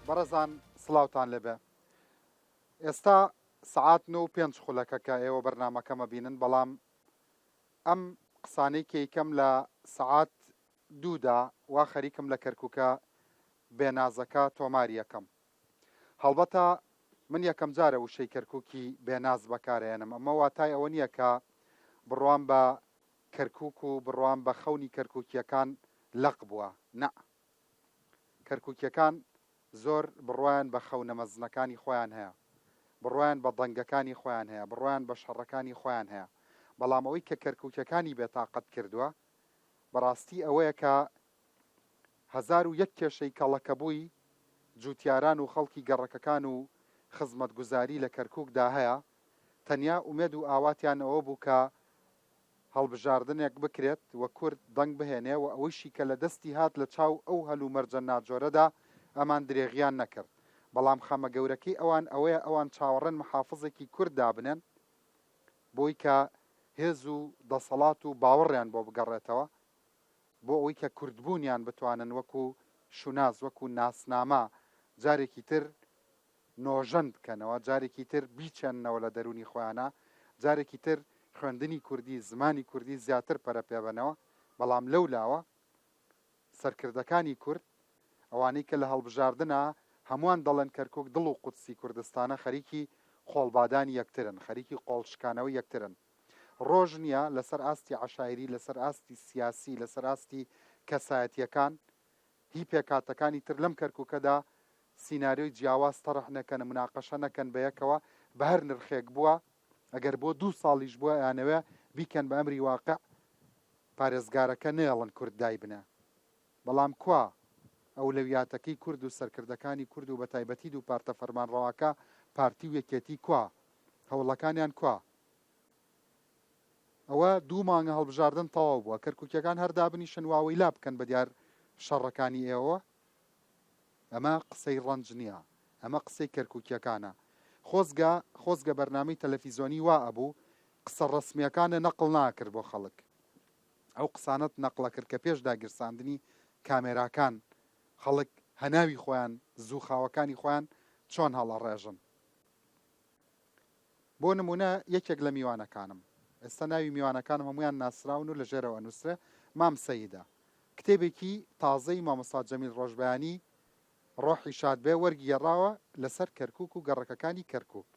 بەڕێزان سڵاوتان لێبێ ئێستا سەعات نۆ و پێنج خولەکە کە ئێوە بەرنامەکەم ئەبینن بەڵام ئەم قسانەی کە ئەیکەم لە سەعات دوودا وا خەریکم لە کەرکوکە بێنازەکە تۆماری ئەکەم هەڵبەتە من یەکەم جارە وشەی کەرکوکی بێناز بەکارئەیەنم ئەمە واتای ئەوە نییە کە بڕوام بە کەرکوک و بڕوام بە خەونی کەرکوکییەکان لەق بووە نا کەرکوکییەکان زۆر بڕوایان بە خەونە مەزنەکانی خۆیان هەیە، بڕوایان بە دەنگەکانی خۆیان هەیە، بڕوایان بە شەڕەکانی خۆیان هەیە، بەڵام ئەوەی کە کەرکوکیەکانی بێتاقەت کردووە بەڕاستی ئەوەیە کە 1001 کێشەی کەڵەکەبووی جوتیاران و خەڵکی گەڕەکەکان و خزمەتگوزاری لە کەرکوکدا هەیە، تەنیا ئومێد و ئاواتیان ئەوە بوو کە هەڵبژاردنێک بکرێت و کورد دەنگ بهێنێ و ئەوەیشی کە لە دەستی هات لە چاو ئەو هەلومەرجە ناجۆرەدا ئەمان درێغیان نەکرد. بەڵام خەمە گەورەکەی ئەوان ئەوەیە ئەوان چاوەڕێن محافزێکی کورد دابنێن بۆی کە هێز و دەسەڵات و باوەڕیان بۆ بگەڕێتەوە بۆ ئەوەی کە کوردبوونیان بتوانن وەکو شوناس وەکو ناسنامە جارێکی تر نۆژەن بکەنەوە، جارێکی تر بیچێننەوە لە دەروونی خۆیانا، جارێکی تر خوێندنی کوردی، زمانی کوردی زیاتر پەرە پێبەنەوە، بەڵام لەو لاوە سەرکردەکانی کورد، ئەوانەی کە لە هەڵبژاردنا هەمووان دەڵێن کەرکوک دڵ و قودسی کوردستانە خەریکی قۆڵبادانی یەکترن، خەریکی قۆڵشکانەوەی یەکترن. ڕۆژ نییە لەسەر ئاستی عەشایری، لەسەر ئاستی سیاسی، لەسەر ئاستی کەسایەتییەکان هی پێکهاتەکانی تر لەم کەرکوکەدا سیناریۆی جیاواز تەڕح نەکەن مناقەشە نەکەن بەیەکەوە بەهەر نرخێک بووە ئەگەر بۆ دوو ساڵیش بووە ئەیانەوێ بیکەن بە ئەمری واقع پارێزگارەکە نەیەڵن کورد دایبنێ بەڵام کوا ئەولەویاتەکەی کورد و سەرکردەکانی کورد و بەتایبەتی دوو پارتە فەرمانڕەواکە پارتی و یەکێتی کوا هەوڵەکانیان کوا ئەوە دوو مانگە هەڵبژاردن تەواو بووە کەرکوکیەکان هەر دابنیشن واوەیلا بکەن بەدیار شەڕەکانی ئێوەوە ئەمە قسەی ڕەنج نیە ئەمە قسەی کەرکوکیەکانە خۆزگە خۆزگە بەرنامەی تەلەفیزۆنی وا ئەبوو قسە ڕەسمیەکانە نەقڵ ناکرد بۆ خەڵک ئەو قسانەت نەقڵەکرد کە پێش داگیرساندنی کامێراکان خەڵک هەناوی خۆیان زووخاوەکانی خۆیان چۆن هەڵەڕێژن. بۆ نموونە یەکێک لە میوانەکانم، ئێستا ناوی میوانەکانم هەموویان ناسراون و لە ژێرەوە ئەنووسرێ، مام سەیدە. کتێبێکی تازەی مامۆستا جەمیل ڕۆژبەیانی، ڕۆحی شاد بێ، وەرگێڕاوە لەسەر کەرکووک و گەڕەکەکانی کەرکووک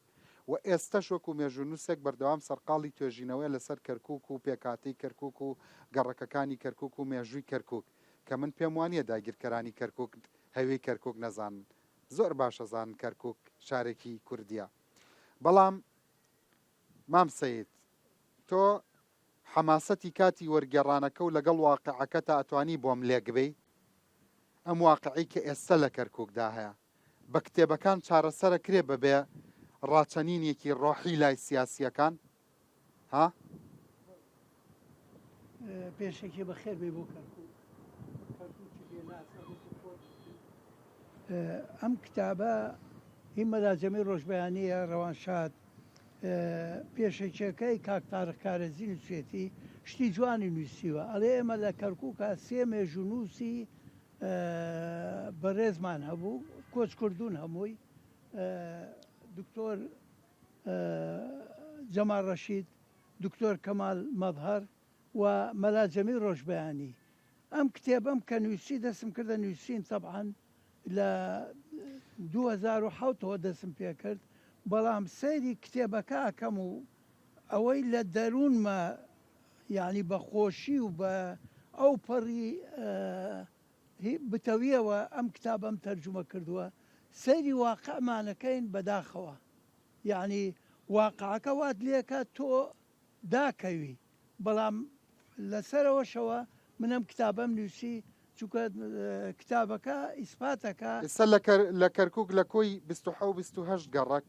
و ئێستەش وەکوو مێژوونووسێک بەردەوام سەرقاڵی توێژینەوەیە لەسەر کەرکووک و پێکهاتەی کەرکووک و گەڕەکەکانی کەرکووک و مێژووی کەرکووک کە من پێم وانییە داگیرکەرانی کەرکووک هەوێی کەرکووک نەزانن. زۆر باش ئەزانن کەرکوک شارێکی کوردیە بەڵام مام سەید تۆ حەماسەتی کاتی وەرگێڕانەکە و لەگەڵ واقعەکەتا ئەتوانی بۆم لێک بەی ئەم واقعەی کە ئێستە لە کەرکوکدا هەیە بە کتێبەکان چارەسەرە کرێ بەبێ ڕاچەنینێکی ڕۆحی لای سیاسیەکان ها؟ پێشەکی بەخێر بێ بۆ کەرکوک کەرکوکی بێناسە وەکو خۆت وتت. ئەم کتابە هی مەلا جەمیل ڕۆژبەیانییە ڕەوانشاد پێشەکیەکەی کاک تارق کارێزی نووسێتی شتی جوانی نووسیوە ئەڵێ ئێمە لە کەرکوکا سێ مێژوونووسی بەڕێزمان هەبوو کۆچکردوون هەمووی دکتۆر جەمال ڕەشید، دکتۆر کەمال مەزهەر و مەلا جەمیل ڕۆژبەیانی. ئەم کتێبەم کە نووسی دەستم کردە نووسین تەبعەن لە 2007 ەوە دەستم پێکرد، بەڵام سەیری کتێبەکە ئەکەم و ئەوەی لە دەروونمە یانی بە خۆشی و بە ئەوپەڕی بتەویەوە ئەم کتابەم تەرجومە کردووە، سەیری واقعمانەکەین بەداخەوە یەعنی واقعەکە وات لێکا تۆ داکەوی بەڵام لەسەرەوەشەوە من ئەم کتابەم نووسی چونکە کتابەکە ئیسپاتەکا. ئێستا لە کەرکوک لە کۆی 27 28 گەڕەک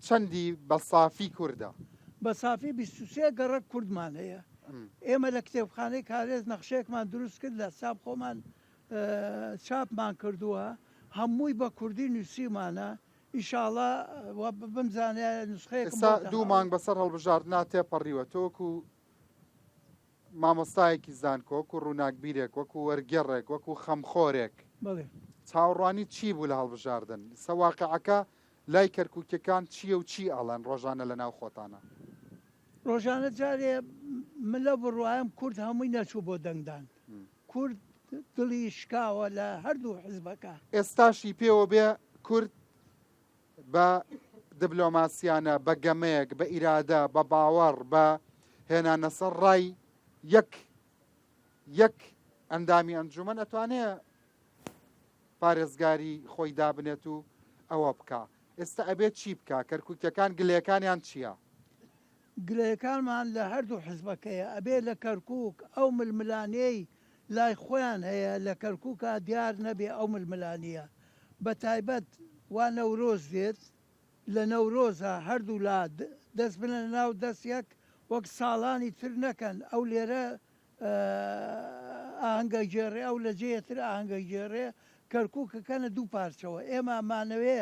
چەندی بە سافی کوردە؟ بە سافی 23 گەڕەک کوردمان هەیە. ئێمە لە کتێبخانەی کارێز نەخشەیەکمان دروست کرد لە حساب خۆمان چاپمان کردووە هەمووی بە کوردی نووسیومانە ئیشاڵا وا بمزانایە نوسخەیەکم ئێستا بۆتە دوو مانگ هاوڕێ. بەسەر هەڵبژاردنا تێپەڕیوە، تۆ وەکو مامۆستایەکی زانکۆ، وەکو ڕووناکبیرێک، وەکو وەرگێڕێک، وەکو خەمخۆرێک بەڵێ. چاوەڕوانی چی بوو لە هەڵبژاردن؟ سە واقیعەکە لای کەرکوکیەکان چیە و چی ئەڵێن ڕۆژانە لە ناو خۆتانا؟ ڕۆژانە جارێ من لەو بڕوایەم کورد هەمووی نەچوو بۆ دەنگدان. کورد دڵی شکاوە لە هەردوو حزبەکە. ئێستاشی پێوە بێ کورد بە دبلۆماسیانە، بە گەمەیەک، بە ئیرادە، بە باوەڕ، بە هێنانەسەر ڕای یەک یەک ئەندامی ئەنجومەن ئەتوانێ پارێزگاری خۆی دابنێت و ئەوە بکا. ئێستا ئەبێ چی بکا؟ کەرکوکیەکان گلەیەکانیان چیە؟ گلەیەکانمان لە هەردوو حزبەکەیە، ئەبێ لە کەرکوک ئەو ململانێی لای خۆیان هەیە لە کەرکوکا دیار نەبێ ئەو ململانیە بەتایبەت وا نەورۆز دێت لە نەورۆزا هەردوو لا دەست بنەنە ناو دەست یەک وەک ساڵانی تر نەکەن ئەو لێرە ئاهەنگ ئەگێڕێ ئەو لە جێیە تر ئاهەنگ ئەگێڕێ کەرکوک ئەکەنە دوو پارچەوە ئێمە ئەمانەوێ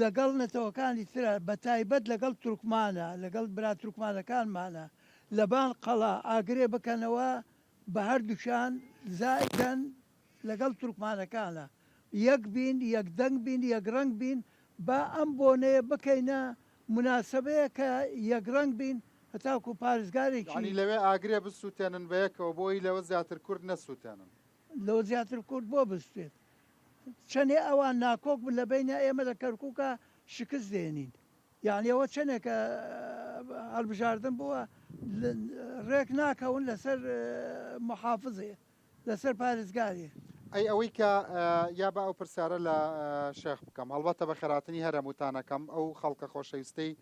لەگەڵ نەتەوەکانی ترا بەتایبەت لەگەڵ تورکمانە لەگەڵ برا تورکمانەکانمانە لەبان قەڵا ئاگرێ بکەنەوە بە هەردووکیان زائیدەن لەگەڵ تورکمانەکانە یەک بین یەک دەنگ بین یەک ڕەنگ بین با ئەم بۆنەیە بکەینە موناسەبەیە کە یەک ڕەنگ بین هەتاکو پارێزگارێکی. یانی لەوێ ئاگرێ بسوتێنن بەیەکەوە بۆ ئەوی لەوە زیاتر کورد نەسوتێنن. لەوە زیاتر کورد بۆ بسوتێت؟ چەنێ ئەوان ناکۆک بن لە بەینیا ئێمە لە کەرکوکا شکست دێنین یانی ئەوە چەنێکە هەڵبژاردن بووە ڕێک ناکەون لەسەر محافزێ لەسەر پارێزگارێ. ئەی ئەوەی کە یا با ئەو پرسیارە لە شێخ بکەم هەڵبەتە بە خێراتنی هەر هەمووتانەکەم ئەو خەڵکە خۆشەویستەی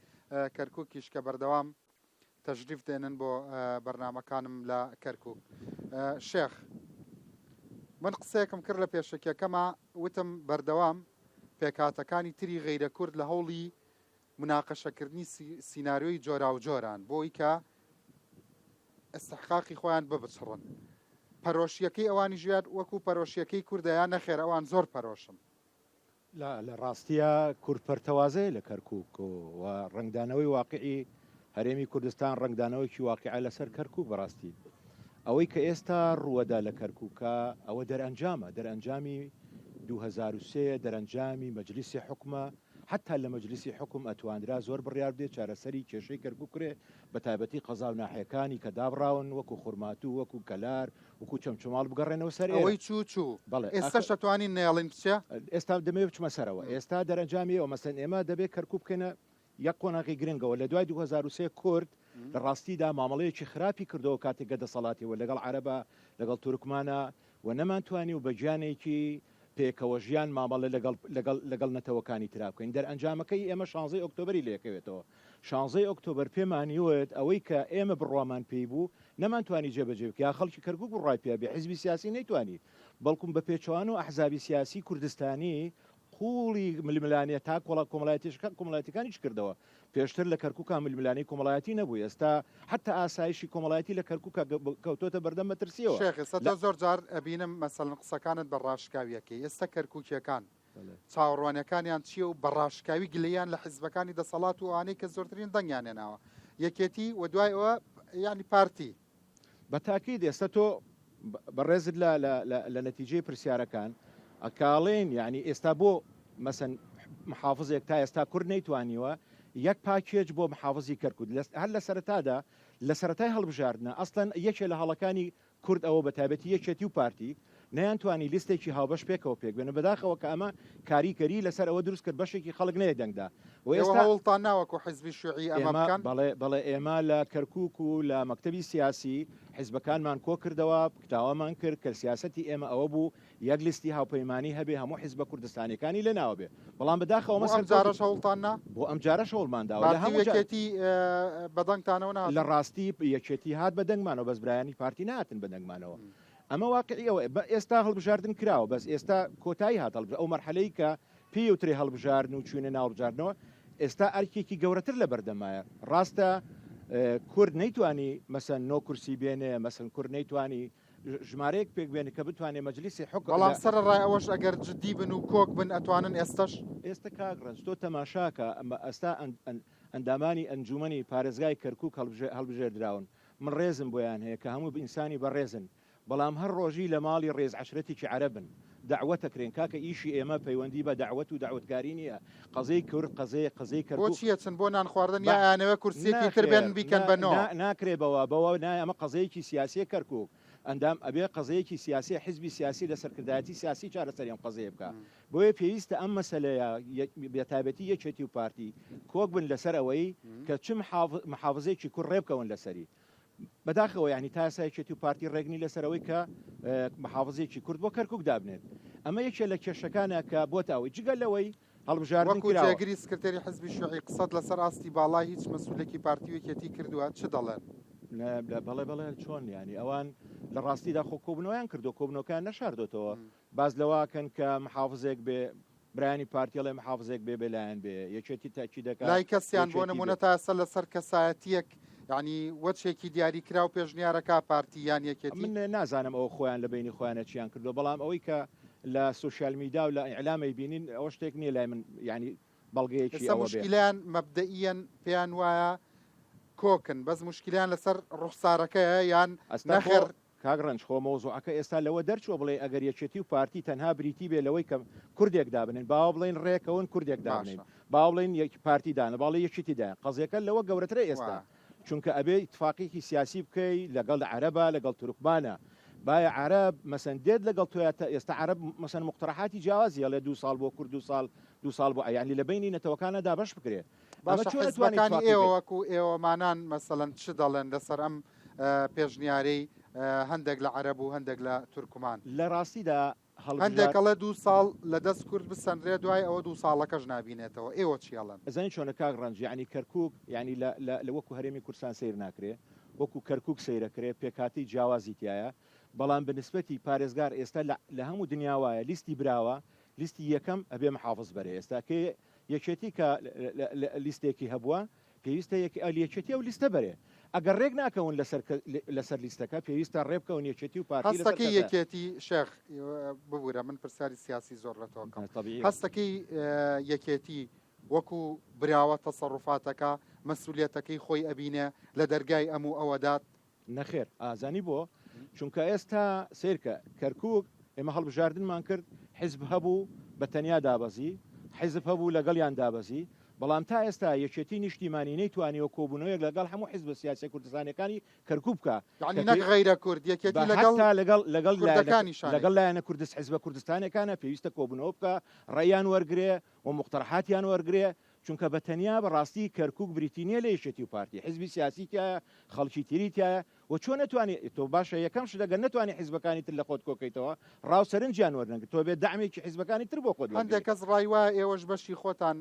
کەرکوکیش کە بەردەوام تەشریف دێنن بۆ بەرنامەکانم لە کەرکوک. شێخ من قسەیەکم کرد لە پێشەکیەکەما وتم بەردەوام پێکهاتەکانی تری غەیرە کورد لە هەوڵی مناقەشەکردنی سیناریۆی جۆراوجۆران بۆی کە ئیستحقاقی خۆیان ببچڕن. پەرۆشیەکەی ئەوانیش وەکو پەرۆشیەکەی کوردە یا نەخێر ئەوان زۆر پەرۆشن؟ لە ڕاستیا کورد پەرتەوازەیە لە کەرکوک و ڕەنگدانەوەی واقعی هەرێمی کوردستان ڕەنگدانەوەکی واقعە لەسەر کەرکوک. بەڕاستی ئەوەی کە ئێستا ڕووەدا لە کەرکوکە ئەوە دەرئەنجامە، دەرئەنجامی 2003، دەرئەنجامی مەجلیسی حوکمە. حەتا لە مەجلیسی حوکم ئەتوانرا زۆر بڕیار بدرێت چارەسەری کێشەی کەرکوک کرێ، بەتایبەتی قەزا و ناحیەکانی کە دابڕاون وەکو خورماتوو، وەکو کەلار، وەکو چەمچەماڵ بگەڕێنەوە سەر ئێرە. ئەوەی چوو چوو. بەڵێ. ئێستەش ئەتوانین نەیەڵین بچێ؟ ئێستا دەمەوێ بچمە سەرەوە. ئێستا دەرەنجامی ئەوە مەسەلەن ئێمە دەبێ کەرکوک بکەینە یەک قۆناغی گرنگەوە. لە دوای 2003 کورد لە ڕاستیدا مامەڵەیەکی خراپی کردەوە کاتێک گە دەسەڵاتی وە لەگەڵ عەرەبا، لەگەڵ تورکمانا و نەمانتوانی و بە گیانێکی پێکەوە ژیان مامەڵە لەگەڵ لەگەڵ لەگەڵ نەتەوەکانی ترا بکەین. دەرئەنجامەکەی ئێمە شانزەی ئۆکتۆبەری لێکەوێتەوە. شانزەی ئۆکتۆبەر پێمانی وت ئەوەی کە ئێمە بڕوامان پێی بوو نەمانتوانی جێبەجێ بکەین یا خەڵکی کەرکوک بڕوای پێ بێ حیزبی سیاسی نەیتوانی بەڵکوم بە پێچەوانەوە ئەحزابی سیاسی کوردستانی قوڵی ململانێ تا کۆڵا کۆمەڵایەتیشەکان کۆمەڵایەتیەکانیش کردەوە. پێشتر لە کەرکوکا ململانێی کۆمەڵایەتی نەبوو ئێستا حەتا ئاسایشی کۆمەڵایەتی لە کەرکوکا کەوتۆتە بەردەم مەترسیەوە. شێخ ئێستا لە. تۆ زۆر جار ئەبینم مەسەلەن قسەکانت بە ڕاشکاوی ئەکەی ئێستا کەرکوکیەکان چاوەڕوانیەکانیان چیە و بە ڕاشکاوی گلەییان لە حیزبەکانی دەسەڵات و ئەوانەی کە زۆرترین دەنگیان هێناوە یەکێتی و دوای ئەوە یانی پارتی. بە تاکید ئێستا تۆ بەڕێزت لە لە لە لە نەتیجەی پرسیارەکان ئەکاڵێن یعنی ئێستا بۆ مەسەن محافزێک تا ئێستا کورد نەیتوانیوە یەک پاکێج بۆ محافزی کەرکوک هەر لە سەرەتادا لە سەرەتای هەڵبژاردنە ئەسڵەن یەکێ لە هەڵەکانی کورد ئەوە بە تایبەتی یەکێتی و پارتی نەیانتوانی لیستێکی هاوبەش پێکەوە پێک بێنن، بەداخەوە کە ئەمە کاریکەری لەسەر ئەوە دروست کرد بەشێکی خەڵک نەیە دەنگدا و ئێوە ئێستا هەوڵتان نا وەکو حیزبی شیوعی ئەمە ئێمە بکەن؟ بەڵێ بەڵێ ئێمە لە کەرکوک و لە مەکتەبی سیاسی حیزبەکانمان کۆکردەوە داوامان کرد کە سیاسەتی ئێمە ئەوە بوو یەک لیستی هاوپەیمانی هەبێ هەموو حیزبە کوردستانیەکانی لە ناوە بێ بەڵام بەداخەوە بۆ ئەمە ئەم سەرکەوتوو جارەش هەوڵتان نا؟ بۆ ئەم جارەش هەوڵمان داوە لە پارتی و هەموو جار یەکێتی بە دەنگتانەوە لە نەهاتن؟ ڕاستی یەکێتی هات بە دەنگمانەوە بەس برایانی پارتی نەهاتن بە دەنگمانەوە ئەمە واقعی ئەوە بە ئێستا هەڵبژاردن کراوە بەس ئێستا کۆتایی هات هەڵبژ ئەو مەرحەلەی کە پێی وترێ هەڵبژاردن و چوینە ناو هەڵبژاردنەوە ئێستا ئەرکێکی گەورەتر لە بەردەمایە ڕاستە کورد نەیتوانی مەسەن نۆ کورسی بێنێ مەسەن کورد نەیتوانی ژمارەیەک پێک بێنێت کە بتوانێت مەجلیسی حوکم بەڵام لە. سەرەڕای ئەوەش ئەگەر جدی بن و کۆک بن ئەتوانن ئێستەش. ئێستە کاک ڕەنج تۆ تەماشاکە ئەستا ئەندامانی ئەنجومەنی پارێزگای کەرکوک هەڵبژێردراون من ڕێزم بۆیان هەیە کە هەموو ئینسانی بەڕێزن بەڵام هەر ڕۆژی لە ماڵی ڕێز عەشرەتێکی عەرەبن. دەعوەتەکرێن کاکە ئیشی ئێمە پەیوەندی بە دەعوەت و دەعوەتکاری نییە قەزیەی کورد قەزەیە قەزیەی کەرکوک بۆچی ئەچن بۆ نان خواردن با یا ئەیانەوێ کورسیەکی تر ناخێر بێنن بیکەن نا بە نۆ؟ نا ناکرێ بەوە بەوە نا ئەمە قەزەیەکی سیاسیە کەرکوک ئەندام ئەبێ قەزەیەکی سیاسیە حیزبی سیاسی لە سەرکردایەتی سیاسی چارەسەری ئەم قەزەیە بکا بۆیە پێویستە ئەم مەسەلەیە بەتایبەتی یەکێتی و پارتی کۆک بن لەسەر ئەوەی کە چ محافزێکی کورد ڕێبکەون لەسەری بەداخەوە یانی تا ئێستا یەکێتی و پارتی ڕێک نین لەسەر ئەوەی کە محافزێکی کورد بۆ کەرکوک دابنێت ئەمە یەکێ لە کێشەکانە کە بۆتە ئەوەی جگە لەوەی هەڵبژاردن وەکو کراوە. جێگری سکرتێری حزبی شیوعی قسەت لەسەر ئاستی باڵای هیچ مەسولێکی پارتی و یەکێتی کردووە چ دەڵێن؟ بەڵێ بەڵێ چۆن یانی ئەوان لە ڕاستیدا خۆ کۆبوونەوەیان کردووە کۆبوونەوەکەیان نەشاردۆتەوە باس لەوە ئەکەن کە محافزێک بێ برایانی پارتی ئەڵێ محافزێک بێ بێ لایەن بێ یەکێتی تەئکید دەکا لای کەسیان بۆ یەکێتی بێ. نمونە تا ئێستا لەسەر کەسایەتیەک یانی وەچێکی دیاری کراو پێشنیارەکا پارتی یان یەکێتی؟ من نازانم ئەوە خۆیان لە بەینی خۆیانە چیان کردوە بەڵام ئەوەی کە لە سۆشیال میدا و لە ئیعلام ئەیبینین ئەوە شتێک نیە لای من یانی بەڵگەیەکی ئێستا ئەوە بێ. موشکیلەیان مەبدەئیەن پێیان وایە کۆکن بەس موشکیلەیان لەسەر ڕوخسارەکەیە یان ئەستا خۆ نەخێر کاک ڕەنج خۆ مەوزوعەکە ئێستا لەوە دەرچووە بڵێی ئەگەر یەکێتی و پارتی تەنها بریتی بێ لەوەی کە کوردێک دابنێن باوە بڵێین ڕێکەون کوردێک دابنێین باشە. باوە بڵێین یەک پارتی دانە باڵێ یەکیتی دایان قەزیەکە لەوە گەورەترە ئێستا وایە. چونکە ئەبێ ئیتفاقێکی سیاسی بکەی لەگەڵ عەرەبا لەگەڵ تورکمانە بایە عەرەب مەسەن دێت لەگەڵ تۆیا تا ئێستا عەرەب مەسەن مقتەرەحاتی جیاوازی ئەڵێ دوو ساڵ بۆ کورد دوو ساڵ دوو ساڵ بۆ یانی لە بەینی نەتەوەکانە دابەش بکرێ ئەمە باشە چۆن ئەتوانی حیزبەکانی ئیتفاقی ئێوە بکەی؟ وەکو ئێوەمانان مەسەلەن چ دەڵێن لەسەر ئەم پێشنیارەی هەندێک لە عەرەب و هەندێک لە تورکمان؟ لە ڕاستیدا هەندێک هەڵبژار. ئەڵێ دوو ساڵ لە دەست کورد بسەنرێ دوای ئەوە دوو ساڵەکەش نابینێتەوە ئێوە چی ئەڵێن؟ ئەزانی چۆنە کاک ڕەنج یەعنی کەرکوک یەعنی لە لە لە وەکو هەرێمی کوردستان سەیر ناکرێ وەکو کەرکوک سەیرەکرێ پێکهاتەی جیاوازی تیایە بەڵام بە نسبەتی پارێزگار ئێستا لە لە هەموو دنیا وایە لیستی براوە لیستی یەکەم ئەبێ محافز بەرێ ئێستا کێ یەکێتی کە لیستێکی هەبووە پێویستە یەکێتی ئەو لیستە بەرێ ئەگەر ڕێک ناکەون لەسەر لەسەر لیستەکە پێویستە ڕێ بکەون یەکێتی و پارتی لەسەر هەستەکەی کەسە. یەکێتی شێخ ببورە من پرسیاری سیاسی زۆر لە تۆ کەم طبیعی. هەستەکەی یەکێتی وەکو براوە تەسەڕوفاتەکە مەسولیەتەکەی خۆی ئەبینێ لە دەرگای ئەم و ئەوەدات؟ نەخێر ئازانی بۆ؟ چونکە ئێستا سەیرکە کەرکوک ئێمە هەڵبژاردنمان کرد حیزب هەبوو بە تەنیا دابەزی حیزب هەبوو لەگەڵیان دابەزی بەڵام تا ئێستا یەکێتی نیشتیمانی نەیتوانیوە کۆبوونەوەیەک لەگەڵ هەموو حیزبە سیاسیە کوردستانیەکانی کەرکوک بکا یەعنی کە نەک پێ غەیرە کورد بە یەکێتی لەگەڵ حەتا لەگەڵ لەگەڵ لایەنە کوردەکانیشانەی. لەگەڵ لایەنە کوردست حیزبە کوردستانیەکانە پێویستە کۆبوونەوە بکا ڕەئیان وەرگرێ و موقتەرەحاتیان وەرگرێ چونکە بە تەنیا بە ڕاستی کەرکوک بریتی نیە لە یەکێتی و پارتی، حیزبی سیاسی تیایە، خەڵکی تری تیایە و چۆن ئەتوانی تۆ باشە یەکەم شت ئەگەر نەتوانی حیزبەکانی تر لە خۆت کۆکەیتەوە ڕاو سەرنجیان وەرنەگرت تۆ بێ دەعمێکی حیزبەکانی تر بۆ خۆت هەندێک وەرگری. کەس ڕای وایە ئێوەش بەشی خۆتان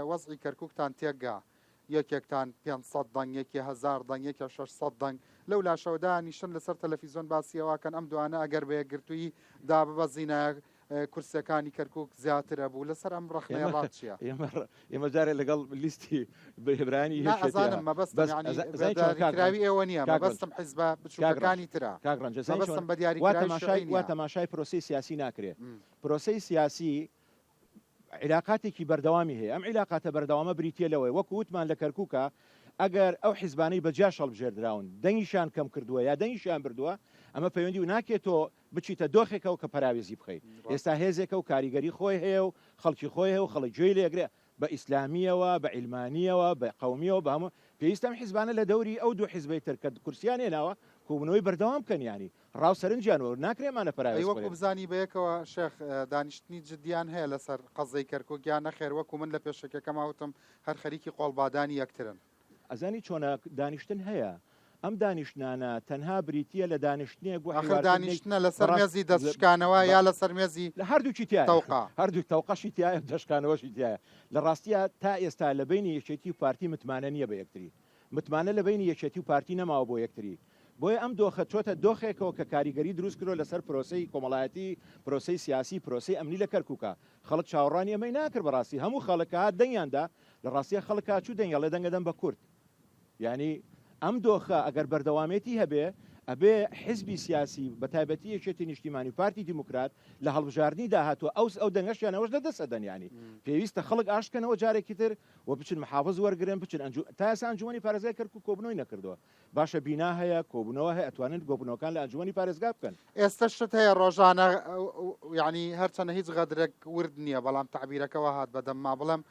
وەزعی کەرکوکتان تێکگا یەکێکتان 500 دەنگ یەکێ هەزار دەنگ یەکێ 600 دەنگ لەو لاشەوە دانیشتن لەسەر تەلەفیزۆن باسی ئەوە کەن ئەم دوانە ئەگەر بە یەکگرتوویی داببەزینایە کورسیەکانی کەرکوک زیاتر ئەبوو لەسەر ئەم ڕەخنەیە ئێمە ڕات چیە؟ ئێمە ئێمە جارێ لەگەڵ لیستی برایانی نا یەکێتیە ئەزانم مەبەستم بەس یانی ئەزانی بە چۆن کاک ڕەنج دیاریکراوی ئێوە نییە کاک ڕەنج مەبەستم حیزبە کاک ڕەنج بچووکەکانی ترە کاک ڕەنج ئەزانی چۆن مەبەستم بە وا دیاریکراوی تەماشای شیعی وا نییە. تەماشای پرۆسەی سیاسی ناکرێ پرۆسەی سیاسی عیلاقاتێکی بەردەوامی هەیە ئەم عیلاقاتە بەردەوامە بریتیە لەوەی وەکو وتمان لە کەرکوکە ئەگەر ئەو حیزبانەی بە جیاش هەڵبژێردراون دەنگیشیان کەم کردووە یا دەنگیشیان بردووە ئەمە پەیوەندی و ناکێت تۆ بچیتە دۆخێکەوە کە پەراوێزی بخەی. ئێستا هێزێکە و کاریگەری خۆی هەیە و خەڵکی خۆی هەیە و خەڵک گوێی لێگرێ، بە ئیسلامییەوە، بە عیلمانییەوە، بە قەومییەوە، بە هەموو، پێویستە ئەم حیزبانە لە دەوری ئەو دوو حیزبەی تر کە کورسییان هێناوە، کۆبوونەوەی بەردەوام بکەن، یانی ڕا و سەرنجیان وەر، ناکرێ ئەمانە ئەی پەراوێز وەکو بخرێن. بزانی بەیەکەوە شێخ دانیشتنی جدیان هەیە لەسەر قەزیەی کەرکوک یا نەخێر وەکو من لە پێشەکیەکەما وتم هەر خەریکی قۆڵبادانی یەکترن؟ ئەزانی چۆنە دانیشتن هەیە ئەم دانیشتنانە تەنها بریتیە لە دانیشتنێک بۆ ئاخر حیوارکردنێک دانیشتنە لەسەر بەڕاست مێزی دەست شکانەوە بە یا لەسەر مێزی لە هەردووکی تیایە تەوقە؟ هەردووک تەوقەشی تیایە دەشکانەوەشی تیایە لە ڕاستیا تا ئێستا لە بەینی یەکێتی و پارتی متمانە نییە بە یەکتری متمانە لە بەینی یەکێتی و پارتی نەماوە بۆ یەکتری بۆیە ئەم دۆخە چۆتە دۆخێکەوە کە کاریگەری دروست کردوە لەسەر پرۆسەی کۆمەڵایەتی پرۆسەی سیاسی پرۆسەی ئەمنی لە کەرکوکا خەڵک چاوەڕوانی ئەمەی ناکرد بەڕاستی هەموو خەڵک کە هات دەنگیان دا لە ڕاستیا خەڵک کا چوو دەنگ ئەڵێ دەنگ ئەدەم بە کورد یانی ئەم دۆخە ئەگەر بەردەوامێتی هەبێ ئەبێ حزبی سیاسی بە تایبەتی یەکێتی نیشتیمانی و پارتی دیموکرات لە هەڵبژاردنی داهاتووە ئەو ئەو دەنگەشیان ئەوەش لە دەست ئەدەن یانی پێویستە خەڵک ئاشت کەنەوە جارێکی تر و بچن محافز وەرگرن بچن ئەنجو تا ئێستا ئەنجومەنی پارێزگای کەرکوک کۆبوونەوەی نەکردووە باشە بینا هەیە کۆبوونەوە هەیە ئەتوانن گۆبوونەوەکان لە ئەنجومەنی پارێزگا بکەن. ئێستە شت هەیە ڕۆژانە یانی هەرچەنە هیچ غەدرێک ورد نییە بەڵام تەعبیرەکە وا هات بە دەمما بڵێم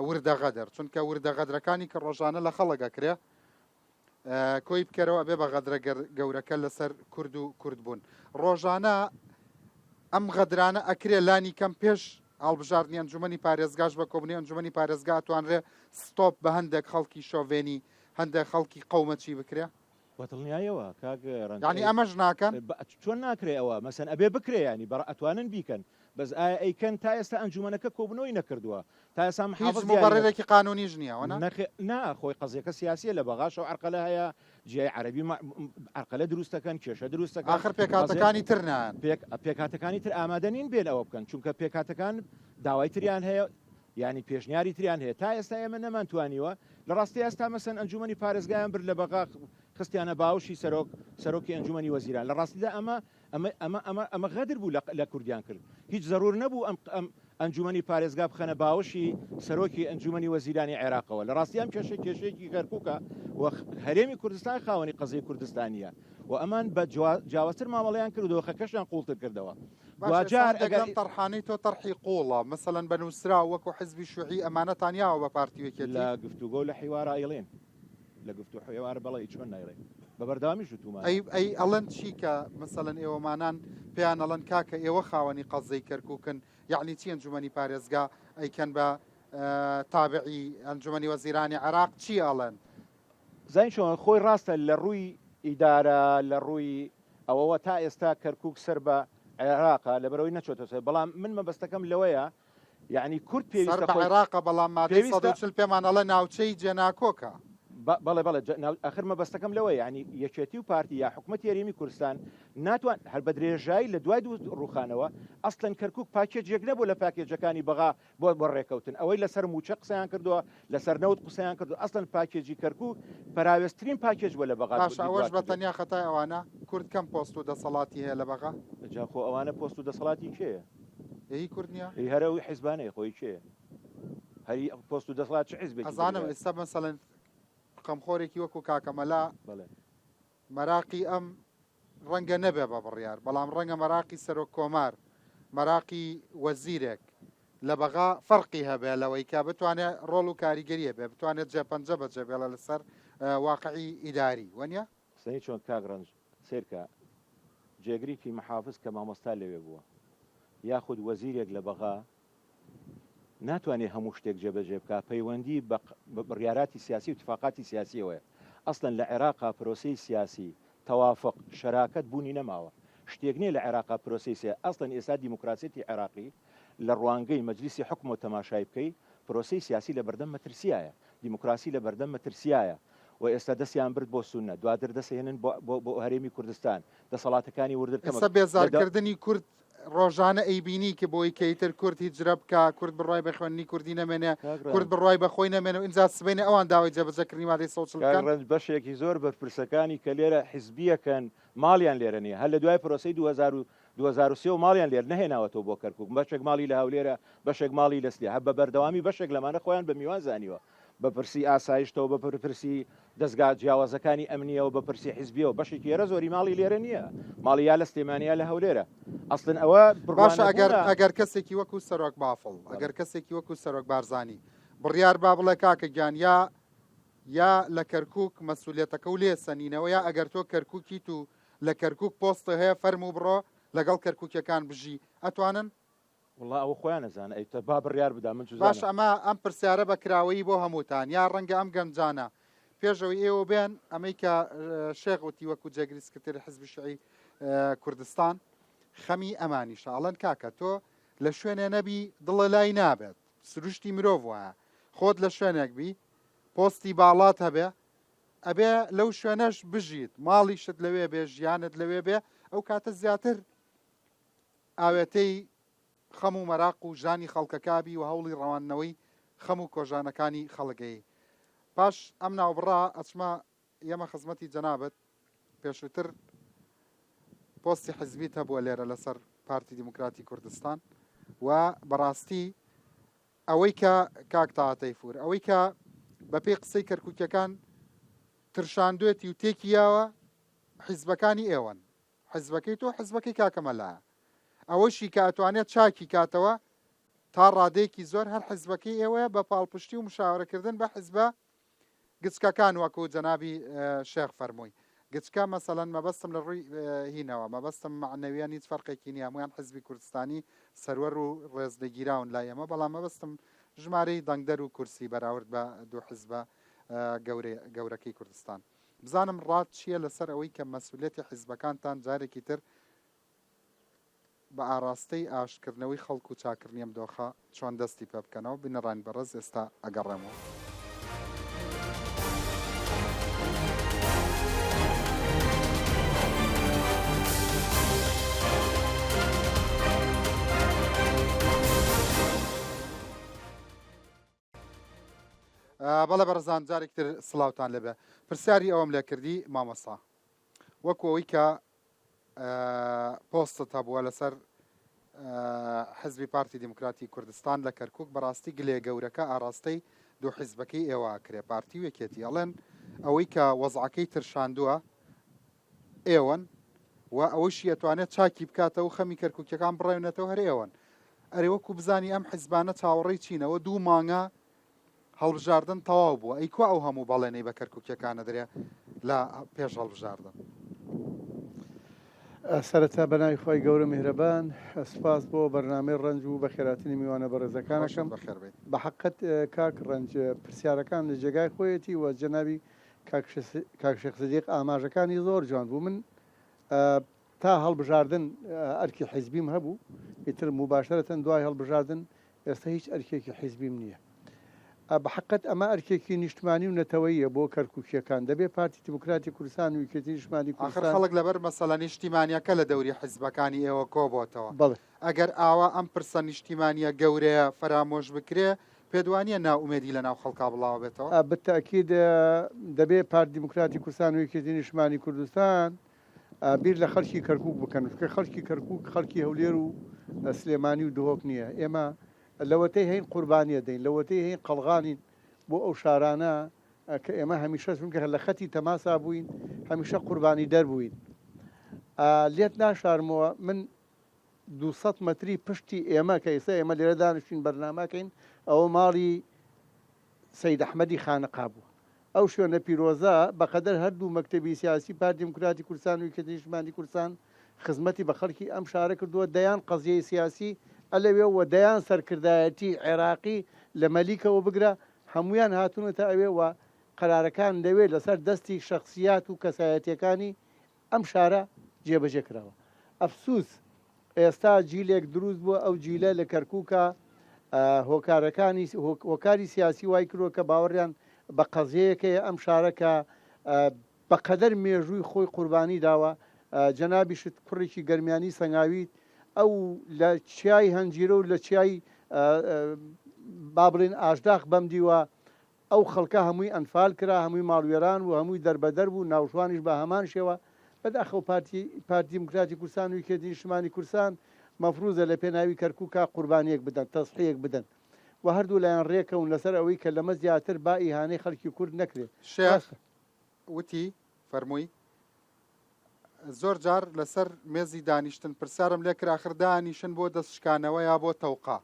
وردە غەدر چونکە وردە غەدرەکانی کە ڕۆژانە لە خەڵک ئەکرێ کۆی بکەرەوە ئەبێ بە غەدرە گەورەکە لەسەر کورد و کوردبوون. ڕۆژانە ئەم غەدرانە ئەکرێ لانی کەم پێش هەڵبژاردنی ئەنجومەنی پارێزگاش بە کۆبنی ئەنجومەنی پارێزگا ئەتوانرێ ستۆپ بە هەندێک خەڵکی شۆڤێنی هەندێک خەڵکی قەومەچی بکرێ؟ بە دڵنیایەوە کاک ڕەنج یانی ئەمەش ناکەن؟ چۆن ناکرێ ئەوە مەسەن ئەبێ بکرێ ینی بەڕ ئەتوانن بیکەن بەس ئایا ئەیکەن تا ئێستا ئەنجومەنەکە کۆبنەوەی نەکردووە تا ئێستا هیچ محافز دیاری نەکردووە. موبەڕیرێکی قانونیش نییە وەنا؟ نەخێ نا خۆی قەزیەکە سیاسیە لە بەغاشەوە عەرقەلە هەیە جیای عەرەبی عەرقەلە دروست دەکەن کێشە دروست دەکەن ئاخر پێکهاتەکانی تر نایەن. پێک پێکهاتەکانی تر ئامادە نین بێن ئەوە بکەن چونکە پێکهاتەکان داوای تریان هەیە یانی پێشنیاری تریان هەیە تا ئێستا ئێمە نەمانتوانیوە لە ڕاستی ئێستا مەسەن ئەنجومەنی پارێزگایان برد لە بەغا خستیانە باوشی سەرۆک سەرۆکی ئەنجومەنی وەزیران لە ڕاستیدا ئەمە ئەمە ئەمە ئەمە ئەمە غەدر بوو لە لە کوردیان کرد. هیچ زەروور نەبوو ئەم ئەم ئەنجوومەنی پارێزگا بخەنە باوەشی سەرۆکی ئەنجوومەنی وەزیرانی عێراقەوە. لە ڕاستی ئەم کێشە کێشەیەکی کەرکووکە و هەرێمی کوردستان خاوەنی قەزیەی کوردستانییە و ئەمان بە جیاوازتر مامەڵەیان کرد و دۆخەکەشیان قووڵتر کردەوە. باشە ئێستا دواجار هەندێک ئەگەر لەم تەڕحانەی تۆ تەڕحی قووڵە، مەسەلەن بە نووسراو وەکو حزبی شوعی ئەمانەتان یاوە بە پارتی و یەکێتی؟ لە گفتوگۆ و لە حیوارا ئەیڵێن. لە گفت و حیوار بەڵێ چۆن نایڵێ بە بەردەوامیش وتومانە. ئەی ئەی ئەڵێن چی کە مەسەلەن ئێوەمانان پێیان ئەڵێن کاکە ئێوە خاوەنی قەززەی کەرکوکن یەعنی چی ئەنجومەنی پارێزگا ئەیکەن بە تابعی ئەنجومەنی وەزیرانی عێراق چی ئەڵێن؟ زانی چۆن خۆی ڕاستە لە ڕووی ئیدارە لە ڕووی ئەوەوە تا ئێستا کەرکوک سەر بە عێراقە لەبەرئەوەی نەچۆتە سەر بەڵام من مەبەستەکەم لەوەیە یەعنی کورد سەر پێویستە بە خۆی عێراقە بەڵام مادەی پێویستە 140 پێمان ئەڵێ ناوچەی جێناکۆکە. بەڵێ بەڵێ ئەخر مەبەستەکەم لەوەیە یەعنی یەکێتی و پارتی یا حکومەتی هەرێمی کوردستان ناتوان هەر بە درێژایی لە دوای دوو ڕووخانەوە ئەسڵەن کەرکوک پاکێجێک نەبوو لە پاکێجەکانی بەغا بۆ بۆ ڕێکەوتن ئەوەی لەسەر مووچە قسەیان کردووە لەسەر نەوت قسەیان کردو ئەسڵەن پاکێجی کەرکوک پەراوێزترین پاکێج بووە لە بەغا باشە ئەوەش دیدوار بە کردووە. تەنیا خەتای ئەوانە؟ کورد کەم پۆست و دەسەڵاتی هەیە لە بەغا؟ جا خۆ ئەوانە پۆست و دەسەڵاتی کێیە؟ هی کورد نیە؟ هی هەر ئەو حیزبانەیە خۆ هی کێیە؟ هەری پۆست و دەسەڵات چ حیزبێکی تری ئەزانم هەیە؟ ئێستا مەسەلەن خەمخۆرێکی وەکو کاکە مەلا بەڵێ. مەراقی ئەم ڕەنگە نەبێ بە بڕیار بەڵام ڕەنگە مەراقی سەرۆک کۆمار مەراقی وەزیرێک لە بەغا فەرقی هەبێ لەوەی کە بتوانێ ڕۆڵ و کاریگەری هەبێ بتوانێت جێپەنجە بەجێ بێڵێ لەسەر واقعی ئیداری وەنیە؟ سەی چۆن کاک ڕەنج سەیرکە جێگریکی محافز کە مامۆستا لەوێ بووە یاخود وەزیرێک لە بەغا ناتوانێ هەموو شتێک جێبەجێ بکا پەیوەندی بە بڕیاراتی سیاسی و تفاقاتی سیاسیەوەیە ئەسڵەن لە عێراقا پرۆسەی سیاسی تەوافق شەراکەت بوونی نەماوە شتێک نیە لە عێراقا پرۆسەی سیا ئەسڵەن ئێستا دیموکراسیەتی عێراقی لە ڕوانگەی مەجلیسی حوکمەوە تەماشای بکەی پرۆسەی سیاسی لە بەردەم مەترسیایە دیموکراسی لە بەردەم مەترسیایە و ئێستا دەستیان برد بۆ سوننە، دواتر دەست هێنن بۆ بۆ بۆ هەرێمی کوردستان، دەسەڵاتەکانی وردر کەمە ئێستا لە دە. بێزارکردنی کورد ڕۆژانە ئەیبینی کە بۆی کە ئیتر کورد هیجرە بکا، کورد بڕوای بە خوێندنی کوردی نەمێنێ، کاک کورد ڕەنج. بڕوای بە خۆی نەمێنێ و ئینجا سبەینێ ئەوان داوای جێبەجێکردنی مادەی 140 کاک بکەن. ڕەنج بەشێکی زۆر بەرپرسەکانی کە لێرە حیزبییەکەن ماڵیان لێرە نییە، هەر لە دوای پرۆسەی 2000 2003 و ماڵیان لێر نەهێناوەتەوە بۆ کەرکووک، بەشێک ماڵی لە هەولێرە، بەشێک ماڵی لە سلێ، هەر بە بەردەوامی بەشێک لەمانە خۆیان بە میوان زانیوە. بە پرسی ئاسایشتەوە، بە پرسی دەزگا جیاوازەکانی ئەمنییەوە، بە پرسی حیزبییەوە، بەشێکی هەرە زۆری ماڵی لێرە نییە، ماڵی یا لە سلێمانی یا لە هەولێرە. ئەسڵەن ئەوە باشە ئەگەر بڕوانەبوونە. ئەگەر کەسێکی وەکو سەرۆک بافڵ، بەڵێ. ئەگەر کەسێکی وەکو سەرۆک بارزانی بڕیار با بڵێ کاکە گیان یا یا لە کەرکوک مەسولیەتەکەو لێ سەنینەوە یا ئەگەر تۆ کەرکوکیت و لە کەرکوک پۆستت هەیە فەرموو بڕۆ لەگەڵ کەرکوکیەکان بژی ئەتوانن؟ وەڵا ئەوە خۆیان ئەزانن ئەی با بڕیار بدا من باش چوزانم. ئەمە ئەم پرسیارە بە کراوەیی بۆ هەمووتان یا ڕەنگە ئەم گەنجانە پێش ئەوەی ئێوە بێن ئەمەی کە شێخ وتی وەکو جێگری سکرتێری حزبی شیعی کوردستان خەمی ئەمانیشە ئەڵێن کاکە تۆ لە شوێنێ نەبی دڵە لای نابێت سروشتی مرۆڤ وایە خۆت لە شوێنێک بی پۆستی باڵات هەبێ ئەبێ لەو شوێنەش بژیت ماڵیشت لەوێ بێ ژیانت لەوێ بێ ئەو کاتە زیاتر ئاوێتەی خەم و مەراق و ژانی خەڵکەکە بی و هەوڵی ڕەواندنەوەی خەم و کۆژانەکانی خەڵک ئەیەی. پاش ئەم ناوبڕە ئەچمە یەمە خزمەتی جەنابت. پێشووتر. پۆستی حزبیت هەبووە لێرە لەسەر پارتی دیموکراتی کوردستان و بەڕاستی ئەوەی کە کاک تاها تەیفور ئەوەی کە بەپێی قسەی کەرکوکیەکان ترشاندوێتی و تێکی یاوە حیزبەکانی ئێوەن حیزبەکەی تۆ حیزبەکەی کاکە مەلایە ئەوەشی کە ئەتوانێت چاکی کاتەوە تا ڕادەیەکی زۆر هەر حیزبەکەی ئێوەیە بە پاڵپشتی و مشاورەکردن بە حیزبە گچکەکان وەکو جەنابی شێخ فەرمووی گچکە مەسەلەن مەبەستم لە ڕووی هینەوە مەبەستم مەعنەویان هیچ فەرقێکی نییە هەموویان حزبی کوردستانی سەروەر و ڕێزلێگیراون لای ئێمە بەڵام مەبەستم ژمارەی دەنگدەر و کورسی بەراورد بە دوو حزبە گەورەکەی کوردستان بزانم ڕات چییە لەسەر ئەوەی کە مەسئولیەتی حیزبەکانتان جارێکی تر بە ئاراستەی ئاشتکردنەوەی خەڵک و چاکردنی ئەم دۆخە چۆن دەستی پێ بکەنەوە، بینەرانی بەڕێز ئێستا ئەگەڕێمەوە. بەڵێ بەڕێزان جارێکی تر سڵاوتان لێبێ پرسیاری ئەوەم لێ کردی مامۆستا وەکو ئەوەی کە پۆستت هەبووە لەسەر حزبی پارتی دیموکراتی کوردستان لە کەرکک بەڕاستی گلێ گەورەکە ئاراستەی دوو حیزبەکەی ئێوە کرێ پارتی و یەکێتی ئەڵێن ئەوەی کە وەزعەکەی ترشاندووە ئێوەن و ئەوەشی ئەتوانێت چاکی بکاتەوە خەمی کەرککیەکان بڕێنێتەوە هەر ئێوەن ئەرێ وەکو بزانی ئەم حیزبانە چاوەڕێی چینەوە دوو مانگە هەڵبژاردن تەواو بووە ئەی کوا ئەو هەموو بەڵێنەی بە کەرکوکیەکان ئەدرێ لە پێش هەڵبژاردن؟ سەرەتا بەناوی خوای گەورە میهرەبان سوپاس بۆ بەرنامەی ڕەنج و بەخێراتنی میوانە بەڕێزەکانەکەم. بەخێر بێیت. بەحەقت کاک ڕەنج پرسیارەکان لە جێگای خۆیەتی و جەنابی کاک شێخ سدیق ئاماژەکانی زۆر جوان بوو من تا هەڵبژاردن ئەرکی حیزبیم هەبوو، ئیتر موباشەرەتەن دوای هەڵبژاردن ئێستا هیچ ئەرکێکی حیزبیم نییە. بە حەقت ئەمە ئەرکێکی نیشتمانی و نەتەوەییە بۆ کەرکوکییەکان، دەبێ پارتی دیموکراتی کوردستان و یەکێتی نیشتمانی ئاخر کوردستان. خەڵک لەبەر مەسەلە نیشتیمانییەکە لە دەوری حیزبەکانی ئێوە کۆبۆتەوە. بەڵێ. ئەگەر ئاوا ئەم پرسە نیشتیمانییە گەورەیە فەرامۆش بکرێ، پێت وانییە نائومێدی لەناو خەڵکا بڵاوبێتەوە؟ بالتاکید دەبێ پارتی دیموکراتی کوردستان و یەکێتی نیشتمانی کوردستان بیر لە خەڵکی کەرکوک بکەن چونکە خەڵکی کەرکوک خەڵکی هەولێر و سلێمانی و دهۆک نییە ئێمە لەوەتەی هەین قوربانیە دەین لەوەتەی هەین قەڵغانین بۆ ئەو شارانە کە ئێمە هەمیشە چونکە لە خەتی تەماسا بووین هەمیشە قوربانی دەربووین لێت ناشارمەوە من 200 مەتری پشتی ئێمە کە ئێستا ئێمە لێرە دانیشتین بەرنامەکەین ئەوە ماڵی سەید ئەحمەدی خانەقا بووە. ئەو شوێنە پیرۆزە بەقەدەر هەردوو مەکتەبی سیاسی پارتی دیموکراتی کوردستان و یەکێتی نیشتمانی کوردستان خزمەتی بە خەڵکی ئەم شارە کردووە، دەیان قەزیەی سیاسی ئەلەوێ و دەیان سەرکردایەتی عێراقی لە مەلیکەوە بگرە هەموویان هاتوونەتە ئەوێ و قەرارەکان لەوێ لەسەر دەستی شەخسیات و کەسایەتیەکانی ئەم شارە جێبەجێ کراوە. ئەفسوس ئێستا جیلێک دروست بووە ئەو جیلە لە کەرکوکا هۆکارەکانی هۆکاری سیاسی وای کردوە کە باوەڕیان بە قەزیەیەک هەیە ئەم شارە کە بە قەدەر مێژووی خۆی قوربانی داوە جەنابیشت کوڕێکی گەرمیانی سەنگاویت ئەو لە چیای هەنجیرە و لە چیای با بڵێن ئاژداخ بەم دیوە ئەو خەڵکە هەمووی ئەنفال کرا، هەمووی ماڵوێران بوو، هەمووی دەربەدەر بوو، ناوشوانیش بە هەمان شێوە. بەداخەوە پارتی پارتی دیموکراتی کوردستان و یەکێتی نیشتمانی کوردستان مەفروزە لە پێناوی کەرکوکا قوربانیەک بدەن، تەزحیەک بدەن و هەردوو لایان رێکەون لەسەر ئەوەی کە لەمە زیاتر با ئیهانەی خەڵکی کورد نەکرێ. شێخ راستە. وتی، فەرمووی، زۆر جار لەسەر مێزی دانیشتن پرسیارم لێ کرا ئاخر دانیشن بۆ دەست شکانەوە یا بۆ تەوقە؟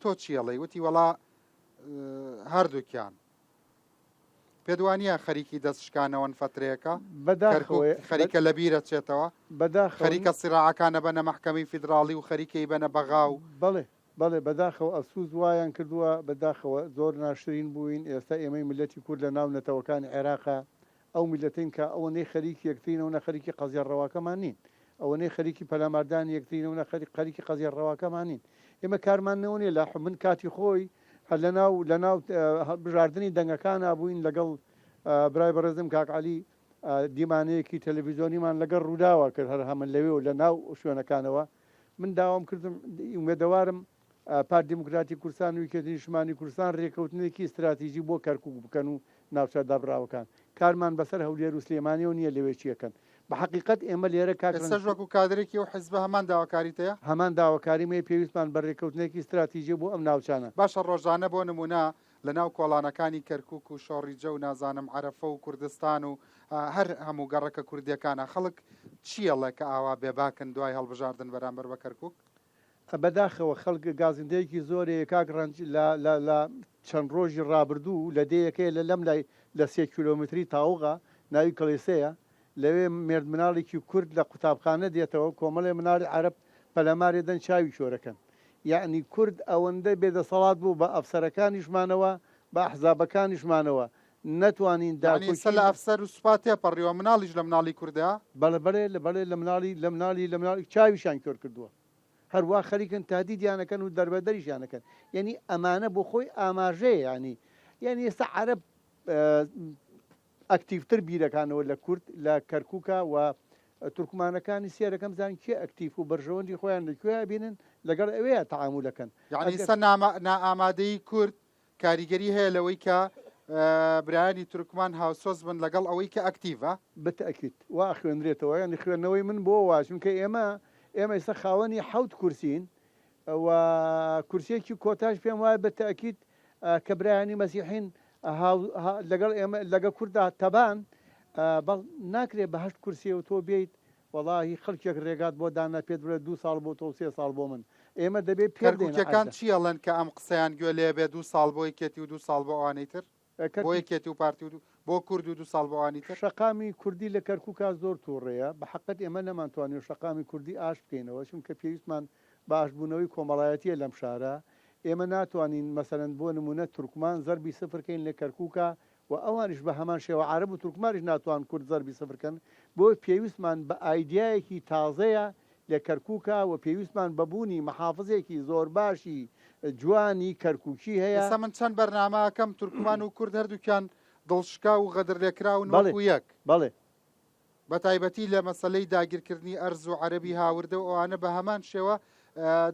تۆ چی ئەڵێی؟ وتی، وەڵا هەردووکیان. پێت وانییە خەریکی دەست شکانەوەن فەترەیەکە؟ کەرکوک بەداخەوە خەریکە لە بیر ئەچێتەوە؟ بەداخەوە خەریکە سیراعەکان ئەبەنە مەحکەمەی فیدراڵی و خەریکە ئیبەنە بەغا و. بەڵێ بەڵێ بەداخەوە ئەفسوس وایان کردووە بەداخەوە زۆر ناشرین بووین ئێستا ئێمەی میللەتی کورد لە ناو نەتەوەکانی عێراقا ئەو میللەتەین کە ئەوەنەی خەریکی یەکترین ئەونە خەریکی قەزیە ڕەواکەمان نین ئەوەنەی خەریکی پەلاماردانی یەکترین ئەونە خەریکی قەزیە ڕەواکەمان نین ئێمە کارمان نەوە نیە لە من کاتی خۆی هەر لەناو لەناو بژاردنی دەنگەکانا بووین لەگەڵ برای بەڕێزم کاک عەلی دیمانەیەکی تەلەڤیزیۆنیمان لەگەڵ ڕووداوە کرد هەر هەمن لەوێ و لە ناو شوێنەکانەوە من داوام کردم ئومێدەوارم پارت دیموکراتی کوردستان و یەکێتی نیشتمانی کوردستان رێکەوتنێکی ستراتیجی بۆ کەرکوک بکەن و ناوچە دابراوەکان. کارمان بەسەر هەولێر و سلێمانیەوە نیە لەوێ چیەکەن. بە حەقیقەت ئێمە لێرە کاک ڕەنج. ئێستاش وەکو کادرێکی ئەو حیزبە هەمان داواکاریت هەیە؟ هەمان داواکاریم هەیە، پێویستمان بە رێککەوتنێکی ستراتیجیە بۆ ئەم ناوچانە. باشە ڕۆژانە بۆ نموونە لە ناو کۆڵانەکانی کەرکوک و شۆڕیجە و نازانم عەرەفە و کوردستان و هەر هەموو گەڕەکە کوردیەکانە خەڵک چی ئەڵێ کە ئاوا بێباکن دوای هەڵبژاردن بەرامبەر بە کەرکوک؟ بەداخەوە خەڵک گازندەیەکی زۆر هەیە کاک ڕەنج لە لە لە چەند ڕۆژی ڕابردوو لە دێیەکەیە لە لەم لای لە سێ کیلۆمتری تاوغە ناوی کڵێسەیە لەوێ مێرد مناڵێکی کورد لە قوتابخانە دێتەوە کۆمەڵێ مناڵی عەرەب پەلامارێ دەن چاوی کۆرەکەن یەعنی کورد ئەوەندە بێ دەسەڵات بوو بە ئەفسەرەکانیشمانەوە بە ئەحزابەکانیشمانەوە نەتوانین یەعنی ئیستا داکۆکی لە ئەفسەر و سوپا تێپەڕیوە مناڵیش لە مناڵی کوردە؟ بەڵێ بەڵێ لە بەڵێ لە مناڵی لە مناڵی لە مناڵی چاویشیان کۆر کردووە هەر وا خەریکن تەهدیدیان ئەکەن و دەربەدەریشیان ئەکەن یەعنی ئەمانە بۆ خۆی ئاماژەیە یەعنی یەعنی ئێستا عەرەب ئەکتیڤتر بیرەکانەوە لە کورد لە کەرکوکا و تورکمانەکانی سێرەکەم زان کێ ئەکتیف و بەرژەوەندی خۆیان لە کوێ ئەبینن لەگەڵ ئەوەیە تەعامولەکەن. یەعنی ئیستا نائامادەیی کورد کاریگەری هەیە لەوەی کە برایانی تورکمان هاوسۆز بن لەگەڵ ئەوەی کە ئەکتیڤە؟ بتەئکید وا ئەخوێنرێتەوە یانی خوێندنەوەی من بۆ وا چونکە ئێمە ئێمە ئیستا خاوەنی حەوت کورسین و کورسیەکی کۆتاش پێم وایە بە تەئکید کە برایانی مەسیحین هاو لەگەڵ ئێمە لەگە کورددا تەبان بەڵ ناکرێ بە هەشت کورسیەوە تۆ بێیت وەڵاهی خەڵکێک ڕێگات بۆ دانا پێت بڵێ دوو ساڵ بۆ تۆ و سێ ساڵ بۆ من ئێمە دەبێ پێ بدەینە کەرکوکیەکان عەرزە. چی ئەڵێن کە ئەم قسەیان گوێ لێ بێ دوو ساڵ بۆ یەکێتی و دوو ساڵ بۆ ئەوانەی تر؟ بۆ یەکێتی و پارتی و بۆ کورد و دوو ساڵ بۆ ئەوانی تر؟ شەقامی کوردی لە کەرکوکا زۆر توڕەیە، بە حەقت ئێمە نەمانتوانیوە شەقامی کوردی ئاشت بکەینەوە، چونکە پێویستمان بە ئاشتبوونەوەی کۆمەڵایەتیە لەم شارە، ئێمە ناتوانین مەسەلەن بۆ نموونە تورکمان زەربی سفر کەین لە کەرکوکا و ئەوانیش بە هەمان شێوە عەرەب و تورکمانیش ناتوان کورد زەربی سفر کەن، بۆیە پێویستمان بە ئایدیایەکی تازەیە لە کەرکوکا و پێویستمان بە بوونی محافزێکی زۆر باشی جوانی کەرکوکی هەیە. ئێستا من چەند بەرنامە ئەکەم تورکمان و کورد هەردووکیان دڵشکاو و غەدرلێکراون بەڵێ وەکو یەک. بەڵێ. بە تایبەتی لە مەسەلەی داگیرکردنی ئەرز و عەرەبی هاوردە و ئەوانە بە هەمان شێوە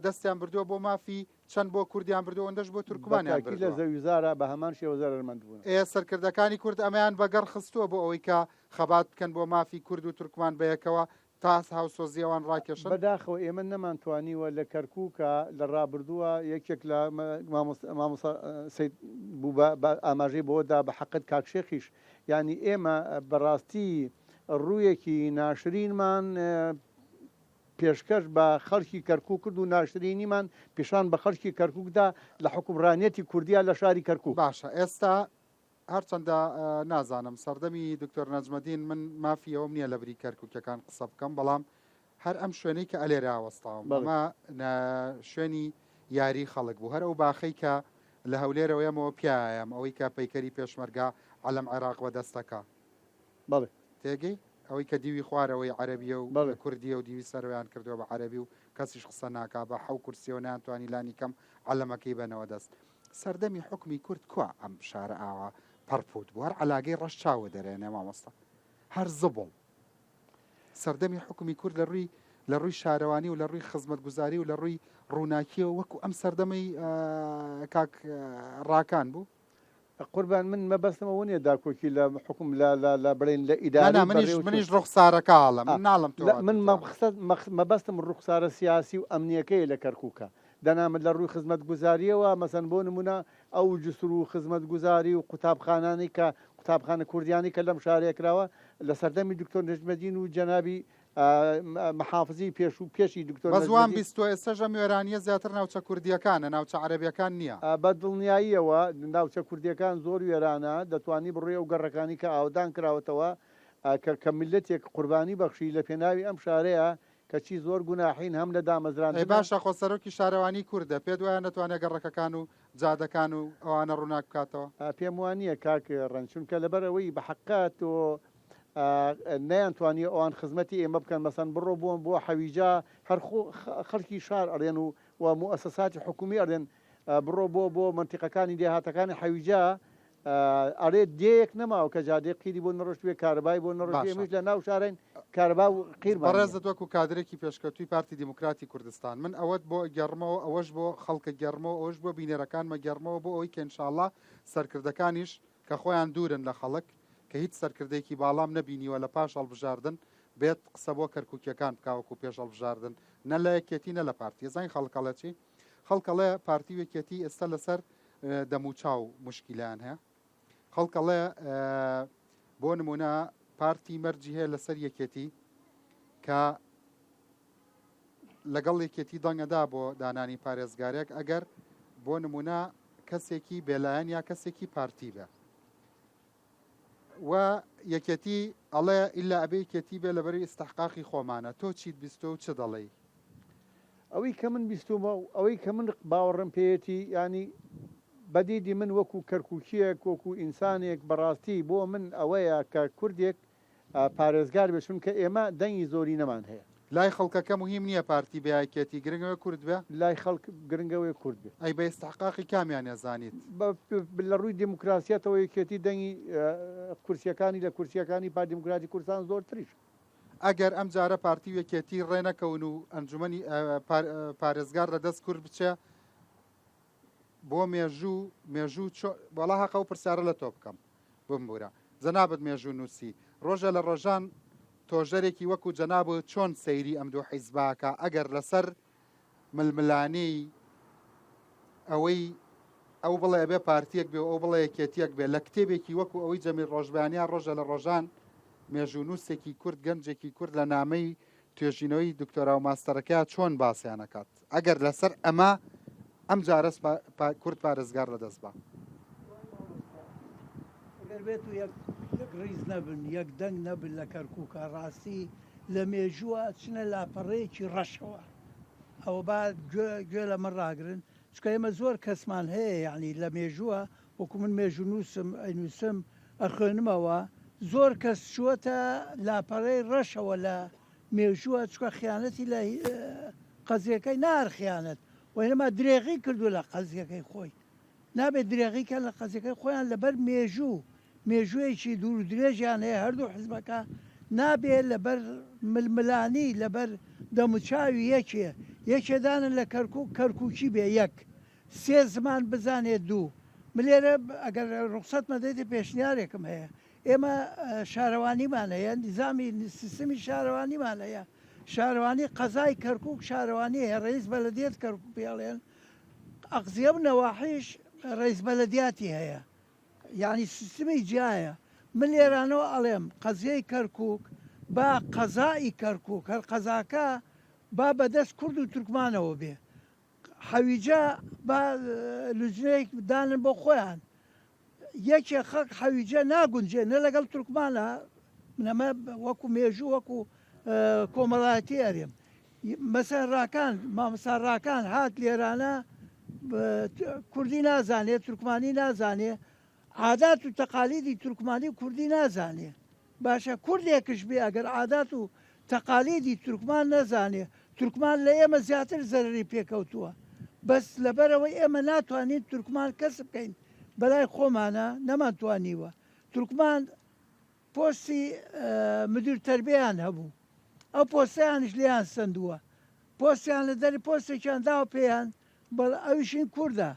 دەستیان بردووە بۆ مافی چەند بۆ کوردیان بردووە ئەوەندەش بۆ بە تورکمانیان تاکی لە بردووە. زەویوزارا بە هەمان شێوە زەرەرمەند بوونە. ئێ سەرکردەکانی کورد ئەمەیان بەگەڕ خستووە بۆ ئەوەی کە خەبات بکەن بۆ مافی کورد و تورکمان بەیەکەوە تا هاوسۆزی ئەوان ڕاکێشن؟ بەداخەوە ئێمە نەمانتوانیوە لە کەرکوکا لە ڕابردووە یەکێک لە مامۆستا سەید بوو بە ئاماژەی بەوە دا بە حەقت کاک شێخیش یانی ئێمە بەڕاستی ڕوویەکی ناشرینمان پێشکەش بە خەڵکی کەرکوک کرد و ناشرینیمان پیشان بە خەڵکی کەرکوک دا لە حوکمڕانیەتی کوردیا لە شاری کەرکوک. باشە ئێستا هەرچەندە نازانم سەردەمی دکتۆر نەجمەدین من مافی ئەوەم نییە لە بری کەرکوکیەکان قسە بکەم بەڵام هەر ئەم شوێنەی کە ئەلێرا وەستاوم ئەمە شوێنی یاری خەڵک بوو هەر ئەو باخەی کە لە هەولێرەوە یەمەوە پیایم ئەوەی کە پەیکەری پێشمەرگە عەلەم عێراق بەدەستەکە بەڵێ تێگەی ئەوەی کە دیوی خوارەوەی عەرەبیە و کوردیە و دیوی سەرەوەیان کردووە بە عەرەبی و کەسیش قسە ناکا بە حەو کورسیەوە نەیانتوانی لانی کەم عەلەمەکەی بەنەوە دەست سەردەمی حوکمی کورد کوا ئەم شارە ئاوا پەڕپوت بوو هەر عەلاگەی ڕەش چاوە دەرێنێ مامۆستا هەر زبڵ سەردەمی حکومی کورد لە ڕووی لە ڕووی شارەوانی و لە ڕووی خزمەتگوزاری و لە ڕووی ڕووناکیەوە وەکو ئەم سەردەمەی کاک ڕاکان بوو قوربان من مەبەستم ئەوە نیە داکۆکی لە حوکم لە لە لە بڵێین لە ئیدارەی نا نا منیش بەڕێوەچوون منیش ڕوخسارەکە ئەڵێم ئا من ناڵێم تۆ لە واتت من وایە. مەخسەد مەخ مەبەستم ڕوخسارە سیاسی و ئەمنیەکەیە لە کەرکوکە دەنا من لە ڕووی خزمەتگوزاریەوە مەسەن بۆ نمونە ئەو جسر و خزمەتگوزاری و قوتابخانانەی کە قوتابخانە کوردیانەی کە لەم شارەیە کراوە لە سەردەمی دکتۆر نەجمەدین و جەنابی محافزی پێشوو پێشی دکتۆر بەس وام نەجمەدین. بیستوە ئێستەش ئەم وێرانیە زیاتر ناوچە کوردیەکانە ناوچە عەرەبیەکان نیە. بە دڵنیاییەوە ناوچە کوردیەکان زۆر وێرانە دەتوانی بڕۆی ئەو گەڕەکانی کە ئاوەدان کراوەتەوە کە کە میللەتێک قوربانی بەخشی لە پێناوی ئەم شارەیا کەچی زۆر گوناحین هەم لە ئەی دامەزراندنا. باشە خۆ سەرۆکی شارەوانی کوردە پێت وایە نەتوانێ گەڕەکەکان و جادەکان و ئەوانە ڕووناک بکاتەوە؟ پێم وانیە کاک ڕەنج چونکە لەبەر ئەوەی بە حەقە تۆ نەیان توانیوە ئەوان خزمەتی ئێمە بکەن مەسەن بڕۆ بۆ بۆ حەویجە هەر خۆ خەڵکی شار ئەڵێن و و موئەسەساتی حکومی ئەڵێن بڕۆ بۆ بۆ مەنتیقەکانی دێهاتەکانی حەویجە ئەڵێ دێیەک نەماوە کە جادەی قیری بۆ نەڕۆشتبێ کارەبای بۆ نەڕۆشتبێ باشە ئێمەش لە ناو شارین کارەبا و قیرمان نییە. بەڕێزت وەکو کادرێکی پێشکەوتووی پارتی دیموکراتی کوردستان من ئەوەت بۆ ئەگێڕمەوە ئەوەش بۆ خەڵک ئەگێڕمەوە ئەوەش بۆ بینەرەکانم ئەگێڕمەوە بۆ ئەوەی کە ئینشاڵڵا سەرکردەکانیش کە خۆیان دوورن لە خەڵک کە هیچ سەرکردەیەکی باڵام نەبینیوە لە پاش هەڵبژاردن بێت قسە بۆ کەرکوکیەکان بکا وەکو پێش هەڵبژاردن نە لە یەکێتی نە لە پارتی ئەزانی خەڵک ئەڵێ چی خەڵک ئەڵێ پارتی و یەکێتی ئێستا لەسەر دەموچاو مشکیلیان هەیە خەڵک ئەڵێ بۆ نمونە پارتی مەرجی هەیە لەسەر یەکێتی کە لەگەڵ یەکێتی دەنگەدا بۆ دانانی پارێزگارێک ئەگەر بۆ نمونە کەسێکی بێلایەن یا کەسێکی پارتی بێ و یەکێتی ئەڵێ ئیلا ئەبێ یەکێتی بێ لەبەری ئیستحقاقی خۆمانە تۆ چیت بیستوە و چ دەڵێی؟ ئەوەی کە من بیستومە و ئەوەی کە من باوەڕم پێیەتی یانی بە دیدی من وەکو کەرکوکیەک وەکو ئینسانێک بەڕاستی بۆ من ئەوەیە کە کوردێک پارێزگار بێت چونکە ئێمە دەنگی زۆرینەمان هەیە. لای خەڵکەکە موهیم نیە پارتی بێ یا یەکێتی گرنگ ئەوەیە کورد بێ؟ لای خەڵک گرنگ ئەوەیە کورد بێ. ئەی بە ئیستحقاقی کامیان ئەزانیت؟ لە ڕووی دیموکراسیەتەوە یەکێتی دەنگی کورسیەکانی لە کورسیەکانی پارتی دیموکراتی کوردستان زۆرتریشە. ئەگەر ئەم جارە پارتی و یەکێتی ڕێ نەکەون و ئەنجومەنی پارێزگار لە دەست کورد بچێ بۆ مێژوو مێژوو چۆ وەڵا هەقە ئەو پرسیارە لە تۆ بکەم بمبورە جەنابت مێژوو نووسی ڕۆژە لە ڕۆژان تۆژەرێکی وەکو جەنابت چۆن سەیری ئەم دوو حیزباکە ئەگەر لەسەر ململانێی ئەوەی ئەو بڵێ ئەبێ پارتیەک بێ و ئەو بڵێ یەکێتیەک بێ لە کتێبێکی وەکو ئەوەی جەمیل ڕۆژبەیانیا ڕۆژە لە ڕۆژان مێژوونووسێکی کورد گەنجێکی کورد لە نامەی توێژینەوەی دکتۆرا و ماستەرەکەیا چۆن باسیان ئەکات ئەگەر لەسەر ئەمە ئەم جارەس کورد پارێزگار لەدەست با. ئەگەر بێت و یەک یەک ڕیز نەبن یەک دەنگ نەبن لە کەرکووکا ڕاستی لە مێژووە ئەچنە لاپەڕەیەکی ڕەشەوە ئەوە با گوێ گوێ لە من ڕاگرن چونکە ئێمە زۆر کەسمان هەیە یەعنی لە مێژووە وەکو من مێژوونووسم ئەینووسم ئەخوێنمەوە زۆر کەس چووەتە لاپەڕەی ڕەشەوە لە مێژووە چونکە خیانەتی لە قەزیەکەی نا هەر خیانەت وەینەما درێغی کردووە لە قەزیەکەی خۆی نابێت درێغی کەن لە قەزیەکەی خۆیان لەبەر مێژوو مێژوویەکی دوور و درێژیان هەیە هەردوو حزبەکە نابێ لەبەر ململانی لەبەر دەموچاوی یەکێ یەکێ دانن لە کەرکوک کەرکوکی بێ یەک سێ زمان بزانێ دوو من لێرە ئەگەر ڕوخسەتمە دەیتێ پێشنیارێکم هەیە ئێمە شارەوانیمان هەیە نیزامی سیستمی شارەوانیمان هەیە شارەوانی قەزای کەرکوک شارەوانی هەیە ڕئیس بەلەدیەت کەرکوک پێڵێن ئەقزیە و نەواحیش ڕئیس بەلەدیاتی هەیە یانی سیستمی جیایە من لێرانەوە ئەڵێم قەزیەی کەرکوک با قەزائی کەرکوک هەر قەزاکە با بەدەست کورد و تورکمانەوە بێ حەویجە با لوجنەیەک دانن بۆ خۆیان یەکێ خەڵک حەویجە ناگونجێ نە لەگەڵ تورکمانە من ئەمە وەکو مێژوو وەکو کۆمەڵایەتی ئەرێم مەسەن ڕاکان مامۆستا ڕاکان هات لێرانە کوردی نازانێ تورکمانی نازانێ عادات و تەقالیدی تورکمانی و کوردی نازانێ باشە کوردێکش بێ ئەگەر عادات و تەقالیدی تورکمان نەزانێ تورکمان لە ئێمە زیاتر زەرەری پێکەوتووە بەس لەبەرئەوەی ئێمە ناتوانین تورکمان کەسب کەین بەلای خۆمانە نەمانتوانیوە تورکمان پۆستی مدیر تەربیەیان هەبوو ئەو پۆستەیانیش لێیان سەندووە پۆستیان لە دەری پۆستێکیان داوە پێیان بەڵ ئەویش هین کوردە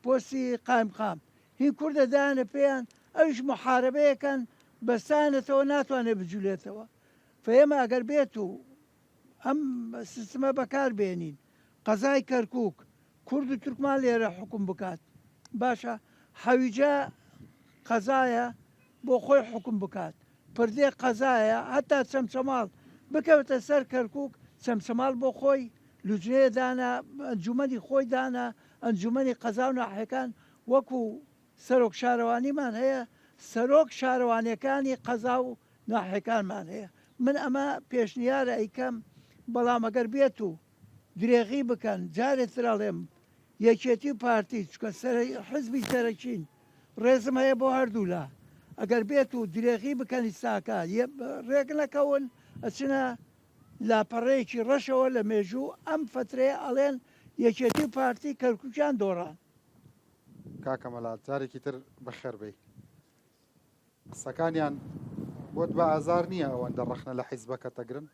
پۆستی قایمقام هین کوردە دایانە پێیان ئەویش محاربەیەکەن بەستانەتەوە ناتوانێت بجولێتەوە فێمە ئەگەر بێت و ئەم سیستمە بەکار بێنین قەزای کەرکک کورد و تورکمان لێرە حوکم بکات باشە حەویجە قەزایە بۆ خۆی حوکم بکات پردێ قەزایە هەتا چەمچەماڵ بکەوێتە سەر کەرکوک چەمچەماڵ بۆ خۆی لوجنەیە دانا ئەنجومەنی خۆی دانا ئەنجومەنی قەزا و ناحیەکان وەکو سەرۆک شارەوانیمان هەیە سەرۆک شارەوانیەکانی قەزا و ناحیەکانمان هەیە من ئەمە پێشنیارە ئەیکەم بەڵام ئەگەر بێت و درێغی بکەن جارێ تر ئەڵێم یەکێتی و پارتی چونکە حزبی سەرەکین ڕێزم هەیە بۆ هەردوولا ئەگەر بێت و درێغی بکەن ئیستاکە ڕێک نەکەون ئەچنە لاپەڕەیەکی ڕەشەوە لە مێژوو ئەم فەترەیە ئەڵێن یەکێتی و پارتی کەرکوکیان دۆڕان. کاکە مەلا جارێکی تر بەخێر بێی. قسەکانیان بۆت بە ئازار نییە ئەوەندە ڕەخنە لە حیزبەکەت ئەگرن؟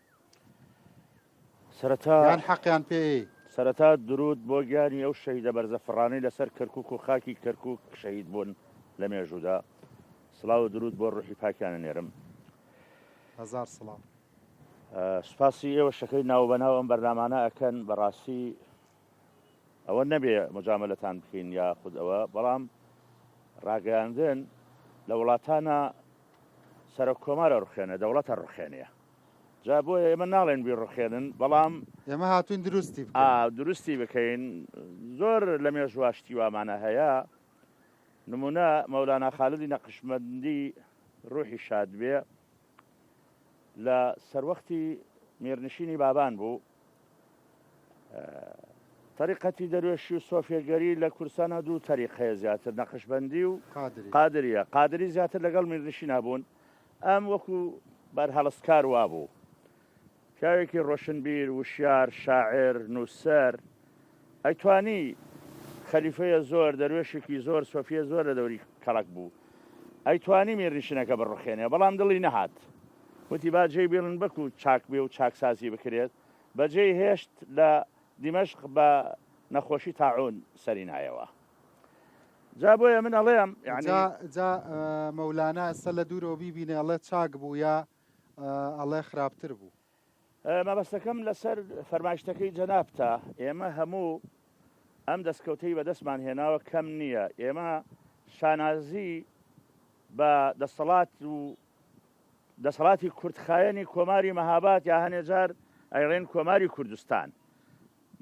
سەرەتا یان حەقیان پێیەی؟ سەرەتا دروود بۆ گیانی ئەو شەهیدە بەرزە فڕانەی لەسەر کەرکوک و خاکی کەرکوک شەهید بوون لە مێژوودا سڵاو و دروود بۆ ڕوحی پاکیان ئەنێرم. هەزار سڵاو. سوپاسی ئێوەش ئەکەین ناوبەناو ئەم بەرنامانە ئەکەن بەڕاستی ئەوە نەبێ مجاملەتان بکەین یا خود ئەوە بەڵام ڕاگەیاندن لە وڵاتانە سەرۆک کۆمارە ڕوخێنە دەوڵەتە ڕوخێنەیە جا بۆیە ئێمە ناڵێن بیڕوخێنن بەڵام ئێمە هاتوین دروستی بکەین ئا دروستی بکەین زۆر لە مێژوە شتی وامانە هەیە نمونە مەولانا خالدی نەقشبەندی ڕوحی شاد بێ لە سەروەختی میرنشینی بابان بوو. تەریقەتی دەروێشی و سۆفیەگەری لە کوردستانا دوو تەریق هەیە زیاتر نەقشبەندی و قادریە. قادری زیاتر لەگەڵ میرنشینا بوون. ئەم وەکو بەرهەڵستکار وابوو. پیاوێکی ڕۆشنبیر، وشیار، شاعیر، نووسەر، ئەیتوانی خەلیفەیە زۆر، دەروێشێکی زۆر، سۆفیە زۆر لە دەوری کەڵەک بوو. ئەیتوانی میرنشینەکە بڕوخێنێ، بەڵام دڵی نەهات. وتی با جێی بێڵن بەکو چاک بێ و چاکسازی بکرێت. بەجێی هێشت لە دیمەشق بە نەخۆشی تاعوون سەری نایەوە. جا بۆیە من ئەڵێم یانی. جا جا مەولانا ئێستا لە دوورەوە بیبینێ ئەڵێ چاک بوو یا ئەڵێ خراپتر بوو. مەبەستەکەم لەسەر فەرمایشتەکەی جەنابتە، ئێمە هەموو ئەم دەستکەوتەی بەدەستمان هێناوە کەم نییە، ئێمە شانازی بە دەسەڵات و دەسەڵاتی کورتخایەنی کۆماری مەهاباد یا هەنێ جار ئەیڵێن کۆماری کوردستان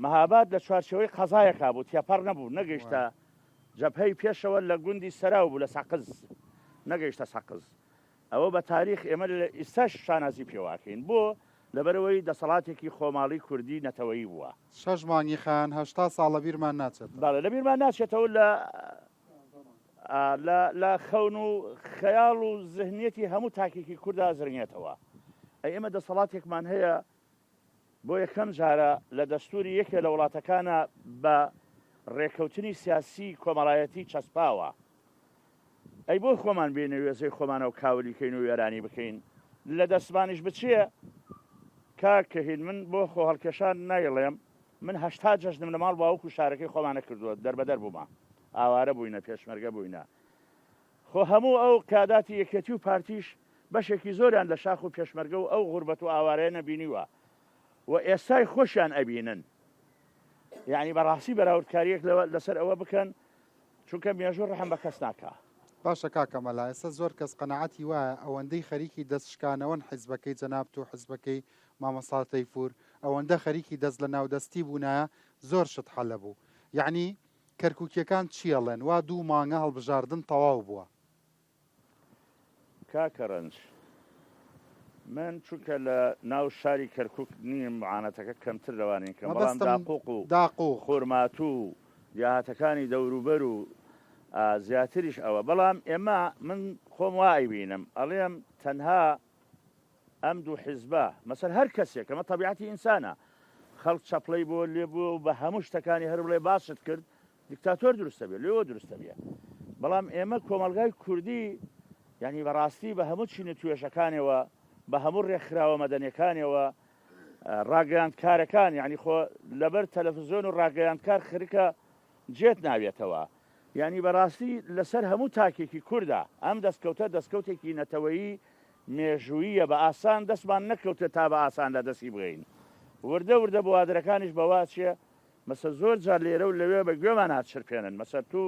مەهاباد لە چوارچێوەی قەزایەکا بوو تێپەڕ نەبوو نەگەیشتە جەبهەی پێشەوە لە گوندی سەراو بوو لە سەقز نەگەیشتە سەقز ئەوە بە تاریخ ئێمە لە ئیستاش شانازی پێوە ئەکەین بۆ؟ لەبەرئەوەی دەسەڵاتێکی خۆماڵی کوردی نەتەوەیی بووە. شەش مانگی خایان 80 ساڵ لەبیرمان ناچێتەوە. بەڵێ لەبیرمان ناچێتەوە لە لە لە خەون و خەیاڵ و زهنیەتی هەموو تاکێکی کوردا زرنگێتەوە. ئەی ئێمە دەسەڵاتێکمان هەیە بۆ یەکەم جارە لە دەستوری یەکێ لە وڵاتەکانا بە ڕێکەوتنی سیاسی کۆمەڵایەتی چەسپاوە. ئەی بۆ خۆمان بێینە وێزەی خۆمانەوە کاولی کەین و وێرانی بکەین لە دەستمانیش بچێ کاک کەهین من بۆ خۆ هەڵکێشان نایڵێم من 80 جەژنم لە ماڵ باوک و شارەکەی خۆمانە کردووە دەربەدەر بوومە ئاوارە بووینە پێشمەرگە بووینە خۆ هەموو ئەو قیاداتی یەکێتی و پارتیش بەشێکی زۆریان لە شاخ و پێشمەرگە و ئەو غوربەت و ئاوارەیە نەبینیوە و ئێستای خۆشیان ئەبینن یعنی بەڕاستی بەراوردکاریەک لەسەر ئەوە بکەن چونکە مێژوو ڕەحم بە کەس ناکا. باشە کاکە مەلا ئێستا زۆر کەس قەناعەتی وایە ئەوەندەی خەریکی دەست شکانەوەن حیزبەکەی جەنابت و حیزبەکەی مامۆستا تەیفور ئەوەندە خەریکی دەست لە ناودەستی بوونایە زۆر شت حەلەبوو یەعنی کەرکوکیەکان چیەڵێن وا دوو مانگە هەڵبژاردن تەواو بووە. کاکە رەنج من چونکە لە ناو شاری کەرکوک نیم معانەتەکە کەمتر لەوانین کەم بەڵام مەبەستم داقوق و داقوق. خورماتوو و دێهاتەکانی دەوروبەر و زیاتریش ئەوە بەڵام ئێمە من خۆم وا ئەیبینم ئەڵێم تەنها ئەم دوو حیزبە مەسەل هەر کەسێک ئەمە تەبیعەتی ئینسانە خەڵک چەپڵەی بۆ لێ بووە و بە هەموو شتەکانی هەر بڵێ باست کرد دیکتاتۆر دروستە بێ لێوە دروستە بێ بەڵام ئێمە کۆمەڵگای کوردی یعنی بەڕاستی بە هەموو چین و توێژەکانەوە بە هەموو ڕێکخراوە مەدەنیەکانەوە ڕاگەیاندکارەکان یعنی خۆ لەبەر تەلەفزیۆن و ڕاگەیاندکار خرکە جێت ناوێتەوە یعنی بەڕاستی لەسەر هەموو تاکێکی کووردا ئەم دەستکەوتە دەستکەوتێکی نەتەوەیی مێژووییە بە ئاسان دەستمان نەکەوتە تا بە ئاسان لە دەستی بگەین وردە وردە بوادرەکانیش بەواچێ مەسە زۆر جار لێرە و لەوێ بە گوێمانا چرپێنن مەسە تو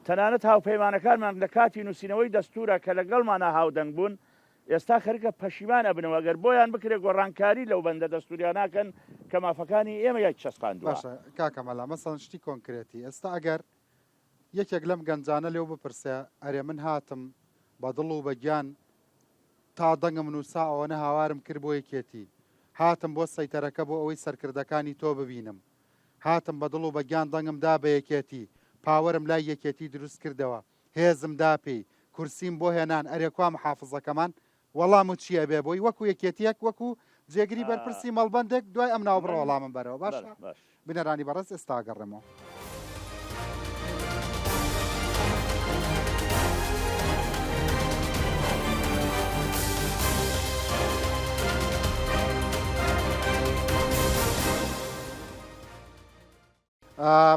تەنانەت هاوپەیمانەکانمان لە کاتی نووسینەوەی دەستوورا کە لەگەڵمانا هاودەنگ بوون ئێستا خەریکە پەشیمان ئەبنەوە گەر بۆیان بکرێ گۆڕانکاری لەو بەندە دەستووریانە کەن کە مافەکانی ئێمەیان چەسپاندووە. باشە کاکە مەلا مەسەڵەن شتی کۆنکرێتی ئێستا ئەگەر یەکێک لەم گەنجانە لێو بپرسێ ئەرێ من هاتم بە دڵ و بە گیان تا دەنگم نووسا ئەوەنە هاوارم کرد بۆ یەکێتی هاتم بۆ سەیتەرەکە بۆ ئەوەی سەرکردەکانی تۆ ببینم هاتم بە دڵ و بە گیان دەنگم دا بە یەکێتی پاوەرم لای یەکێتی دروست کردەوە هێزم دا پێی کورسیم بۆ هێنان ئەرێ کوا محافزەکەمان وەڵام و چی ئەبێ بۆی وەکو یەکێتیەک وەکو جێگری بەرپرسی مەڵبەندێک دوای ئەم ناوبڕە وەڵامم بەرەوە باشە بینەرانی بەڕێز ئێستا ئەگەڕێمەوە.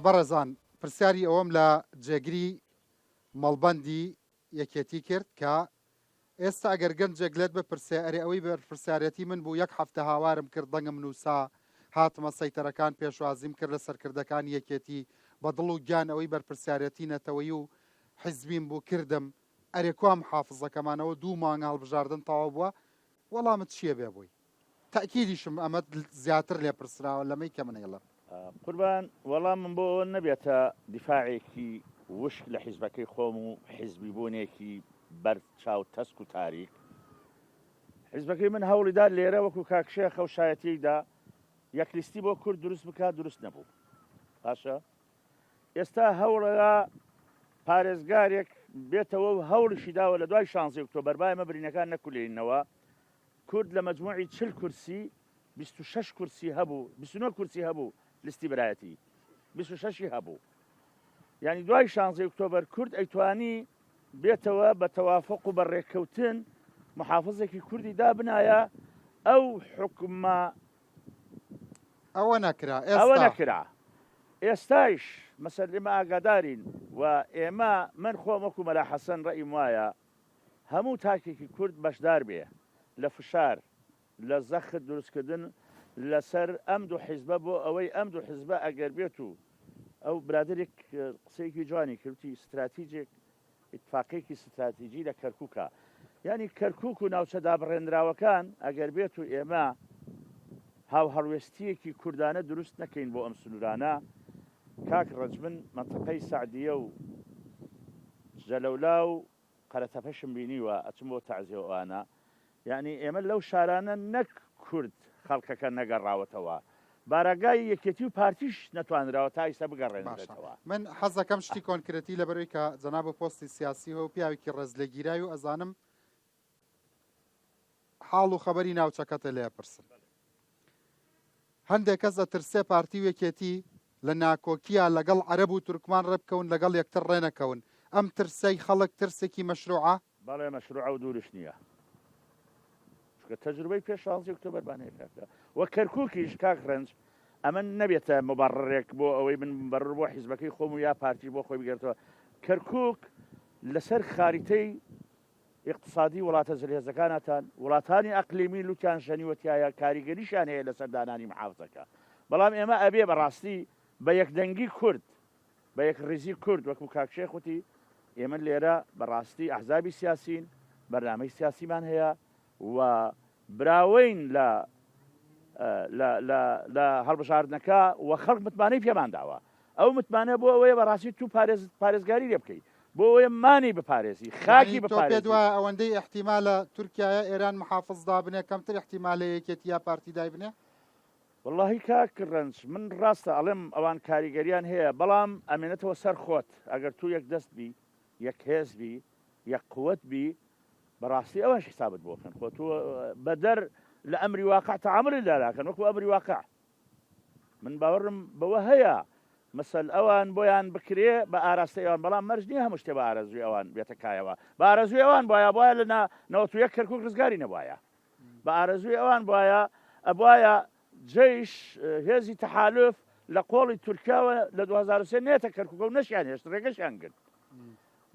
بەڕێزان پرسیاری ئەوەم لە جێگری مەڵبەندی یەکێتی کرد کە. ئێستا ئەگەر گەنجێک لێت بپرسێ ئەرێ ئەوەی بەرپرسیارێتی من بوو یەک هەفتە هاوارم کرد دەنگم نووسا هاتمە سەیتەرەکان پێشوازیم کرد لە سەرکردەکانی یەکێتی بە دڵ و گیان ئەوەی بەرپرسیارێتی نەتەوەیی و حیزبیم بوو کردم ئەرێ کوا محافزەکەمان ئەوە دوو مانگە هەڵبژاردن تەواو بووە وەڵامت چیە بێ بۆی؟ تەئکیدیشم ئەمەت زیاتر لێ پرسراوە لەمەی کە من ئەیڵێم. قوربان وەڵامم بۆ ئەوە نەبێتە دیفاعێکی وشک لە حیزبەکەی خۆم و حیزبی بوونێکی بەر چاو تەسک و تاریک. حیزبەکەی من هەوڵی دا لێرە وەکو کاک شێخ ئەو شایەتیەی دا یەک لیستی بۆ کورد دروست بکات دروست نەبوو. باشە ئێستا هەوڵەدا پارێزگارێک بێتەوە و هەوڵیشی داوە لە دوای شانزەی ئۆکتۆبەر با ئێمە برینەکان نەکولێنەوە کورد لە مەجموعی 40 کورسی 26 کورسی هەبوو 29 کورسی هەبوو لیستی برایەتی 26 هەبوو یعنی دوای شانزەی ئۆکتۆبەر کورد ئەیتوانی بێتەوە بە تەوافق و بە ڕێککەوتن محافزێکی کوردی دابنایە ئەو حکومە ئەوە نەکرا ئەوە نەکرا ئێستایش مەسەل ئێمە ئاگادارین و ئێمە من خۆم وەکو مەلا حەسەن ڕەئیم وایە هەموو تاکێکی کورد بەشدار بێ لە فشار لە زەخت دروستکردن لەسەر ئەم دوو حیزبە بۆ ئەوەی ئەم دوو حیزبە ئەگەر بێت و ئەو برادەرێک قسەیەکی جوانی کرد وتی ستراتیجێک ئیتفاقێکی ستراتیجی لە کەرکوکە یانی کەرکوک و ناوچە دابڕێنراوەکان ئەگەر بێت و ئێمە هاوهەڵوێستیەکی کوردانە دروست نەکەین بۆ ئەم سنوورانە کاک ڕەنج من مەنتەقەی سەعدیە و جەلەولا و قەرەتەپەشم بینیوە ئەچم بۆ تەعزیە و ئەوانە یانی ئێمە لەو شارانە نەک کورد خەڵکەکە نەگەڕاوەتەوە باراگای یەکێتی و پارتیش نەتوانراوە تا ئیستا باشە بگەڕێنرێتەوە. من حەزەکەم شتی کۆنکرێتی لەبەرئەوەی کە جەنابت پۆستی سیاسی هەیە و پیاوێکی ڕێزلێگیراوی و ئەزانم حاڵ و خەبەری ناوچەکەتە لێ ئەپرسم. هەندێک کەس ئەترسێ پارتی و یەکێتی لە ناکۆکییا لەگەڵ عەرەب و تورکمان ڕێبکەون لەگەڵ یەکتر ڕێنەکەون ئەم ترسەی خەڵک ترسێکی مەشروعە؟ بەڵێ مەشروعە و دوورش نییە چونکە تەجروبەی پێش شانزی ئۆکتۆبەرمان هەیە کاکە و کەرکوکیش کاک ڕەنج ئەمە نەبێتە مبەڕڕێک بۆ ئەوەی من مبەڕڕ بۆ حیزبەکەی خۆم و یا پارتی بۆ خۆی بگێرتەوە کەرکوک لەسەر خاریتەی ئیقتسادی وڵاتە زلهێزەکانتان، وڵاتانی ئەقلیمی لوتیان ژەنیوە تیایا کاریگەریشیان هەیە لەسەر دانانی محافزەکە، بەڵام ئێمە ئەبێ بەڕاستی بە یەکدەنگی کورد، بە یەکڕیزی کورد وەکو کاک شێخ وتی ئێمە لێرە بەڕاستی ئەحزابی سیاسین، بەرنامەی سیاسیمان هەیە و براوەین لە لە لە لە هەڵبژاردنەکە و خەڵک متمانەی پێمان داوە ئەو متمانە بۆ ئەوەیە بەڕاستی تو پارێز پارێزگاری لێ بکەی بۆ ئەوەیە مانی بپارێزی خاکی یعنی تۆ پێت بپارێزی. وایە ئەوەندەی ئیحتیمالە تورکیایە ئێران محافز دابنێ کەمتر ئیحتیمالە یەکێتی یا پارتی دایبنێ؟ وەڵاهی کاک ڕەنج من ڕاستە ئەڵێم ئەوان کاریگەریان هەیە بەڵام ئەمێنێتەوە سەر خۆت ئەگەر تو یەک دەست بی یەک هێز بی یەک قوت بی بەڕاستی ئەوانش حسابت بۆ کەن خۆ تۆ بەدەر لە ئەمری واقع تعاملی لاکەن وەکو ئەمری واقع من باوەڕم بەوە هەیە مەسەل ئەوان بۆیان بکرێ بە ئاراستەی ئەوان بەڵام مەرج نییە هەموو شتێ بە ئارەزووی ئەوان بێتە کایەوە بە ئارەزووی ئەوان بایە بایە لە 91 کەرکک ڕزگاری نەبایە بە ئارەزووی ئەوان بایە ئەبایە جەیش هێزی تەحالف لە قۆڵی تورکیاوە لە 2023 نێتە کەرکوکە و نەشیان هێشت ڕێگەشیان گرت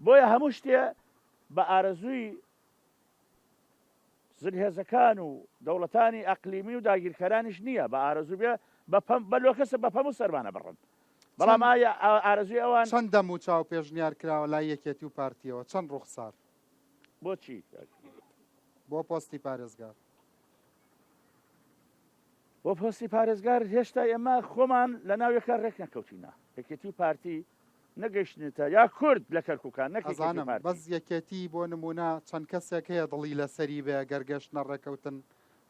بۆیە هەموو شتێ بە ئارەزووی زلهێزەکان و دەوڵەتانی ئەقلیمی و داگیرکەرانیش نییە بە ئارەزوو بێ بە پەم بە لۆکەسە بە پەم و سەرمانە بڕن بەڵام ئایا ئارەزووی ئەوان چەند دەم و چاو پێشنیار کراوە لای یەکێتی و پارتیەوە چەند ڕوخسار؟ بۆچی؟ بۆ پۆستی پارێزگار. بۆ پۆستی پارێزگار هێشتا ئێمە خۆمان لە ناو یەکا ڕێک نەکەوتینە یەکێتی و پارتی نەگەیشتنێتە یا کورد لە کەرکوکان نەک یەکێتی و ئەزانم پارتی. بەس یەکێتی بۆ نمونە چەند کەسێک هەیە دڵی لەسەری بێ گەر گەشتنە ڕێکەوتن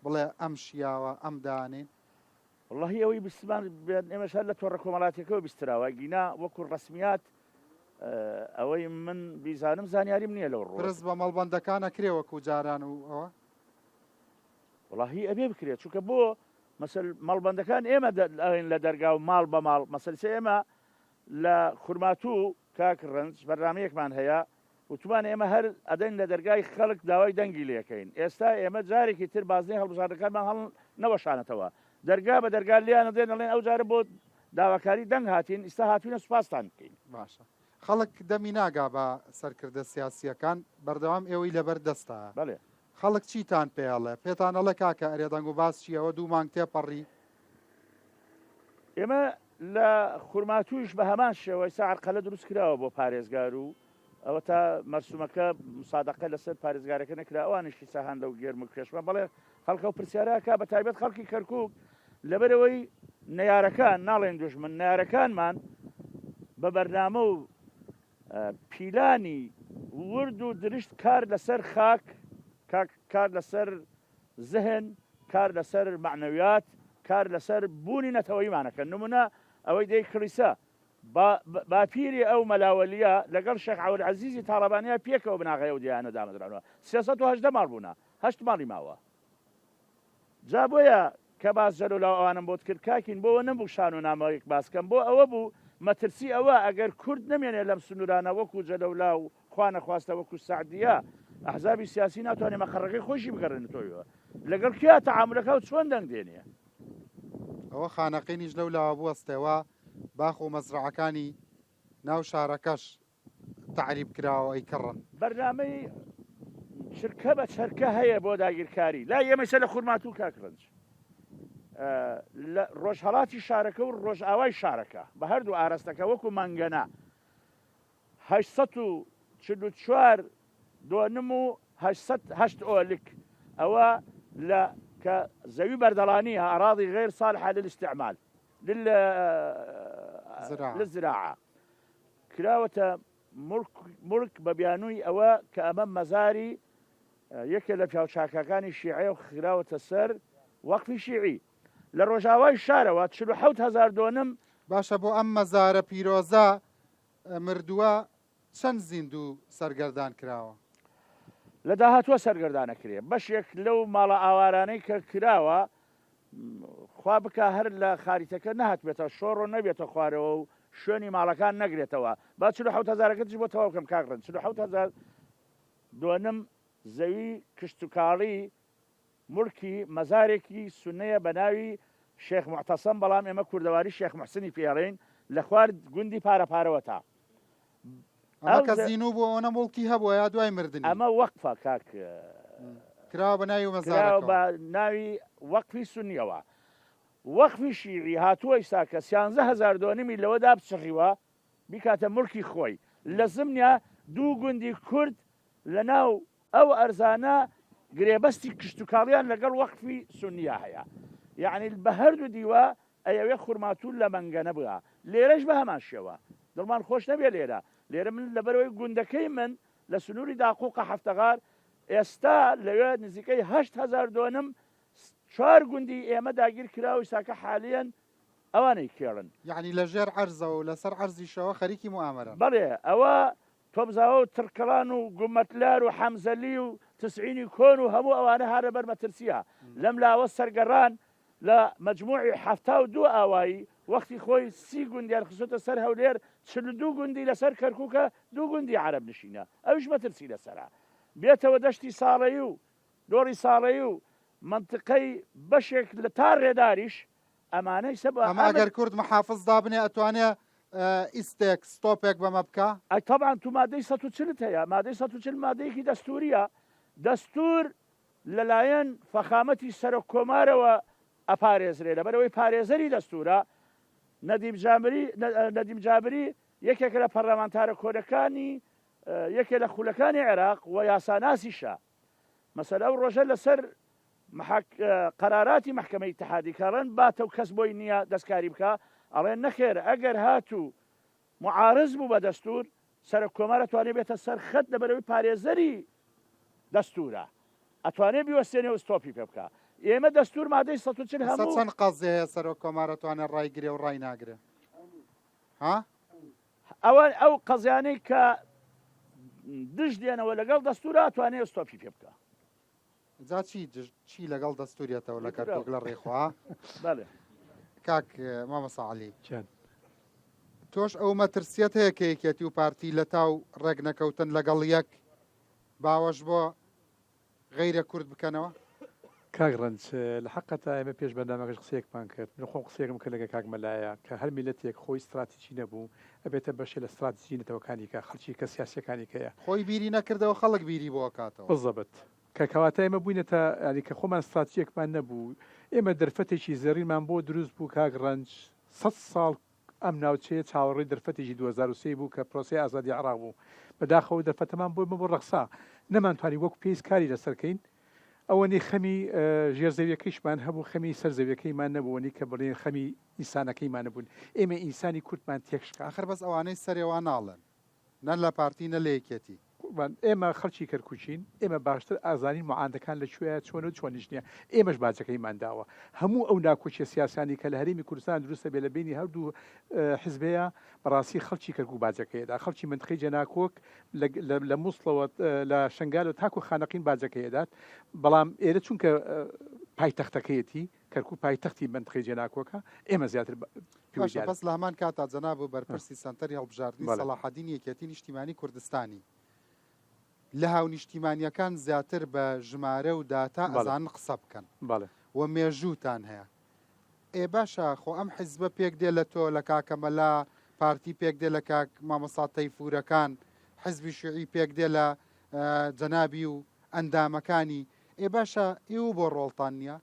بڵێ ئەم شیاوە ئەم دانێین. وەڵاهی ئەوەی بیستمان ئێمەش هەر لە تۆڕە کۆمەڵاتیەکەوە بیستراوە گینا وەکو ڕەسمیات ئەوەی من بیزانم زانیاریم نییە لەو ڕووە. پرس بە مەڵبەندەکان ئەکرێ وەکو جاران و ئەوە؟ وەڵاهی ئەبێ بکرێت چونکە بۆ مەسەل مەڵبەندەکان ئێمە ئەڵێن لە دەرگا و ماڵ بە ماڵ مەسەلسە ئێمە لە خورماتوو کاک ڕەنج بەرنامەیەکمان هەیە وتمان ئێمە هەر ئەدەین لە دەرگای خەڵک داوای دەنگی لێکەین ئێستا ئێمە جارێکی تر بازنەی هەڵبژاردنەکانمان هەڵ نەوەشانەتەوە دەرگا بە دەرگا لیان دێن ئەڵێن ئەو جارە بۆ داواکاری دەنگ هاتین ئیستا هاتوینە سوپاستان بکەین. باشە. خەڵک دەمی ناگا بە سەرکردە سیاسییەکان، بەردەوام ئێوەی لەبەر دەستە. بەڵێ. خەڵک چیتان پێ ئەڵێ؟ پێتان ئەڵێ کاکە ئەرێ دەنگ و باس چییە؟ ئەوە دوو مانگ تێپەڕی. ئێمە لە خورماتوویش بە هەمان شێوە ئیستا عەرقەلە دروست کراوە بۆ پارێزگار و ئەوەتا مەرسومەکە مسادەقە لەسەر پارێزگارەکە نەکرا ئەوانیش ئیستا هەن لەو گەرم و کێشمە بەڵێ خەڵک ئەو پرسیارە ئەکا بە تایبەت خەڵکی کەرکووک لەبەرئەوەی نەیارەکان ناڵێن دوژمن نەیارەکانمان بە بەرنامە و پیلانی ورد و درشت کار لەسەر خاک کار لەسەر زهن کار لەسەر مەعنەویات کار لەسەر بوونی نەتەوەییمانەکەن نمونە ئەوەی دەی کڵیسە باپیری ئەو مەلا وەلیە لەگەڵ شێخ عەولعەزیزی تاڵەبانیا پێکەوە بناغەی ئەو دێیانە دامەزرانوە 318 ماڵ بوونە هەشت ماڵی ماوە جا بۆیە کە باس جەلۆلاو ئەوانەم بۆت کرد کاکین بۆ ئەوە نەبوو شانۆنامەیەک باس کەم بۆ ئەوە بوو مەترسی ئەوە ئەگەر کورد نەمێنێ لەم سنوورانە وەکو جەلەولا و خوا نەخواستە وەکو سەعدیە ئەحزابی سیاسی ناتوانێ مەقەڕەکەی خۆیشی بگەڕێنێتەوە لەگەڵ کێ تەعامولەکە و چۆن دەنگ دێنێ. ئەوە خانەقینیش لەو لاوە بوەستێ وا باخ و مەزرەعەکانی ناو شارەکەش تەعریب کراوە ئەیکڕن. بەرنامەی چرکە بە چرکە هەیە بۆ داگیرکاری لای ئێمە ئیستا لە خورماتوو کاک ڕەنج لە ڕۆژهەڵاتی شارەکە و ڕۆژئاوای شارەکە بە هەردوو ئاراستەکە وەکو مەنگەنە 844 دۆنم و 808 ئۆلک ئەوە لە کە زەوی بەردەڵانیە أراضي غير صالحة للاستعمال للزراعة کراوەتە موڵک بە بیانووی ئەوە کە ئەمە مەزاری یەکێ لە پیاوچاکەکانی شیعەیە و خراوەتە سەر وەقفی شیعی. لە ڕۆژاوای شارەوە 47 هەزار دۆنم. باشە بۆ ئەم مەزارە پیرۆزە مردووە چەند زیندوو سەرگەردان کراوە؟ لە داهاتووە سەرگەردان ئەکرێ. بەشێک لەو ماڵە ئاوارانەی کە کراوە خوا بکا هەر لە خاریتەکە نەهاتبێتە شۆڕ و نەبێتە خوارەوە و شوێنی ماڵەکان نەگرێتەوە. با 47 هەزارەکەتیش بۆ تەواو کەم کاک ڕەنج، 47 هەزار دۆنم زەوی کشتوکاڵی موڵکی مەزارێکی سوننەیە بە ناوی شێخ موعتەسەم بەڵام ئێمە کوردەواری شێخ موحسنی پێ ئەڵێین لە خوار گوندی پارە پارەوە تا ئەمە کە زینوو بوو ئەوەنە موڵکی هەبووە یا دوای مردنی؟ ئەمە وەقفە کاک کراوە بە ناوی مەزارەکەوە. کراوە بە ناوی وەقفی سوننیەوە. وەقفی شیعی هاتووە ئیستا کە سیانزە هەزار دۆنمی لەوە دابچڕیوە بیکاتە موڵکی خۆی. لە زمنیا دوو گوندی کورد لە ناو ئەو ئەرزانە گرێبەستی کشتوکاڵیان لەگەڵ وەقفی سوننیە هەیە. یەعنی بە هەردوو دیوە ئەیەوێ خورماتوو لە مەنگەنە بگا. لێرەش بە هەمان شێوە. دڵمان خۆش نەبێ لێرە. لێرە من لەبەرئەوەی گوندەکەی من لە سنووری داقوقە حەفتەغار ئێستا لەوێ نزیکەی 8000 دۆنم چوار گوندی ئێمە داگیر کراوە ئیساکە حالیەن ئەوانەی کێڵن. یەعنی لە ژێر عەرزەوە و لەسەر عەرزیشەوە خەریکی موئامەرەن. بەڵێ ئەوە تۆپزاوە و تڕکەڵان و گومەتلار و حەمزەلی و تسعینی کۆن و هەموو ئەوانە هارە بەر مەترسیە. لەم لاوە سەرگەڕان لە مەجموعی 72 ئاوایی وەختی خۆی سی گوندیان خستۆتە سەر هەولێر 42 گوندی لەسەر کەرکوکە دوو گوندی عەرەب نشینە ئەویش مەترسی لەسەرە بێتەوە دەشتی ساڵەی و دۆڵی ساڵەی و مەنتقەی بەشێک لە تا ڕێداریش ئەمانەی سە بە ئەمە ئەگەر کورد محافز دابنێ ئەتوانێ ئیستێک ستۆپێک بەمە بکا؟ ئەی تەبعەن تو مادەی 140 هەیە مادەی 140 مادەیەکی دەستوریە دەستور لەلایەن فەخامەتی سەرۆک کۆمارەوە ئەپارێزرێ لەبەرئەوەی پارێزەری دەستورە نەدیم جامری نەدیم جابری یەکێکە لە پەرلەمانتارە کۆنەکانی یەکێ لە خولەکانی عێراق و یاساناسیشە مەسەلە ئەو ڕۆژە لەسەر محک قەراراتی مەحکەمەی ئیتحادی کە ئەڵێن باتە و کەس بۆی نییە دەستکاری بکا ئەڵێن نەخێر ئەگەر هاتوو معارز بوو بە دەستور سەرۆک کۆمار ئەتوانێ بێتە سەر خەت لەبەرئەوەی پارێزەری دەستورە ئەتوانێ بیوەستێنێ و ستۆپی پێ بکا ئێمە دەستور مادەی 140 ئێستا هەموو چەند قەزیە هەیە سەرۆک کۆمار ئەتوانێ ڕایگرێ و ڕایناگرێ ها؟ ئەوە ئەو قەزیانەی کە دژ دێنەوە لەگەڵ دەستورا ئەتوانێ ستۆپی پێ بکا. جا چی دژ چی لەگەڵ دەستوریەتەوە لە کەرکوک لە ڕێخوا بەڵێ کاک مامۆستا عەلی چەند تۆش ئەو مەترسیەت هەیە کە یەکێتی و پارتی لە تاو ڕێک نەکەوتن لەگەڵ یەک باوەش بۆ غەیرە کورد بکەنەوە؟ کاک ڕەنج لە حەقەتا ئێمە پێش بەرنامەکەش قسەیەکمان کرد من خۆم قسەیەکم کرد لەگەل کاک مەلایە کە هەر میللەتێک خۆی ستراتیجی نەبوو ئەبێتە بەشێ لە ستراتیجی نەتەوەکانی کە خەڵکی کە سیاسیەکانی کەیە. خۆی بیری نەکردەوە خەڵک بیری بۆ ئەکاتەوە. بزەبت کە کەواتە ئێمە بووینەتە یانی کە خۆمان ستراتیجێکمان نەبوو ئێمە دەرفەتێکی زێڕینمان بۆ دروست بوو کاک ڕەنج سەت ساڵ ئەم ناوچەیە چاوەڕێی دەرفەتێکی 2003 بوو کە پرۆسەی ئازادی عێراق بوو بەداخەوە دەرفەتەمان بۆ بۆ ڕەخسا نەمانتوانی وەک پێویست کاری لەسەر کەین ئەوەنەی خەمی ژێر زەویەکەیشمان هەبوو خەمی سەر زەویەکەیمان نەبوو ئەوەنەی کە بڵێین خەمی ئینسانەکەیمان نەبوون ئێمە ئینسانی کوردمان تێکشکا. ئاخر بەس ئەوانەی سەرێ وا ناڵێن نە لە پارتی نە لە یەکێتی. قوربان ئێمە خەڵکی کەرکوکین ئێمە باشتر ئازانین معاندەکان لە کوێیە چۆنە و چۆنیش نیە ئێمەش باجەکەیمان داوە هەموو ئەو ناکۆکیە سیاسیانەی کە لە هەرێمی کوردستان دروست ئەبێ لە بەینی هەردوو حزبەیە بەڕاستی خەڵکی کەرکوک باجەکەی ئەدا خەڵکی مەنتقەی جێناکۆک لە موسڵەوە لە شنگالەوە تاکو خانەقین باجەکەی ئەدات بەڵام ئێرە چونکە پایتەختەکەیەتی کەرکوک پایتەختی مەنتقەی جێناکۆکە ئێمە زیاتر پێوەی باشە دیارە. بەس لە هەمان کاتا جەناب و بەرپرسی سەنتەری هەڵبژاردنی بەڵێ. سەڵاحەدینی یەکێتی نیشتیمانی کوردستانی لە هاونیشتیمانیەکان زیاتر بە ژمارە و داتا بەڵێ. ئەزانن قسە بکەن بەڵێ. و مێژووتان هەیە ئێ باشە خۆ ئەم حیزبە پێک دێ لە تۆ لە کاکە مەلا پارتی پێک دێ لە کاک مامۆستا تەیفورەکان حیزبی شیوعی پێک دێ لە جەنابی و ئەندامەکانی ئێ باشە ئێوە بۆ ڕۆڵتان نییە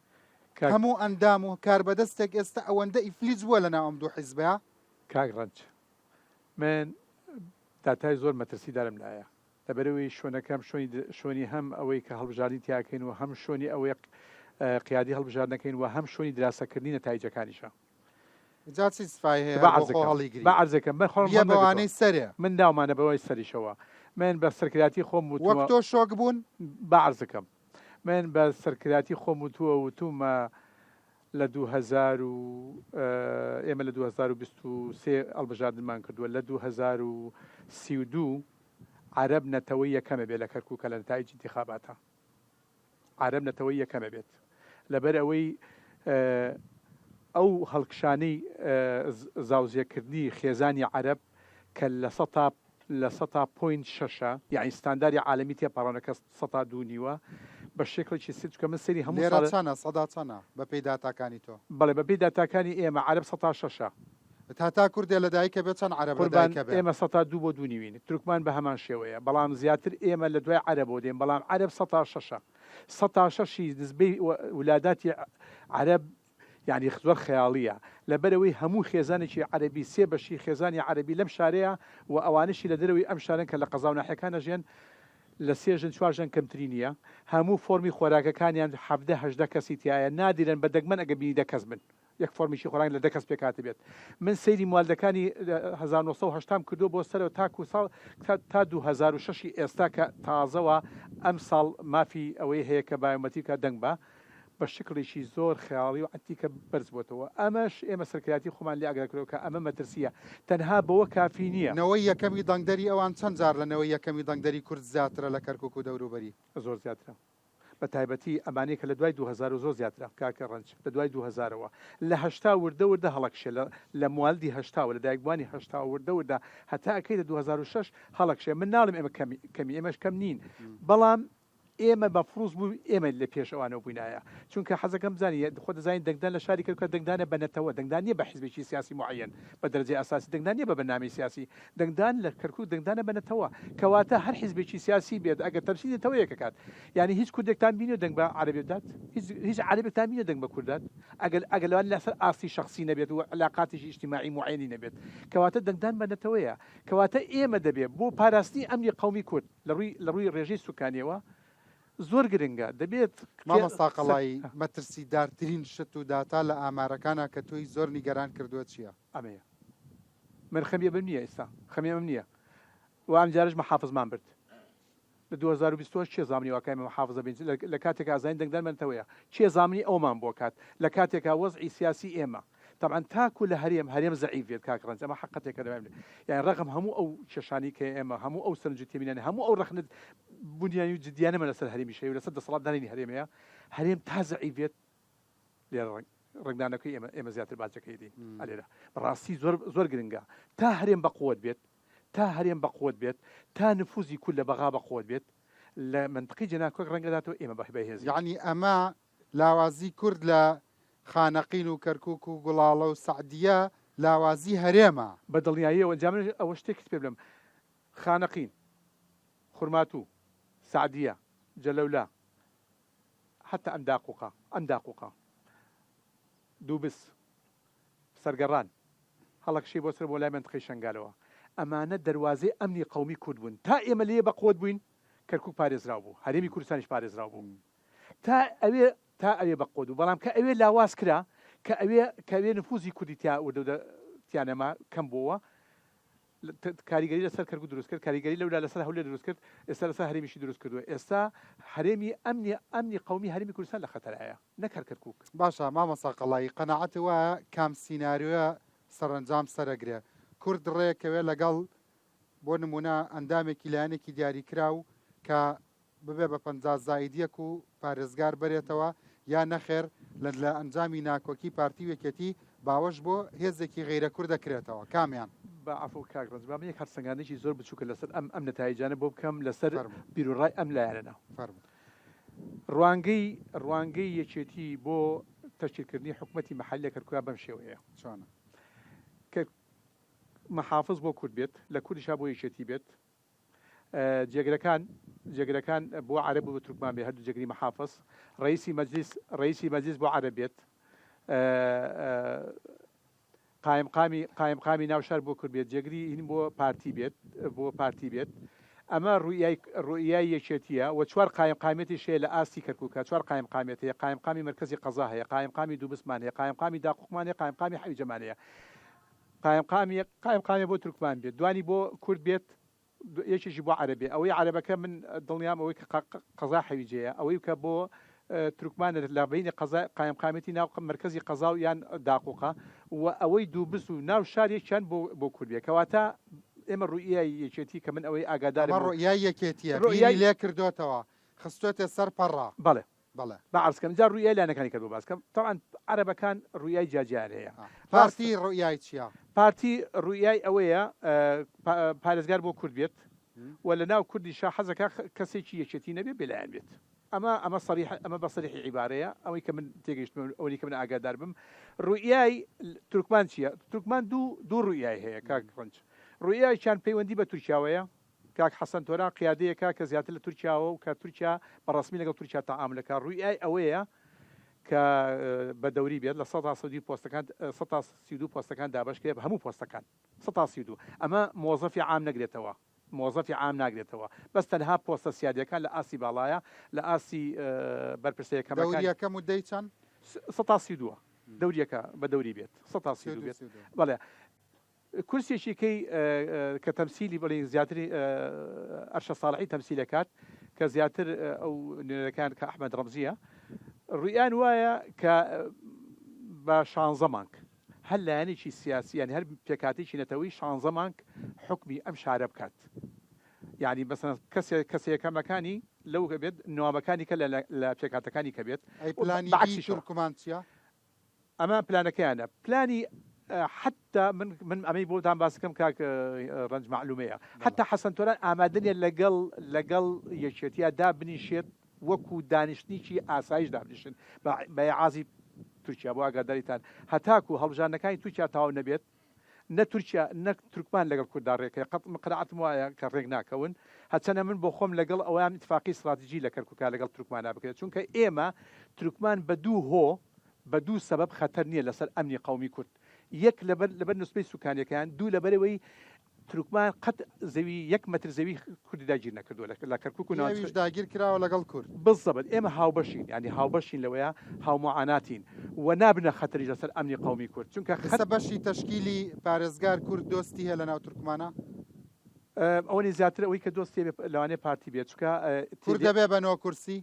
کاک هەموو ئەندام و کاربەدەستێک ئێستا ئەوەندە ئیفلیج بووە لەناو ئەم دوو حیزبەیا؟ کاک ڕەنج من داتای زۆر مەترسیدارم لایە لەبەرئەوەی شوێنەکەم شوێنی شوێنی هەم ئەوەی کە هەڵبژاردنی تیاکەین و هەم شوێنی ئەوەی قیادی هەڵبژاردنەکەین و هەم شوێنی دراسەکردنی نەتایجەکانیشە. جا چی سفای هەیە با هەر بۆ خۆ عەرزەکەم هەڵیگری با عەرزەکەم من خۆم بیە هەڵنەگرتووە بەوانەی سەرێ. من ناومانە بەوەی سەریشەوە من بە سەرکردایەتی خۆم وەک وتووە تۆ شۆک بوون؟ با عەرزەکەم من بە سەرکردایەتی خۆم وتووە وتوومە لە 2000 و ئێمە لە 2023 هەڵبژاردنمان کردووە لە 2032 عەرەب نەتەوەی یەکەمە بێت لە کەرکوکە لە نەتائیج ئینتیخاباتە عەرەب نەتەوەی یەکەمە بێت لەبەر ئەوەی ئەو هەڵکشانەی زاوزێکردنی خێزانی عەرەب کە لە سەتا لە سەتا point شەشە یانی ستانداری عالەمی تێپەڕاندوە کە سەتا دوو نیوە بە شێکڵێکی سیر چونکە من سەیری هەموو لێرە ساڵێ چەنە سەدا چەنە بە پێی داتاکانی تۆ؟ بەڵێ بە پێی داتاکانی ئێمە عەرەب سەتا شەشە. هەتا کوردێ لە دایکە بێ چەند عەرەب لە قوربان دایکە بێ؟ ئێمە سەتا دوو بۆ دوو نیوین تورکمان بە هەمان شێوەیە بەڵام زیاتر ئێمە لە دوای عەرەبەوە دێن بەڵام عەرەب سەتا شەشە سەتا شەشی نسبەی ولاداتی عەرەب یانی زۆر خەیاڵیە لەبەرئەوەی هەموو خێزانێکی عەرەبی سێ بەشی خێزانی عەرەبی لەم شارەیە و ئەوانەشی لە دەرەوەی ئەم شارەن کە لە قەزاو ناحیەکان ئەژێن لە سێ ژن چوار ژن کەمتری نیە هەموو فۆرمی خۆراکەکانیان 17 18 کەسی تیایە نادیرەن بە دەگمەن ئەگە بینی دە کەس بن یەک فۆرمیکی خۆراک لە دە کەس پێکهاتبێت من سەیری موالدەکانی 1970 کردووە بۆ سەرەوە تاکو ساڵ تا 2006 ئێستا کە تازەوە ئەم ساڵ مافی ئەوەی هەیە کە بایۆمەتریکا دەنگ بە بە شکڵێکی زۆر خەیاڵی و عەتیکە بەرز بۆتەوە. ئەمەش ئێمە سەرکردایەتی خۆمان لێ ئاگادار کردەوە کە ئەمە مەترسییە. تەنها بەوە کافی نییە. نەوەی یەکەمی دەنگدەری ئەوان چەند جار لە نەوەی یەکەمی دەنگدەری کورد زیاترە لە کەرکوک و دەوروبەری؟ زۆر زیاترە. بە تایبەتی ئەمانەی کە لە دوای 2000 و زۆر زیاترە کاکە ڕەنج. لە دوای 2000 ەوە. لە 80 وردە وردە هەڵەکشێ. لە لە موالدی 80 وە لە دایکبووانی 80 وردە وردە هەتا ئەکەیتە 2006 هەڵەکشێ. من ناڵێم ئێمە کەمی کەمی ئێمەش کەم نین. بەڵام ئێمە مەفروز بوو ئێمە لە پێش ئەوانەوە بووینایە چونکە حەزەکەم بزانی خۆ دەزانی دەنگدان لە شاری کەرکوکا دەنگدانە بە نەتەوە دەنگدان نیە بە حیزبێکی سیاسی موعەیەن بە دەرەجەی ئەساسی دەنگدان نیە بە بەرنامەی سیاسی دەنگدان لە کەرکوک دەنگدانە بە نەتەوە کەواتە هەر حیزبێکی سیاسی بێت ئەگەر تەمسیلی نەتەوەیەک ئەکات یانی هیچ کوردێکتان بینیوە دەنگ بە عەرەبێ بدات هیچ هیچ عەرەبێکتان بینیوە دەنگ بە کورد دات ئەگەر ئەگەر لەوان لەسەر ئاستی شەخسی نەبێت و علاقاتێکی ئیجتیماعی موعەیەنی نەبێت کەواتە دەنگدان بە نەتەوەیە کەواتە ئێمە دەبێ بۆ پاراستنی ئەمنی قەومی کورد لە ڕووی لە ڕووی ڕێژەی سوکانیەوە زۆر گرنگە دەبێت مامۆستا قەڵایی مەترسیدارترین شت و داتا لە ئامارەکانا کە تۆی زۆر نیگەران کردووە چییە؟ ئەمەیە من خەمی ئەمەم نییە ئێستا خەمی ئەمەم نییە و ئەمجارەش محافزمان برد لە 2028 کێ زامنی واکای مە محافزە بین لە کاتێکا ئەزانین دەنگدان بە نەتەوەیە کێ زامنی ئەومان بۆ کات لە کاتێکا وەزعی سیاسی ئێمە تەبعەن تاکو لە هەرێم هەرێم زەعیف بێت کاک ڕەنج ئەمە حەقەتێکە دەبێت یانی ڕەغم هەموو ئەو کێشانەی کە ئێمە هەموو ئەو سەرنج و تێبینیانە هەموو ئەو ڕەخنە بونیانی و جدیانەمە لەسەر هەرێمیش هەیە و لەسەر دەسەڵاتدارانی هەرێم هەیە هەرێم تا زەعیف بێت لێرە ڕەنگ ڕەنگدانەکەی ئێمە ئێمە زیاتر باجەکەی دین ئەلێرە بەڕاستی زۆر زۆر گرنگە تا هەرێم بە قوت بێت تا هەرێم بە قوت بێت تا نفوزی کورد لە بەغا بە قوت بێت لە منطقی جێناکۆک ڕەنگەداتەوە ئێمە بە بەهێزین. یەعنی ئەمە. لاوازی کورد لە خانەقین و کەرکوک و گوڵاڵە و سەعدیە لاوازی هەرێمە. بە دڵنیاییەوە جا من ئەوە شتێکت پێ بلێم خانەقین، خورماتوو، سەعدیە، جەلەولا، حەتا ئەم داقوقە، ئەم داقوقە، دووبس، سەرگەڕان، هەڵەکشەی بۆ سەر بۆ لای مەنتقەی شەنگالەوە، ئەمانە دەروازەی ئەمنی قەومی کورد بوون، تا ئێمە لێ بەقوەت بووین کەرکوک پارێزراو بوو، هەرێمی کوردستانیش پارێزراو بوو. تا ئەوێ تا ئەوێ بەقوەت بوو، بەڵام کە ئەوێ لاواز کرا، کە ئەوێ کە ئەوێ نفوزی کوردی تیا وردە وردە تیا نەما، کەم بۆوە، کاریگەری لەسەر کەرکوک دروست کرد، کاریگەری لەولا لەسەر هەولێر دروست کرد، ئێستا لەسەر هەرێمیشی دروست کردووە. ئێستا هەرێمی ئەمنی ئەمنی قەومی هەرێمی کوردستان لە خەتەرایە نەک هەر کەرکوک. باشە مامۆستا قەڵایی قەناعەت وایە کام سیناریۆیە سەرەنجام سەرەگرێ کورد ڕێکەوێ لەگەڵ بۆ نمونە ئەندامێکی لایەنێکی دیاریکراو کە ببێ بە 50 زائید یەک و پارێزگار بەرێتەوە یا نەخێر لە لە ئەنجامی ناکۆکی پارتی و یەکێتی باوەش بۆ هێزێکی غەیرە کورد دەکرێتەوە کامیان؟ بە عەفو کاک ڕەنج با من یەک هەڵسەنگاندنێکی زۆر بچووکە لەسەر ئەم ئەم نەتایجانە بۆ بکەم لەسەر فەرموو. بیروڕای ئەم لایەنانە. فەرموو. ڕوانگەی ڕوانگەی یەکێتی بۆ تەشکیلکردنی حکومەتی مەحەلی لە کەرکوکا بەم شێوەیە. چۆنە؟ کە مەحافز بۆ کورد بێت، لە کوردیشا بۆ یەکێتی بێت، جێگرەکان جێگرەکان بۆ عەرەب و بۆ تورکمان بێت، هەردوو جێگری مەحافز، ڕەئیسی مەجلیس ڕەئیسی مەجلیس بۆ عەرەب بێت، قایمقامی قایمقامی ناو شار بۆ کورد بێت، جێگری هین بۆ پارتی بێت بۆ پارتی بێت. ئەمە ڕوئیای ڕوئیای یەکێتییە و چوار قایمقامیەتیش هەیە لە ئاستی کەرکوکا، چوار قایمقامیەت هەیە، قایمقامی مەرکەزی قەزا هەیە، قایمقامی دووبسمان هەیە، قایمقامی داقوقمان هەیە، قایمقامی حەویجەمان هەیە. قایمقامی قایمقامی بۆ تورکمان بێت دوانی بۆ کورد بێت یەکێکی بۆ عەرەب بێ ئەوەی عەرەبەکە من دڵنیام ئەوەی کە قەزای حەویجەیە ئەوەی کە بۆ تورکمانە لە بینی قەزای قایمقامیەتی ناو مەرکەزی قەزا و یان داقوقە و ئەوەی دووبز و ناو شار یەکیان بۆ بۆ کورد بێ کەواتە ئێمە ڕوئیای یەکێتی کە من ئەوەی ئاگادارم ئەمە و ڕوئیای یەکێتیە بیری ڕوئیای لێ کردۆتەوە خستۆتە سەر پەڕە. بەڵێ بەڵێ. با عەرز کەم جا ڕوئیای لایەنەکانی کەر بۆ باس کەم تەبعەن عەرەبەکان ڕوئیای جیاجیایان هەیە ڕاستە. پارتی ڕوئیای چیە؟ پارتی ڕوئیای ئەوەیە پارێزگار بۆ کورد بێت و لە ناو کوردیشا حەزەکا کەسێکی یەکێتی نەبێ بێلایەن بێت ئەمە ئەمە سەریح ئەمە بە سەریحی عیبارەیە ئەوەی کە من تێگەیشتم ئەوەی کە من ئاگادار بم ڕوئیای تورکمان چیە؟ تورکمان دوو دوو ڕوئیای هەیە کاک ڕەنج ڕوئیایەکیان پەیوەندی بە تورکیاوەیە کاک حەسەن تۆران قیادەیەکە کە زیاتر لە تورکیاوە و کە تورکیا بە ڕەسمی لەگەڵ تورکیا تەعامول ئەکا ڕوئیای ئەوەیە کە بە دەوری بێت لە 132 پۆستەکان 132 پۆستەکان دابەش کرێت هەموو پۆستەکان 132 ئەمە مۆزەفی عام نەگرێتەوە مۆزەفی عام ناگرێتەوە بەس تەنها پۆستە سیادیەکان لە ئاستی باڵایە لە ئاستی بەرپرسە یەکەمەکان. دەوریەکە مودەی چەند؟ 132 دەوریەکە بە دەوری بێت 132 بێت بەڵێ. کورسیەکی کەی کە تەمسیلی بڵێین زیاتر ئەرشە ساڵحی تەمسیل ئەکات کە زیاتر ئەو نوێنەرەکان کە ئەحمەد ڕەمزیە ڕویان وایە کە بە شانزە مانگ هەر لایەنێکی سیاسی یانی هەر پێکهاتەیەکی نەتەوەی شانزە مانگ حوکمی ئەم شارە بکات یانی مەسەلەن کەسێ کەسە یەکەمەکانی لەو بێت نوابەکانی کە لە پێکهاتەکانی کە بێت ئەی پلانی بە بی عەکسیشەوە. تورکمان چیە؟ ئەمە پلانەکەیانە پلانی حەتتا من من ئەمەی بۆتان باس بکەم کاک ڕەنج مەعلومەیە حەتتا حەسەن تۆران ئامادە نیە لەگەڵ لەگەڵ یەکێتیا دابنیشێت وەکو دانیشتنیکی ئاسایش دابنیشن بە ئیعازی تورکیا بۆ ئاگاداریتان هەتاکو هەڵبژاردنەکانی تورکیا تەواو نەبێت نە تورکیا نە تورکمان لەگەڵ کورددا ڕێکەوێ قەت من قەناعەتم وایە کە ڕێک ناکەون هەرچەنە من بۆ خۆم لەگەڵ ئەوەیام ئیتفاقی ستراتیجی لە کەرکوکا لەگەڵ تورکمانا بکرێت چونکە ئێمە تورکمان بە دوو هۆ بە دوو سەبەب خەتەر نیە لەسەر ئەمنی قەومی کورد یەک لەبەر لەبەر نوسبەی سوکانیەکەیان دوو لەبەرئەوەی تورکمان قەت زەوی یەک مەتر زەوی کوردی داگیر نەکردووە لە کەرکوک و ئەویش داگیر کراوە لەگەڵ کورد. بالضبط ئێمە هاوبەشین یانی هاوبەشین لەوەیا هاوموعاناتین و نابنە خەتەریش لەسەر ئەمنی قەومی کورد چونکە خەت. ئێستا بەشی تەشکیلی پارێزگار کورد دۆستی هەیە لەناو تورکمانا؟ ئەوەنی زیاتر ئەوەی کە دۆستی هەبێ لەوانەیە پارتی بێت چونکە کورد دەبێ بە نۆ کورسی؟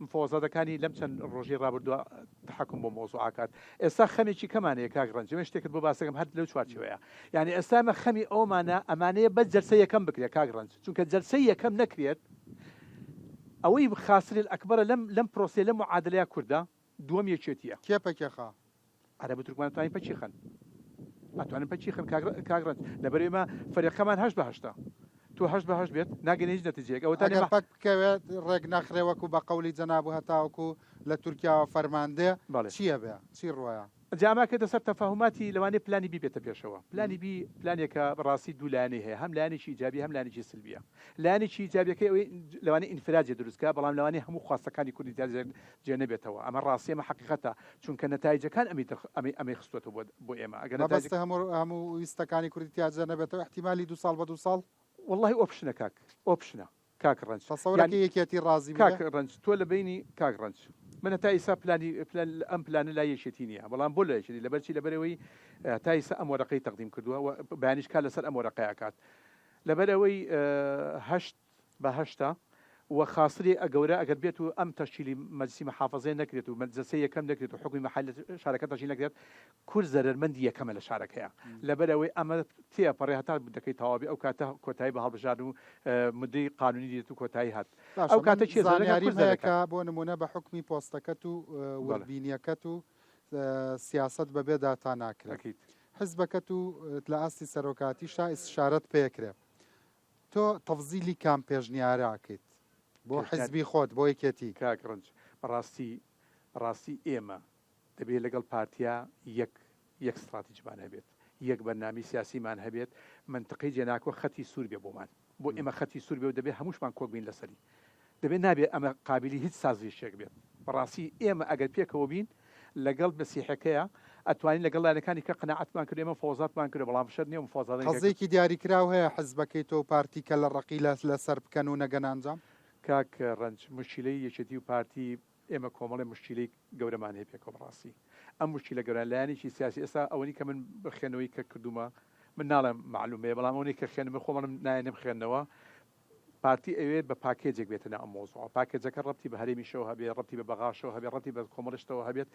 مفەوەزادەکانی لەم چەند ڕۆژەی ڕابردووە تەحەکوم بۆ مەوزوع ئەکات. ئێستا خەمێکی کەمان هەیە کاک ڕەنج، من شتێکت بۆ باس دەکەم هەر لەو چوارچێوەیە. یانی ئێستا ئێمە خەمی ئەوەمانە ئەمانەیە بەس جەلسەی یەکەم بکرێت کاک ڕەنج، چونکە جەلسەی یەکەم نەکرێت ئەوەی خاسر الاکبرە لەم لەم پرۆسەیە لەم معادلەیە کوردە، دووەم یەکێتییە. کێ پەکی خا؟ عەرەب و تورکمان ئەتوانین پەکی خەن ئەتوانن پەکی خەن کاک کاک ڕەنج لەبەر ئێمە فەریقەمان هەشت بە هەشتە. تۆ هەشت بە هەشت بێت ناگەنە هیچ نەتیجەیەک ئەوەتانێ ئەگەر پەک بکەوێت ڕێک نەخرێ وەکو بە قەولی جەناب و هەتاوەکو لە تورکیاوە فەرمان دێ بەڵێ. چی ئەبێ؟ چی ڕوەیا؟ جا ئەمە ئەکەێتە سەر تەفاهوماتی لەوانەیە پلانی بی بێتە پێشەوە. پلانی بی پلانێکە بەڕاستی دوو لایەنەی هەیە هەم لایەنێکی ئیجابی هەم لایەنێکی سلبیە. لایەنێکی ئیجابیەکەی ئەوەی لەوانەیە ئینفراجێ دروست کا بەڵام لەوانەیە هەموو خواستەکانی کوردی تیا جێ نەبێتەوە ئەمە ڕاستیە ئەمە حەقیقەتە چونکە نەتایجەکان ئەمی ئەمەی ئەمەی خستۆتەوە بۆ بۆ ئێمە ئەگەر نەتایج مەبەستە هەموو هەموو ویستەکانی کوردی تیا جێ نەبێتەوە ئیحتیمالی دوو ساڵ بە دوو ساڵ؟ وەڵاهی option ە کاک option ە کاک ڕەنج تەسەورەکەی یانی یەکێتی ڕازی کاک ببێ؟ ڕەنج تۆ لە بەینی کاک ڕەنج من هەتا ئیسا پلانی پلان ئەم پلانە لای یەکێتی نییە بەڵام بۆ لای یەکێتی لەبەرچی لەبەرئەوەی هەتا ئیسا ئەم وەرەقەی تەقدیم کردووە و بەیانیش کار لەسەر ئەم وەرەقەیە ئەکات لەبەرئەوەی هەشت بە هەشتە و خاسری گەورە ئەگەر بێت و ئەم تەشکیلی مەجلسی محافەزەیە نەکرێت و جەلسەی یەکەم نەکرێت و حوکمی مەحەلی لە شارەکە تەشکیل نەکرێت کورد زەرەرمەندی یەکەمە لە شارەکەیا لەبەرئەوەی ئەمە تێئەپەڕێ هەتا مودەکەی تەواو بێ ئەو کاتە کۆتایی بە هەڵبژاردن و مودەی قانونی دێت و کۆتایی هات باشە ئەو من کاتە کێ زەرەر دەکات زانیاریم کورد هەیە زەرەر کە دەکات. بۆ نمونە بە حوکمی پۆستەکەت و بەڵێ. وردبینیەکەت و سیاسەت بەبێ داتا ناکرێ ئەکید. حزبەکەت و لە ئاستی سەرۆکاتیشا ئیستشارەت پێکرێ تۆ تەفزیلی کام پێشنیارە ئەکەیت بۆ پێشنیار حزبی خۆت بۆ یەکێتی؟ کاک ڕەنج بەڕاستی بەڕاستی ئێمە دەبێت لەگەڵ پارتیا یەک یەک ستڕاتیجمان هەبێت یەک بەرنامەی سیاسیمان هەبێت مەنتقەی جێناکۆ خەتی سوور بێ بۆمان بۆ ئێمە خەتی سوور بێ و دەبێت هەمووشمان کۆک بین لەسەری دەبێت نابێت ئەمە قابیلی هیچ سازشێک بێت بەڕاستی ئێمە ئەگەر پێکەوە بین لەگەڵ مەسیحەکەیە ئەتوانین لەگەڵ لایەنەکانی کە قەناعەتمان کرد ئێمە مفاوەزاتمان کرد بەڵام شەرت نییە مفاوەزاتەکە قەزیەکی دیاریکراو هەیە حزبەکەی تۆ و پارتی کە لە ڕەقی لە لەسەر بکەن و نەگەنە ئەنجام؟ کاک ڕەنج موشکیلەی یەکێتی و پارتی ئێمە کۆمەڵێ موشکیلەی گەورەمان هەیە پێکەوە بەڕاستی ئەم موشکیلە گەوران لایەنێکی سیاسی ئێستا ئەوەنی کە من بخێنەوەی کە کردومە من ناڵێم مەعلومەیە بەڵام ئەوەی کە خوێنم من خۆم ئەڵێم نایەنم خوێندنەوە پارتی ئەوێت بە پاکێجێک بێتە ناو ئەم مەوزوعە پاکێجەکە ڕەبتی بە هەرێمیشەوە هەبێت ڕەبتی بە بەغاشەوە هەبێت ڕەبتی بە کۆمەڵە شتەوە هەبێت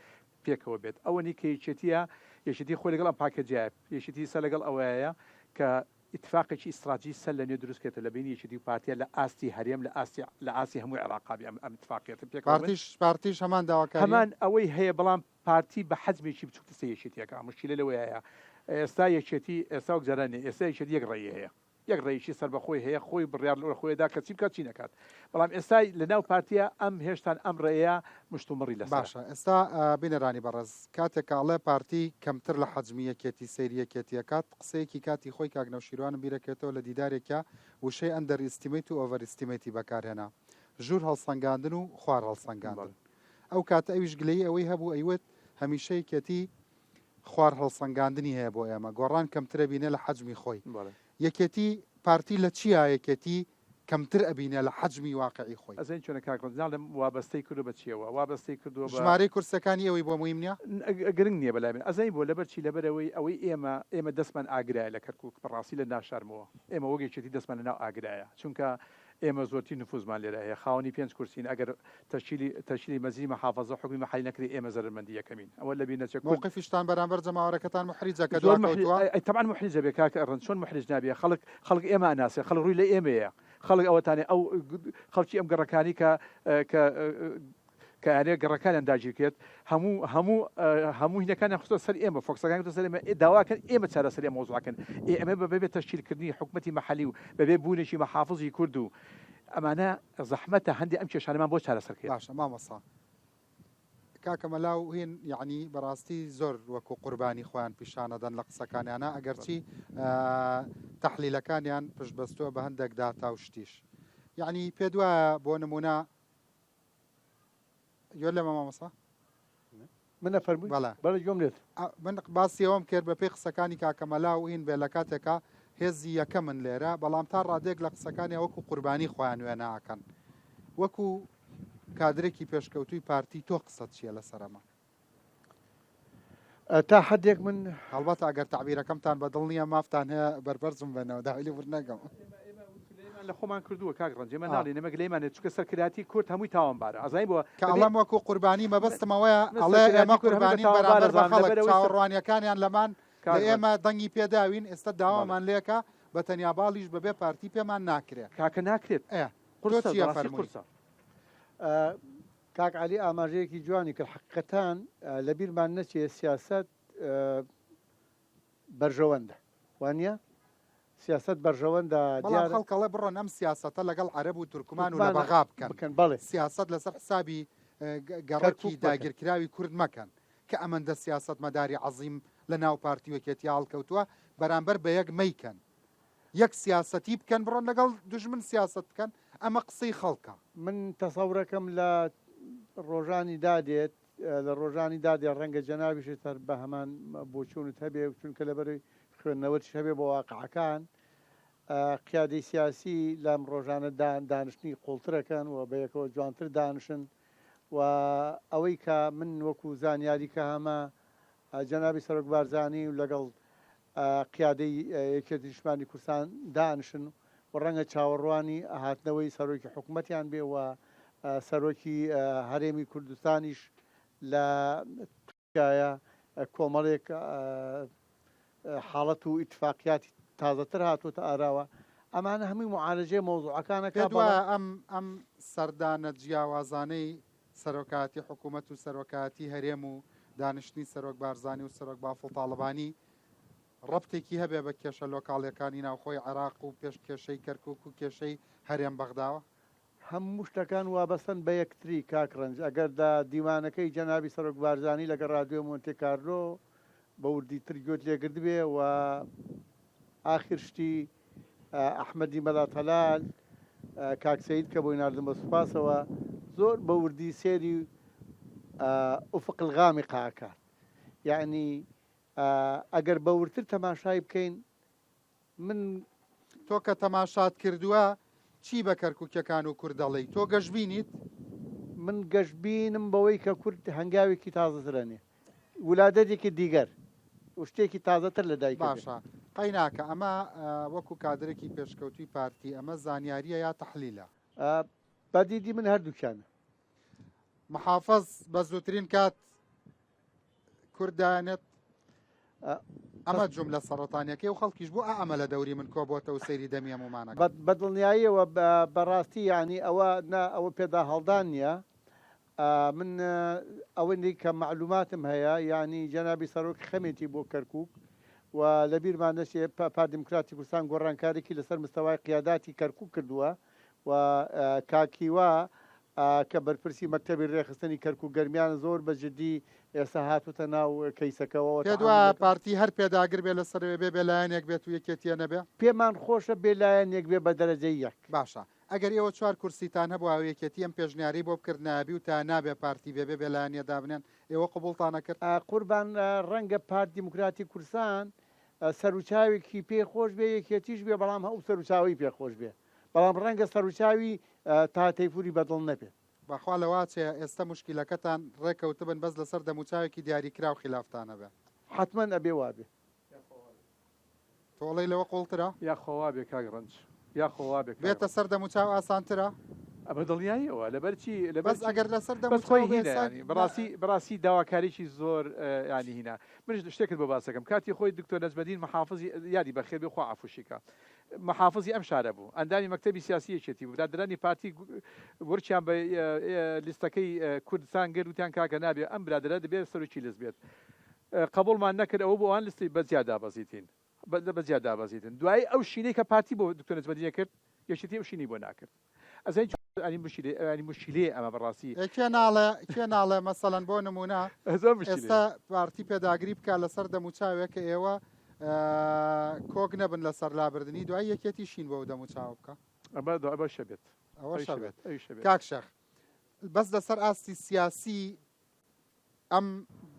پێکەوە بێت ئەوەنی کە یەکێتیە یەکێتی خۆی لەگەڵ ئەم پاکێجەیە یەکێتی ئیستا لەگەڵ ئەوەیە کە ئیتفاقێکی ئیستراتیجی سەر لە نوێ دروست کرێتەوە لە بەینی یەکێتی و پارتیە لە ئاستی هەرێم لە ئاستی لە ئاستی هەموو عێراقا بێ ئەم ئەم ئیتفاقیەتە پێکەوە بن. پارتیش پارتیش هەمان داواکاریە؟ هەمان ئەوەی هەیە بەڵام پارتی بە حەجمێکی بچوکتر سەیر یەکێتی ئەکا موشکیلە لەوەیایە ئێستا یەکێتی ئێستا وەک جاران نیە ئێستا یەکێتی یەک ڕەئی هەیە یەک ڕەئیی سەربەخۆی هەیە خۆی بڕیار لە خۆی دا کە چی بکات چی نەکات بەڵام ئێستا لە ناو پارتیە ئەم هێشتان ئەم ڕێیە مشتومڕی لەسەرە. باشە ئێستا بینەرانی بەڕێز کاتێک کە ئەڵێ پارتی کەمتر لە حەجمی یەکێتی سەیری یەکێتی ئەکات قسەیەکی کاتی خۆی کاک نەوشیروانم بیرەکەوێتەوە لە دیدارێکیا وشەی underestimate و overestimate ی بەکارهێنا ژوور هەڵسەنگاندن و خوار هەڵسەنگاندن ئەو کاتە ئەویش گلەیی ئەوەی هەبوو ئەیوت هەمیشە یەکێتی خوار هەڵسەنگاندنی هەیە بۆ ئێمە گۆڕان کەمترە بینێ لە حەجمی خۆی یەکێتی پارتی لە چیا یەکێتی کەمتر ئەبینێ لە حەجمی واقعی خۆی. ئەزانی چۆنە کاک ڕەنج ناڵێم وابەستەی کردوە بە چیەوە وابەستەی کردوە بە. ژمارەی کورسەکانی ئێوەی بۆ موهیم نیە؟ گرنگ نیە بەلای من ئەزانی بۆ لەبەر چی لەبەر ئەوەی ئەوەی ئێمە ئێمە دەستمان ئاگرایە لە کەرکوک بەڕاستی لە ناشارمەوە ئێمە وەک یەکێتی دەستمان لەناو ئاگرایە چونکە ئێمە زۆرترین نفوزمان لێرە هەیە خاوەنی پێنج کورسین ئەگەر تەشکیلی تەشکیلی مەجلیسی مەحافەزە حوکمی مەحەلی نەکرێ ئێمە زەرەرمەندی یەکەمین ئەوە لەبیر نەچێ کورد مەوقفیشتان بەرامبەر جەماوەرەکەتان موحریجە کە زۆر موحری دواکەوتووە؟ ئەی تەبعەن موحریجە بێ کاک ڕەنج چۆن موحریج نابێ خەڵک خەڵک ئێمە ئەناسێ خەڵک ڕووی لە ئێمەیە خەڵک ئەوەتانێ ئەو خەڵکی ئەم گەڕەکانی کە کە کە ئەیانەوێت گەڕەکانیان داگیرکرێت هەموو هەموو هەموو هینەکانیان خستووە سەر ئێمە فۆکسەکان خستووە سەر ئێمە داواکەن ئێمە چارەسەری ئەم مەوزوعە کەن ئێ ئەمە بە بەبێ تەشکیلکردنی حکومەتی مەحەلی و بەبێ بوونێکی مەحافزی کورد و ئەمانە زەحمەتە هەندێ ئەم کێشانەمان بۆ چارەسەر کرێت. باشە مامۆستا کاکە مەلا و هین یەعنی بەڕاستی زۆر وەکو قوربانی خۆیان پیشانەدەن لە قسەکانیانە ئەگەرچی تەحلیلەکانیان پشتبەستووە بە هەندێک داتا و شتیش یەعنی پێت وایە بۆ نمونە گوێت لێمە مامۆستا؟ من ئەفەرمووی؟ بەڵێ. بەڵێ گوێم لێت. من باسی ئەوەم کرد بەپێی قسەکانی کاکە مەلا و هین بێ لە کاتێکا هێزی یەکەمن لێرە بەڵام تا ڕادەیەک لە قسەکانیا وەکو قوربانی خۆیان وێنا ئەکەن وەکو کادرێکی پێشکەوتووی پارتی تۆ قسەت چییە لەسەر ئەمە؟ تا حەدێک من. هەڵبەتە ئەگەر تەعبیرەکەمتان بە دڵ نییە مافتان هەیە بەرپەرچم بەنەوە داوای لێبوردن ئەکەم. ئێمە گلەیمان لە خۆمان کردووە کاک ڕەنج ئێمە ناڵێین ئێمە گلەیمان هەیە چونکە سەرکردایەتی کورد هەمووی تاوانبارە ئەزانی بۆ کە بەبێ ئەڵێم وەکو قوربانی مەبەستم ئەوەیە من ئەڵێ ئێمە سەرکردایەتی کورد هەمووی بە قوربانین تاوانبار بەرامبەر بە ئەزانم خەڵک لەبەر ئەوەی سەر چاوەڕوانیەکانیان لەمان لە کاک ڕەنج ئێمە دەنگی پێداوین ئێستا بەڵێ داوامان لێکا بە تەنیا باڵیش بەبێ پارتی پێمان ناکرێ کاکە ناکرێت ئێ تۆ قورسە چی بەڕاستی ئەفەرمووی؟ قورسە. کاک عەلی ئاماژەیەکی جوانی کرد حەقیقەتان لەبیرمان نەچێ سیاسەت بەرژەوەندە وانە؟ سیاسەت بەرژەوەندە بەڵام دیارە. خەڵک ئەڵێ بڕۆن ئەم سیاسەتە لەگەڵ عەرەب و تورکمان و لە تورکمانە بەغا بکەن. بکەن بەڵێ. سیاسەت لەسەر حسابی گەڕەکی کەرکوک مەکەن. داگیرکراوی کورد مەکەن. کە ئەمەندە سیاسەتمەداری عەزیم لە ناو پارتی و یەکێتیا هەڵکەوتووە بەرامبەر بە یەک مەیکەن. یەک سیاسەتی بکەن بڕۆن لەگەڵ دوژمن سیاسەت بکەن ئەمە قسەی خەڵکە. من تەسەورەکەم لە ڕۆژانی دادێت لە ڕۆژانی دادێ ڕەنگە جەنابیشت هەر بە هەمان بۆچوونت هەبێ چونکە لەبەرەی خوێندنەوەتیش هەبێ بۆ واقعەکان قیادەی سیاسی لەم ڕۆژانە دانیشتنی قوڵترەکەن و بەیەکەوە جوانتر دانیشن و ئەوەی کە من وەکو زانیاری کە هەمە جەنابی سەرۆک بارزانی و لەگەڵ قیادەی یەکێتی نیشتمانی کوردستان دانیشن و ڕەنگە چاوەڕوانی هاتنەوەی سەرۆکی حکومەتیان بێ و سەرۆکی هەرێمی کوردستانیش لە تورکایە کۆمەڵێک حاڵەت و ئیتفاقیاتی تازەتر هاتووەتە ئاراوە ئەمانە هەمووی معالەجەی مەوزوعەکانە پێت وایە ئەم ئەم سەردانە جیاوازانەی سەرۆکایەتی حکوومەت و سەرۆکایەتی هەرێم و دانیشتنی سەرۆک بارزانی و سەرۆک بافڵ تاڵەبانی ڕەبتێکی هەبێ بە کێشە لۆکاڵیەکانی ناوخۆی عێراق و پێش کێشەی کەرکوک و کێشەی هەرێم بەغداوە؟ هەموو شتەکان وابەستەن بە یەکتری کاک ڕەنج، ئەگەر لە دیمانەکەی جەنابی سەرۆک بارزانی لەگەڵ ڕادیۆی مۆنتێ کارلۆ بە وردی تر گوێت لێ گرتبێ و ئاخر شتی ئەحمەدی مەلا تەلال کاک سەید کە بۆی ناردم بە سوپاسەوە زۆر بە وردی سێری ئوفق الغامقە ئەکات یەعنی ئەگەر بە وردتر تەماشای بکەین من. تۆ کە تەماشات کردووە چی بە کەرکوکیەکان و کورد دەڵێی؟ تۆ گەشبینیت؟ من گەشبینم بەوەی کە کورد هەنگاوێکی تازەتر ئەنێ. ولادەتێکی دیگەر و شتێکی تازەتر لە دایک ئەبێ. باشە قەیناکە ئەمە وەکو کادرێکی پێشکەوتوی پارتی ئەمە زانیاریە یا تەحلیلە؟ بە دیدی من هەردووکیانە. محافز بە زووترین کات کورد دانێت ئەمە جملە سەرەتانیەکەی و خەڵکیش بۆ ئەمە لە دەوری من کۆبۆتە و سەیری دەمی هەموومانەکە. بە دڵنیاییەوە بەڕاستی یانی ئەوە نا ئەوە پێدا هەڵدان نییە من ئەوەندەی کە مەعلوماتم هەیە یانی جەنابی سەرۆک خەمێتی بۆ کەرکوک و لەبیرمان نەچێ پارتی دیموکراتی کوردستان گۆڕانکاریی لەسەر مستەوای قیاداتی کەرکوک کردووە و کاک هیوا کە بەرپرسی مەکتەبی رێکخستنی کەرکوک گەرمیانە زۆر بە جدی ئێستا هاتووتە ناو کەیسەکەوە و پێت وایە تەعامول لەگەڵ. پارتی هەر پێداگر بێ لەسەر ئەوێ بێ بێلایەنێک بێت و یەکێتیە نەبێ؟ پێمان خۆشە بێلایەنێک بێ بە دەرەجەی یەک. باشە ئەگەر ئێوە چوار کورسیتان هەبوایە و یەکێتی ئەم پێشنیارەی بۆ بکردنایە بیوتایە نابێ پارتی بێ بێ بێلایەنیە دابنێن ئێوە قبوڵتان ئەکرد؟ قوربان ڕەنگە پارت دیموکراتی کوردستان سەروچاوێکی پێ خۆش بێ یەکێتیش بێ بەڵام ئەو سەروچاوەی پێ خۆش بێ بەڵام ڕەنگە سەروچاوی تاها تەیفوری بەدڵ نەبێت. بەخوا لەواچێ ئێستە موشکیلەکەتان ڕێکەوتبن بەس لەسەر دەموچاوێکی دیاری کراو خیلافتان هەبێ. حەتمەن ئەبێ وابێ. تۆ ئەڵێی لەوە قوڵترە؟ یاخوا وابێ کاک ڕەنج. یاخوا وابێ کاک بێتە ڕەنج. سەر دەموچاو ئاسانترە؟ بە دڵنیاییەوە لەبەر چی لەبەر بەس چی ئەگەر لەسەر بەس خۆی دەموچاو بێ هینە سا یانی بەڕاستی بەڕاستی داواکاریی زۆر یانی هینە منیش شتێکت بۆ باس دەکەم کاتی خۆی دکتۆر نەجمەدین محافزی یادی بەخێر بێ خوا عەفوشی کا محافزی ئەم شارە بوو ئەندامی مەکتەبی سیاسی یەکێتی بوو برادەرانی پارتی ورچیان بە لیستەکەی کوردستان گرت وتیان کاکە نابێ ئەم برادەرە دەبێ سەرۆکی لیست بێت قبوڵمان نەکرد ئەوە بۆ ئەوان لیستی بە جیا دابەزیتین بە جیا دابەزیتن دوایی ئەو شینەی کە پارتی بۆ دکتۆر نەجمەدینی کرد یەکێتی ئەو شینەی بۆ ناکرد ئەزانی چۆن ئەنی مشکلەیە ئەنی مشکلەیە ئەمە بەڕاستی. ئێ کێ ناڵێ کێ ناڵێ مەسەلەن بۆ نموونە زۆر مشکلەیە. ئێستا پارتی پێداگری بکا لەسەر دەموچاوێک کە ئێوە کۆک نەبن لەسەر لابردنی دوای یەکێتی شین بۆ ئەو دەموچاوە بکا. ئەمە ئەوەشە بێت. ئەوەشە بێت. ئەویشە بێت. کاک شێخ بەس لەسەر ئاستی سیاسی ئەم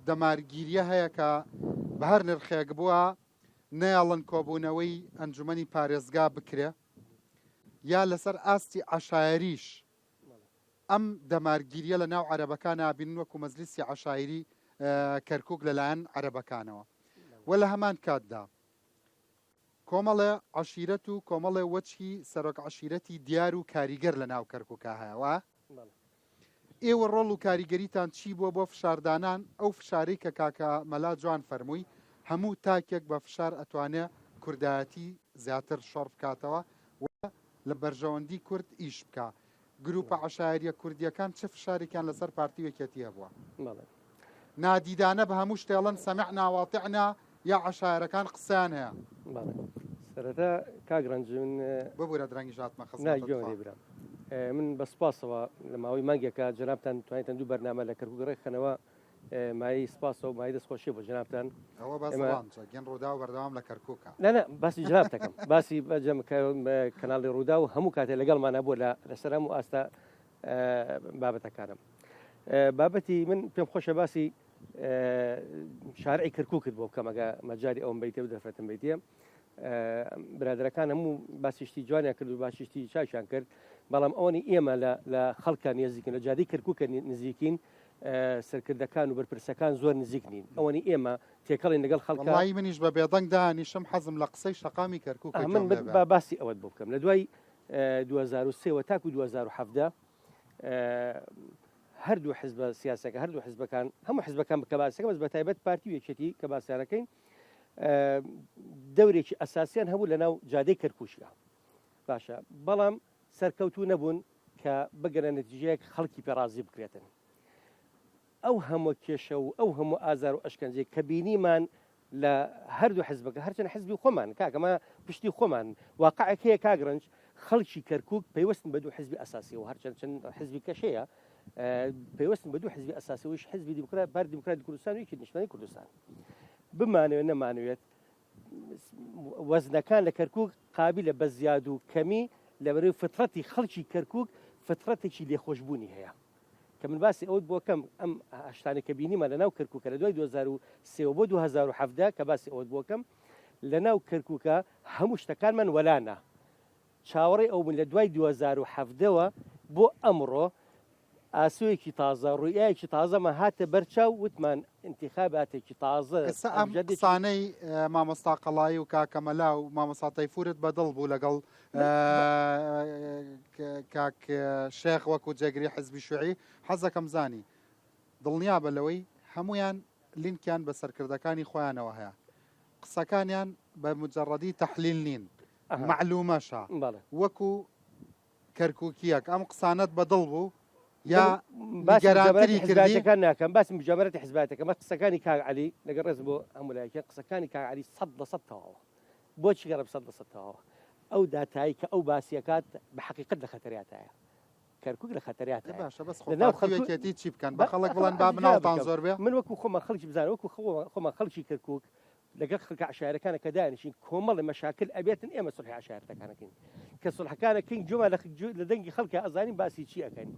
دەمارگیریە هەیە کە بە هەر نرخێک بووە نەیەڵن کۆبوونەوەی ئەنجومەنی پارێزگا بکرێ یا لەسەر ئاستی عەشایەریش ئەم دەمارگیریە لە ناو عەرەبەکان نابینن وەکو مەجلیسی عەشایری کەرکک لەلایەن عەرەبەکانەوە و لە هەمان کاتدا کۆمەڵێ عەشیرەت و کۆمەڵێ وەجهی سەرۆک عەشیرەتی دیار و کاریگەر لە ناو کەرکوکا هەیە وایە؟ ئێوە ڕۆڵ و کاریگەریتان چی بووە بۆ فشاردانان، ئەو فشارەی کە کاکە مەلا جوان فەرمووی هەموو تاکێک بە فشار ئەتوانێ کوردایەتی زیاتر شۆڕ بکاتەوە و لە بەرژەوەندی کورد ئیش بکا، گروپە عەشایەریە کوردیەکان چ فشارێکیان لەسەر پارتی و یەکێتی هەبووە؟ نادیدانە بە هەموو شتێ ئەڵێن سمعنا واطعنا یا عەشایەرەکان قسەیان هەیە. بەڵێ. سەرەتا کاک ڕەنج من ببورە درەنگیش هاتمە خزمەتت خوا. برام من بە سپاسەوە لە ماوەی مانگێکە جەنابتان توانیتان دوو بەرنامە لە کەرکوک ڕێکخەنەوە مایەی سپاسە و مایەی دەستخۆشیە بۆ جەنابتان. ئەوە باس ڕەنجە گەن ڕووداو بەردەوام لە کەرکوکە. نا نا باسی جەنابتەکەم باسی بەجەم کەناڵی ڕووداو هەموو کاتێ لەگەڵمانە بۆ لە لەسەر هەموو ئاستە بابەتەکانم بابەتی من پێم خۆشە باسی شارعی کەرکوکت بۆ بکەم ئەگە مەجاری ئەوم بیتێ و دەرفەتم بیتێ برادەرەکان هەموو باسی شتی جوانیان کرد و باسی شتی چاکیان کرد بەڵام ئەوەنی ئێمە لە خەڵکە نێزیکن لە جادەی کەرکوکە نزیکین سەرکردەکان و بەرپرسەکان زۆر نزیک نین ئەوەنی ئێمە تێکەڵین لەگەڵ خەڵکە وەڵایی منیش بە بێدەنگ دانیشم حەزم لە قسەی شەقامی کەرکوکە من با باسی ئەوەت بۆ بکەم لە دوای 2003 وە تاکو 2017 هەردوو حزبە سیاسەکە هەردوو حزبەکان هەموو حزبەکان بکە باسەکە بەس بە تایبەت پارتی و یەکێتی کە باسیانەکەین دەورێکی ئەساسیان هەبوو لە ناو جادەی کەرکوشیا باشە بەڵام سەرکەوتوو نەبوون کە بگەنە نەتیجەیەک خەڵکی پێ ڕازی بکرێتن. ئەو هەموو کێشە و ئەو هەموو ئازار و ئەشکەنجەی کە بینیمان لە هەردوو حزبەکە هەرچەند حزبی خۆمان کاکە مە پشتی خۆمان واقعێک هەیە کاک ڕەنج خەڵکی کەرکوک پەیوەستن بە دوو حزبی ئەساسیەوە هەرچەند چەند حزبی کەش هەیە پەیوەستن بە دوو حزبی ئەساسیەوەش حزبی دیموکرات پارتی دیموکراتی کوردستان و یەکێتی نیشتمانی کوردستان بمانەوێت نەمانەوێت وەزنەکان لە کەرکوک قابلە بە زیاد و کەمی لەبەرەی فطرەتی خەڵکی کەرکوک فطرەتێکی لێخۆشبوونی هەیە کە من باسی ئەوت بۆ کەم ئەم شتانێک کە بینیمان لە ناو کەرکوکە لە دوای 2003 بۆ 2017 کە باسی ئەوت بۆ کەم لە ناو کەرکوکە هەموو شتەکانمان وەلانە چاوەڕێی ئەو بووین لە دوای 2017 وە بۆ ئەمڕۆ ئاسۆیەکی تازە، ڕوئیایەکی تازەمان هاتە بەر چاو، وتمان ئینتیخاباتێکی تازە، ئێستا ئەم هەڵبژاردنێکی. قسانەی مامۆستا قەڵایی و کاکە مەلا و مامۆستا تەیفورت بە دڵ بوو لەگەڵ کاک شێخ وەکو جێگری حزبی شوعی، حەزەکەم زانی دڵنیابە لەوەی هەموویان لینکیان بە سەرکردەکانی خۆیانەوە هەیە، قسەکانیان بە مجەڕەدی تەحلیل نین، مەعلومەشە وەکو کەرکوکیەک ئەم قسانەت بە دڵ بوو یا نیگەرانتری کردی؟ ناکەم باسی مجامەرەتی حزباتەکەم بەس قسەکانی کاک عەلی لەگەڵ ڕێزم بۆ هەموو لایەکیان قسەکانی کاک عەلی 100% تەواوە بۆچی گەڕم 100% تەواوە ئەو داتایی کە ئەو باسیەکات بە حەقیقەت لە خەتەریاتایە کەرکوک لە خەتەریاتایە باشە بەس خۆ پارتی و یەکێتی چی بکەن بە خەڵک بڵێن با مناڵتان زۆر بێ من وەکو خۆمان خەڵکی بزانە وەکو خۆمان خەڵکی کەرکوک لەگەڵ خەڵکە عەشایەرەکانە کە دانیشین کۆمەڵێ مەشاکل ئەبێتن ئێمە سوڵحی عەشایەرتەکان ئەکەین کە سوڵحەکان ئەکەین گوێمان لە لە دەنگی خەڵکە ئەزانین باسی چی ئەکەین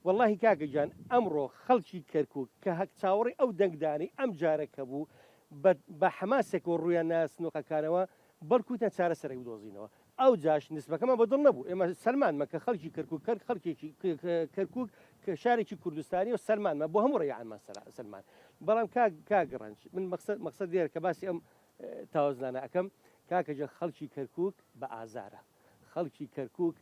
وەڵاهی کاکە گیان ئەمڕۆ خەڵکی کەرکوک کە هەک چاوەڕێی ئەو دەنگدانەی ئەم جارە کە بوو بە بە حەماسێکەوە ڕوویان نایە سنوقەکانەوە بەڵکو وتیان چارەسەرێک بدۆزینەوە ئەوجاش نسبەکەمان بە دڵ نەبوو ئێمە سەلماندمان کە خەڵکی کەرکوک کەر خەڵکێکی کەرکوک کە شارێکی کوردستانیە و سەلماندمان بۆ هەموو ڕێیانمان سەلمان بەڵام کاک کاک ڕەنج من مەقسەد مەقسەد لێرە کە باسی ئەم تاوەزنانە ئەکەم کاکە گیان خەڵکی کەرکوک بە ئازارە خەڵکی کەرکوک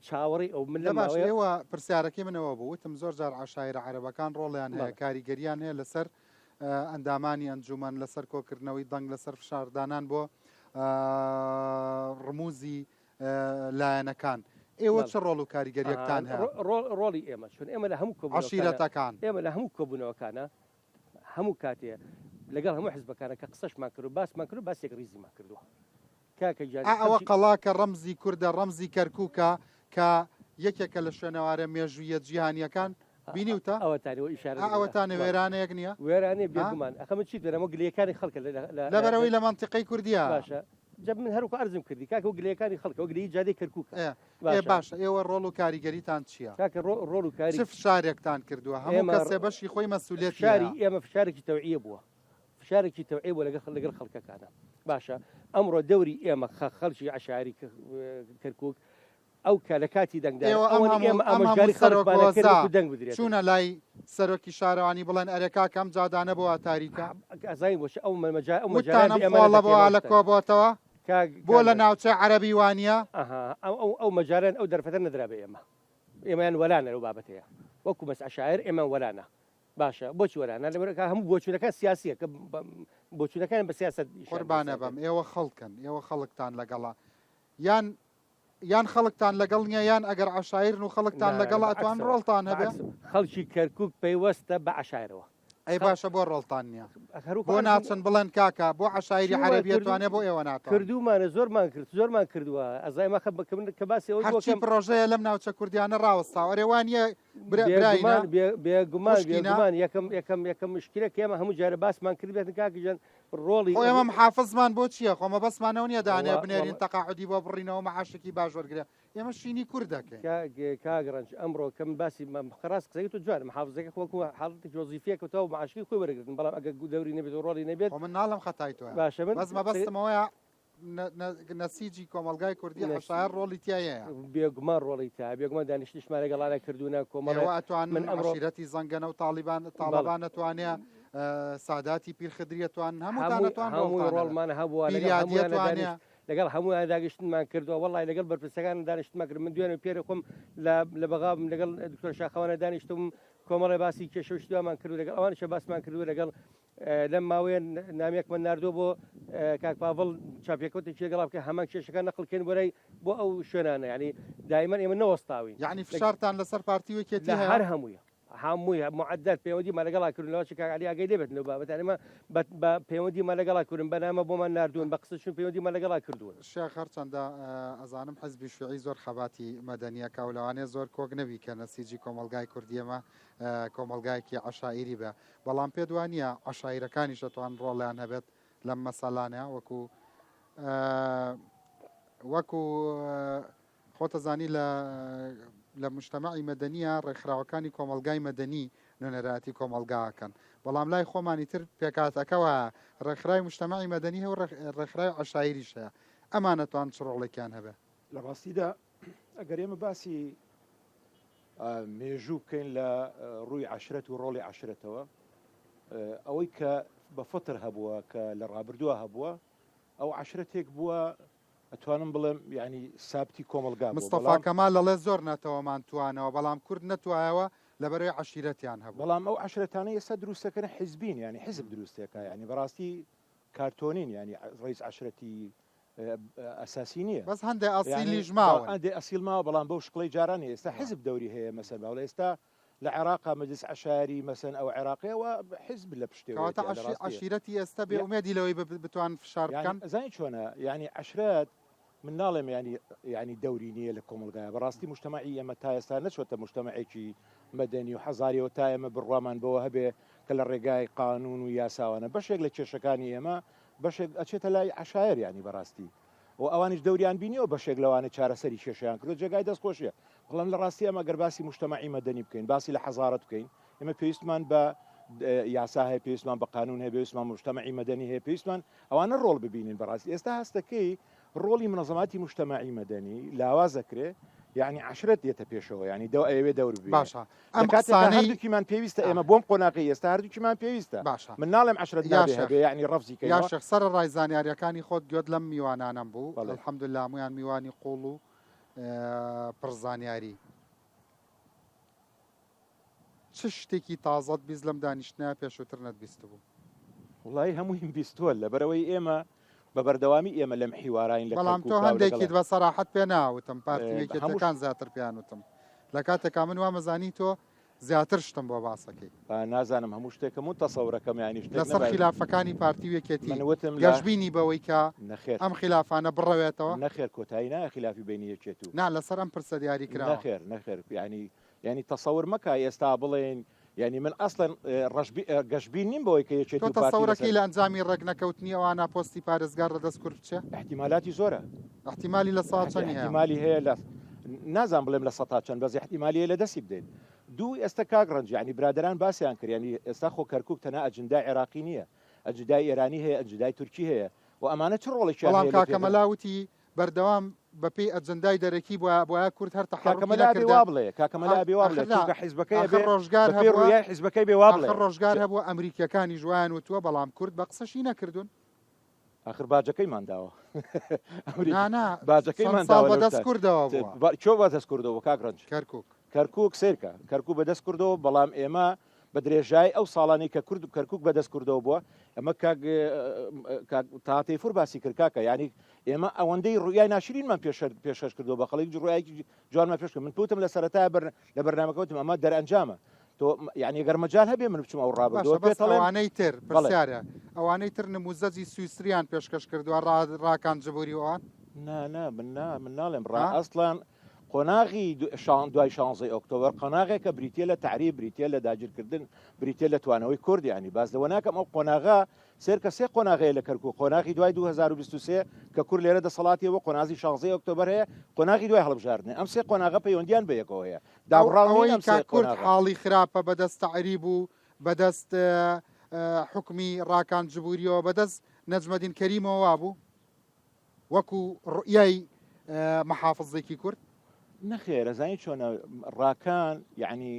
چاوەڕێی ئەو من لەم باش ماوەیە ئێوە پرسیارەکەی من ئەوە بوو وتم زۆر جار عەشایرە عەرەبەکان ڕۆڵیان هەیە بەڵێ. کاریگەریان هەیە لەسەر ئەندامانی ئەنجومەن لەسەر کۆکردنەوەی دەنگ لەسەر فشاردانان بۆ ڕموزی لایەنەکان ئێوە چ ڕۆڵ و کاریگەریەکتان هەیە؟ ڕۆڵی ئێمە چون ئێمە لە هەموو عەشیرەتەکان ئێمە لە هەموو کۆبوونەوەکانە هەموو کاتێ لەگەڵ هەموو حزبەکانە کە قسەشمان کرد و باسمان کرد و باس یەکڕیزیمان کردووە کاکە گیان ئا ئەوە قەڵا کە ڕەمزی کوردە ڕەمزی کەرکوکە کە یەکێکە لە شوێنەوارە مێژوویە جیهانیەکان بینیوتە؟ ئەوەتانی وە ئیشارە ئا ئەوەتانە وێرانەیەک نییە؟ وێرانەیە بێگومان ئەخە من چیت بێنم ئەوە گلەیەکانی خەڵکە لە لە لەبەرئەوەی لە مەنتیقەی کوردییە. باشە جا من هەر وەکو عەرزم کردی کاکە ئەوە گلەیەکانی خەڵکە ئەوە گلەیی جادەی کەرکوکە ئێ ئێ باشە ئێوە ڕۆڵ و کاریگەریتان چییە؟ کاکە ڕۆ ڕۆڵ و کاری چ فشارێکتان کردووە؟ هەموو کەسێ بەشی خۆی مەسولیەتی فشاری هەیە. ئێمە فشارێکی تەوعیە بووە فشارێکی تەوعیە بووە لەگەڵ لەگەڵ خەڵکەکانە باشە ئەمڕۆ دەوری ئێمە خە خەڵکی عەشایەری کەرکوک ئەو کە لە کاتی دەنگدان ئێوە ئەم ئەوەنی هەموو ئێمە ئەم هەموو ئامۆژگاری سەرۆک خەڵکمان ئەکرد هۆزە وەکو دەنگ بدرێتن. چوونە لای سەرۆکی شارەوانی بڵێن ئەرێ کاکە ئەم جادانە بۆ وا تاریکە؟ ئەزانی بۆچی ئەو مەجا ئەو وتتان مەجالە ئەم بە ئێمە خۆڵە بۆ نەدەکەین وا لە مامۆستا. کۆ بۆتەوە؟ کاک بۆ لە کاک ناوچەی عەرەبی وا نییە؟ ئەها ئەو ئەو ئەو مەجالە ئەو دەرفەتە نەدرا بە ئێمە ئێمەیان وەلانە لەو بابەتەیە وەکو مەس عەشایەر ئێمەیان وەلانە باشە بۆچی وەلانە لەبەر کە هەموو بۆچوونەکان سیاسییە کە بۆچوونەکان بە سیاسەت ئیشیان بە قوربانە سیاسەت بم ئێوە خەڵکن ئێوە خەڵکتان لەگەڵە یان یان خەڵکتان لەگەڵ نیە یان ئەگەر عەشایرن و خەڵکتان نا نا لەگەڵە ئەتوان بەعەکسەوە ڕۆڵتان هەبێ؟ بەعەکس خەڵکی کەرکوک پەیوەستە بە عەشایرەوە. ئەی باشە بۆ ڕۆڵتان نییە؟ بۆ ناچن بڵێن کاکە بۆ عەشایری عەرەبی ئەتوانێ بۆ ئێوە ناتوانن؟ کردوومانە زۆرمان کرد زۆرمان کردووە ئەزای مەخە بکە من کە باسی ئەوەی بۆ هەرچی پڕۆژەیە لەم ناوچە کوردیانە ڕاوەستاوە ئەرێ وا نییە برا براینە بێگومان بێگومان یەکەم یەکەم یەکەم مشکلە کە ئێمە هەموو جارە باسمان کرد بێتن کاک گیان ڕۆڵی خۆ ئێمە محافزمان بۆ چییە خۆ مەبەستمانەوە نییە دانێ بنێرین تەقاعودی بۆ بڕینەوە مەعاشێکی باش وەرگرێ ئێمە شینی کورد دەکەین. کاک کاک ڕەنج ئەمڕۆ کە من باسی ڕاست قسەکەی تۆ جوانە محافزەکە وەکو حاڵەتێکی وەزیفیە کە تەواو معاشەکەی خۆی وەرەگرتن بەڵام ئەگەر دەوری نەبێت و ڕۆڵی نەبێت خۆ من ناڵێم خەتای تۆیە باشە من بەس مەبەستم ئەوەیە نەسیجی کۆمەڵگای کوردی عەشایەر ڕۆڵی تیا هەیە. بێگومان ڕۆڵی تیا بێگومان دانیشتنیشمان لەگەڵانە کردوونە کۆمەڵێ ئێوە ئەتوانن من ئەمڕۆ عەشیرەتی زەنگەنە و تاڵیبان بەڵێ تاڵەبان ئەتوانێ ساداتی پیرخدری ئەتوانن هەمووتان هەمووی ئەتوان هەمووی ڕۆڵتان هەبێ ڕۆڵمان هەبووە لەگەڵ پیریادی هەموویانە ئەتوانێ دانیشت لەگەڵ هەموویان داگشتنمان کردووە وەڵی لەگەڵ بەرپرسەکان دانیشتمان کرد من دوێنێ پێرێ خۆم لە لە بەغا بووم لەگەڵ دکتۆر شاخەوانە دانیشتم کۆمەڵێ باسی کێشە و شتیوامان کرد و لەگەڵ ئەوانیشە باسمان کردووە لەگەڵ لەم ماوەیە نامەیەکمان ناردووە بۆ کاک پاڤڵ چاپێکەوتێکی لەگەڵا بکە هەمان کێشەکان نەقل کەین بۆ لای بۆ ئەو شوێنانە یعنی دایمەن ئێمە نەوەستاوین یعنی فشارتان لەسەر پارتی و یەکێتی لە هەیە؟ هەر هەمووی هەمووی معدل پەیوەندیمان لەگەڵا کردن لەوە کاک عەلی ئاگای لێ بێت لەو بابەتە ئێمە بە پەیوەندیمان لەگەڵا کردن بە نامە بۆمان ناردوون بە قسە چون پەیوەندیمان لەگەڵا کردوون. شێخ هەرچەندە ئەزانم حزبی شیوعی زۆر خەباتی مەدەنی ئەکا و لەوانەیە زۆر کۆک نەبی کە نەسیجی کۆمەڵگای کوردی ئێمە کۆمەڵگایەکی عەشایری بێ بەڵام پێت وا نییە عەشایرەکانیش ئەتوان ڕۆڵیان هەبێت لەم مەسەلانە وەکو وەکو خۆتەزانی لە لە مجتەمەعی مەدەنیە ڕێکخراوەکانی کۆمەڵگای مەدەنی نوێنەرایەتی کۆمەڵگا ئەکەن بەڵام لای خۆمانی تر پێکهاتەکە وایە ڕێکخراوی مجتەمەعی مەدەنی هەیە و ڕێکخراوی عەشایریش هەیە ئەمان ئەتوان چ ڕۆڵێکیان هەبێ؟ لە ڕاستیدا ئەگەر ئێمە باسی مێژوو بکەین لە ڕووی عەشرەت و ڕۆڵی عەشرەتەوە ئەوەی کە بە فطر هەبووە کە لە ڕابردووە هەبووە ئەو عەشرەتێک بووە ئەتوانم بڵێم یعنی سابتی کۆمەڵگا بووە مستەفا بەڵام کەمال ئەڵێ زۆر نەتەوەمان توانەوە بەڵام کورد نەتوایەوە لەبەرئەوەی عەشیرەتیان هەبوو. بەڵام ئەو عەشرەتانەی ئێستا دروستەکەن حیزبین یعنی حیزب دروستێکە یعنی بەڕاستی کارتۆنین یعنی ڕئیس عەشرەتی ئەساسی نییە. بەس هەندێ یعنی ئەسیلیش ماون. هەندێ ئەسیل ماوە بەڵام بەو شکڵەی جاران نییە ئێستا حیزب دەوری هەیە مەسەن باڵێ ئێستا لە عێراقا مەجلس عەشایەری مەسەن ئەو عێراقیە وە حیزب لە کەواتە پشتێوەیەتی لە ڕاستیە عەشیرەتی ئێستا بێ ئومێدی لەوەی بتوان فشار یانی بکەن؟ ئەزانی چۆنە یانی عەشرەت من ناڵێم یانی یانی دەوری نییە لە کۆمەڵگایە بەڕاستی مجتەمەعی ئێمە تا ئێستا نەچۆتە مجتەمەعێکی مەدەنی و حەزاریەوە تا ئێمە بڕوامان بەوە هەبێ کە لە ڕێگای قانون و یاساوانە بەشێک لە کێشەکانی ئێمە بەشێک ئەچێتە لای عەشایەر یانی بەڕاستی و ئەوانیش دەوریان بینیوە بەشێک لەوانە چارەسەری کێشەیان کردوە جێگای دەست خۆشیە بەڵام لە ڕاستی ئەمە گەر باسی مجتەمەعی مەدەنی بکەین باسی لە حەزارەت بکەین ئێمە پێویستمان بە یاسا هەیە پێویستمان بە قانون هەیە پێویستمان مجتەمەعی مەدەنی هەیە پێویستمان ئەوانە ڕۆڵ ببینین بەڕاستی ئێستا هەستەکەی ڕۆڵی منەزەماتی مجتەمەعی مەدەنی لاواز دەکرێ یعنی عشرەت دێتە پێشەوە یعنی دەو ئەیەوێ دەور ببینێ باشە لە ئەم کاتێکا قسانەی هەردووکیمان پێویستە ئێمە بۆم قۆناغی ئێستا هەردووکیمان پێویستە باشە من ناڵێم عشرەت یا نابێ شێخ هەبێ یعنی ڕەفزی یا کەینەوە شێخ سەرەڕای زانیاریەکانی خۆت گوێت لەم میوانانەم بوو بەڵێ الحمدللە هەموویان میوانی قوڵ و پڕ زانیاری چ شتێکی تازەت 20 لەم دانیشتنە پێشووتر نەتبیستبوو؟ وڵی هەموویم بیستووە لەبەرەوەی ئێمە بە بەردەوامی ئێمە لەم حیواراین لە بەڵام تۆ کەرکووکا و لەگەڵ هەندێکیت بە سەراحەت پێ ناوتم پارتی و هەموو یەکێتیەکان زیاتر پێیان وتم لە کاتێکا من وامەزانی تۆ زیاتر شتم بۆ باسەکەی. با نازانم هەموو شتێکم و تەسەورەکەم یانی شتێک لەسەر نەبا خیلافەکانی پارتی و یەکێتی من وتم لە گەشبینی بەوەی کە نەخێر ئەم خیلافانە بڕەوێتەوە؟ نەخێر کۆتایی نایە خیلافی بەینی یەکێت و نا لەسەر ئەم پرسە دیاری کراوە. نەخێر نەخێر یانی یانی تەسەور مەکە ئێستا بڵێین یانی من ئەسڵەن ڕەشبی گەشبین نیم بەوەی کە تۆ یەکێتی و پارتی تەسەورەکەی لەسەر لە ئەنجامی ڕێکنەکەوتنی ئەوانە پۆستی پارێزگار لە دەست کورد بچێ؟ ئیحتیمالاتی زۆرە. ئیحتیمالی لە سەا چەنی هەیە؟ ئیحتیمالی هەیە لە نازانم بڵێم لە سەتا چەند بەس ئیحتیمالی هەیە لە دەستی بدەین. دوو ئێستا کاک ڕەنج یانی برادەران باسیان کرد یانی ئێستا خۆ کەرکوک تەنها ئەجندای عێراقی نییە ئەجندای ئێرانی هەیە ئەجندای تورکی هەیە و ئەمانە چ ڕۆڵێکیان بەڵام هەیە لە کاکە پێ مەلا وتی بەردەوام بە پێی ئەجندای دەرەکی بوایە بوایە کورد هەر کاکە تەحەروکی مەلا ئەبێ نەکردە وا بڵێ کاکە مەلا ئەبێ وا بڵێ ئاخر نا چونکە حیزبەکەی ئاخر ئەبێ ڕۆژگار بە پێی هەبووە ڕوئیای حیزبەکەی بێ وا بڵێ ئاخر ڕۆژگار هەبووە ئەمریکیەکانیش وایان وتووە بەڵام کورد بە قسەشی نەکردوون. ئاخر باجەکەیمان داوە ئەمریکا نا نا چەند باجەکەیمان ساڵ داوە لەو بەدەست شتە کوردەوە بووە. کێ بەدەست کوردەوە بووە کاک ڕەنج؟ کەرکوک. کەرکوک سەیرکە کەرکوک بەدەست کوردەوە بەڵام ئێمە بە درێژای ئەو ساڵانەی کە کورد کەرکوک بەدەست کوردەوە بووە ئەمە کاک کاک تاها تەیفور باسی کرد کاکە یانی ئێمە ئەوەندەی ڕوئیای ناشرینمان پێشەر پێشکەش کردووە بە خەڵک ڕوئیایەکی جوانمان پێش کرد من پوتم لە سەرەتای بەر لە بەرنامەکە وتم ئەمە دەرئەنجامە. تۆ یعنی گەر مەجال هەبێ من بچم ئەو ڕابردووە باشە بەس ئەوانەی تر پرسیارە ئەوانەی تر نموزەجی سویسریان پێشکەش کردووە ڕاکان جبوری و ئەوان؟ نا نا من نا من ناڵێم ڕا ئەسڵەن قۆناغی دوای شانزەی ئۆکتۆبەر قۆناغێکە بریتە لە تەعریب بریتە لە داگیرکردن بریتە لە توانەوەی کورد یعنی باس لەوە ناکەم ئەو قۆناغە سێرکە سێ قۆناغەیە لە کەرکوک قۆناغی دوای 2023 کە کورد لێرە دەسەڵاتی هەبوو قۆنازی شانزەی ئۆکتۆبەر هەیە قۆناغی دوای هەڵبژاردنە ئەم سێ قۆناغە پەیوەندیان بە یەکەوە هەیە دابڕاو نین ئەوەی ئەم کە سێ کورد قۆناغە. حاڵی خراپە بەدەست تەعریب و بەدەست حوکمی ڕاکان جبوریەوە بەدەست نەجمەدین کەریمەوە وابوو وەکو ڕوئیای محافزێکی کورد؟ نەخێر ئەزانی چۆنە ڕاکان یەعنی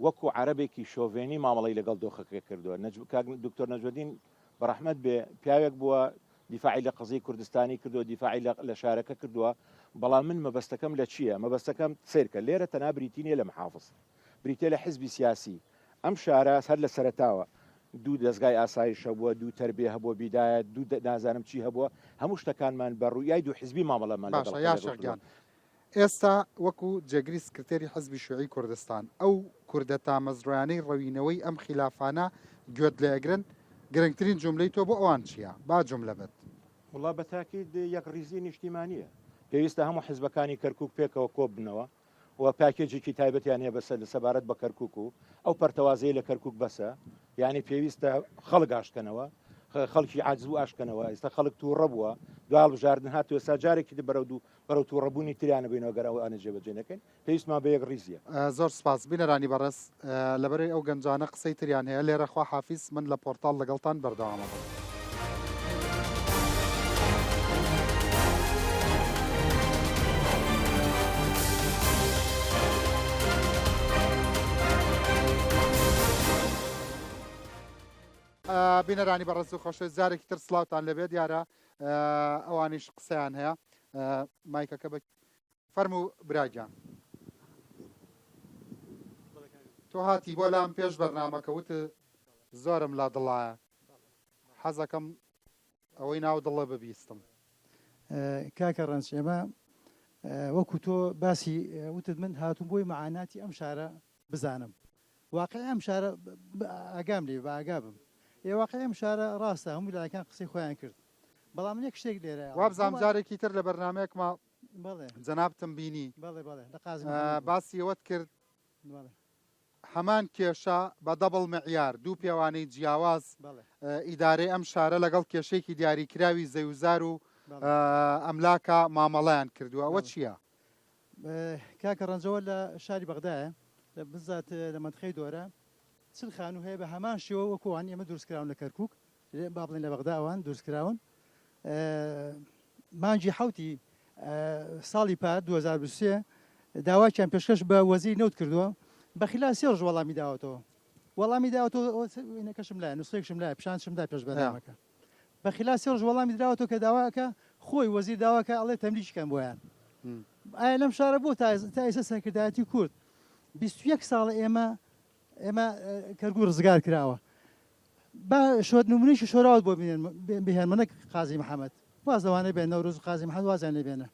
وەکو عەرەبێکی شۆڤێنی مامەڵەی لەگەڵ دۆخەکە کردووە نەجم کاک دکتۆر نەجمەدین بەڕەحمەت بێ پیاوێک بووە دیفاعی لە قەزیەی کوردستانی کردووە دیفاعی لە لە شارەکە کردووە بەڵام من مەبەستەکەم لە چییە مەبەستەکەم سەیرکە لێرە تەنها بریتی نییە لە محافز بریتیە لە حزبی سیاسی ئەم شارە هەر لە سەرەتاوە دوو دەزگای ئاسایش هەبووە دوو تەربیە هەبووە بیدایەت دوو نازانم چی هەبووە هەموو شتەکانمان بە ڕوئیای دوو حزبی مامەڵەمان لەگەڵ باشە یاشار کردووە. گیان ئێستا وەکو جێگری سکرتێری حزبی شیوعی کوردستان، ئەو کوردە تامەزرۆیانەی ڕەوینەوەی ئەم خیلافانە گوێت لێئەگرن، گرنگترین جوملەی تۆ بۆ ئەوان چییە؟ با جوملە بێت. وەڵا بە تاکید یەکڕیزی نیشتیمانییە. پێویستە هەموو حزبەکانی کەرکوک پێکەوە کۆببنەوە و پاکێجێکی تایبەتیان هەیە بەسەر سەبارەت بە کەرکوک و ئەو پەرتەوازەیە لە کەرکوک بەسە. یانی پێویستە خەڵک ئاشتکەنەوە، خەڵکی عاجز بوو ئاشتکەنەوە. ئێستا خەڵک تووڕە بووە، دوای هەڵبژاردن هات و ئێستا جارێکی تر بەرەو دوو بەرەو توڕەبوونی تریان ئەبەینەوە گەر ئەوانە جێبەجێ نەکەین پێویستمان بە یەکڕیزیە. زۆر سپاس بینەرانی بەڕێز لەبەرەی ئەو گەنجانە قسەی تریان هەیە لێرە خوا حافیز من لە پۆرتاڵ لەگەڵتان بەردەوام ئەبم. بینەرانی بەڕێز و خۆشەویست جارێکی تر سڵاوتان لێبێ دیارە ئەوانیش قسەیان هەیە مایکەکە بە فەرموو براگیان تۆ هاتی بۆ لام پێش بەرنامەکە وت زۆرم لا دڵایە حەزەکەم ئەوەی ناو دڵە ببیستم. کاکە ڕەنج ئێمە وەکو تۆ باسی وتت من هاتووم بۆی مەعاناتی ئەم شارە بزانم واقعی ئەم شارە ئاگام لێ بە ئاگا بم ئێ واقعی ئەم شارە ڕاستە هەموو لایەکان قسەی خۆیان کرد بەڵام من یەک شتێک لێرە ئەڵێم وابزانم هەموومان جارێکی تر لە بەرنامەیەکما بەڵێ جەنابتم بینی بەڵێ بەڵێ لە قازی محەمەد بوو باسی ئەوەت کرد بەڵێ. هەمان کێشە بە دەبڵ معیار، دوو پێوانەی جیاواز، بەڵێ. ئیدارەی ئەم شارە لەگەڵ کێشەیەکی دیاریکراوی زەویوزار و بەڵێ. ئەملاکا مامەڵەیان کردووە، ئەوە بەڵێ. چییە؟ کاکە ڕەنجەوە لە شاری بەغدایە لە بزات لە مەنتقەی دۆرە 40 خانوو هەیە بە هەمان شێوە وەکو ئەوان ئێمە دروست کراون لە کەرکوک با بڵێن لە بەغدا ئەوان دروست کراون مانگی حوتی ساڵی پار 2023 داواکیان پێشکەش بە وەزیری نەوت کردووە بە خلال سێ ڕۆژ وەڵامی داوەتەوە وەڵامی داوەتەوە وێنەکەشم لایە نوسخەیەکشم لایە پیشانشم دا پێش بەرنامەکە بە خلال سێ ڕۆژ وەڵامی دراوەتەوە کە داوا ئەکا خۆی وەزیر داوا ئەکا ئەڵێ تەملیکی کەن بۆیان ئایا لەم شارە بۆ تا ئێستا سەرکردایەتی کورد 21 ساڵە ئێمە ئێمە کەرکوک ڕزگار کراوە با شۆر نمونەیەکی شۆراوت بۆ بهێنمە نەک قازی محەممەد واز لەوانە بێن نەورۆز و قازی محەممەد وازیان لێ بێنە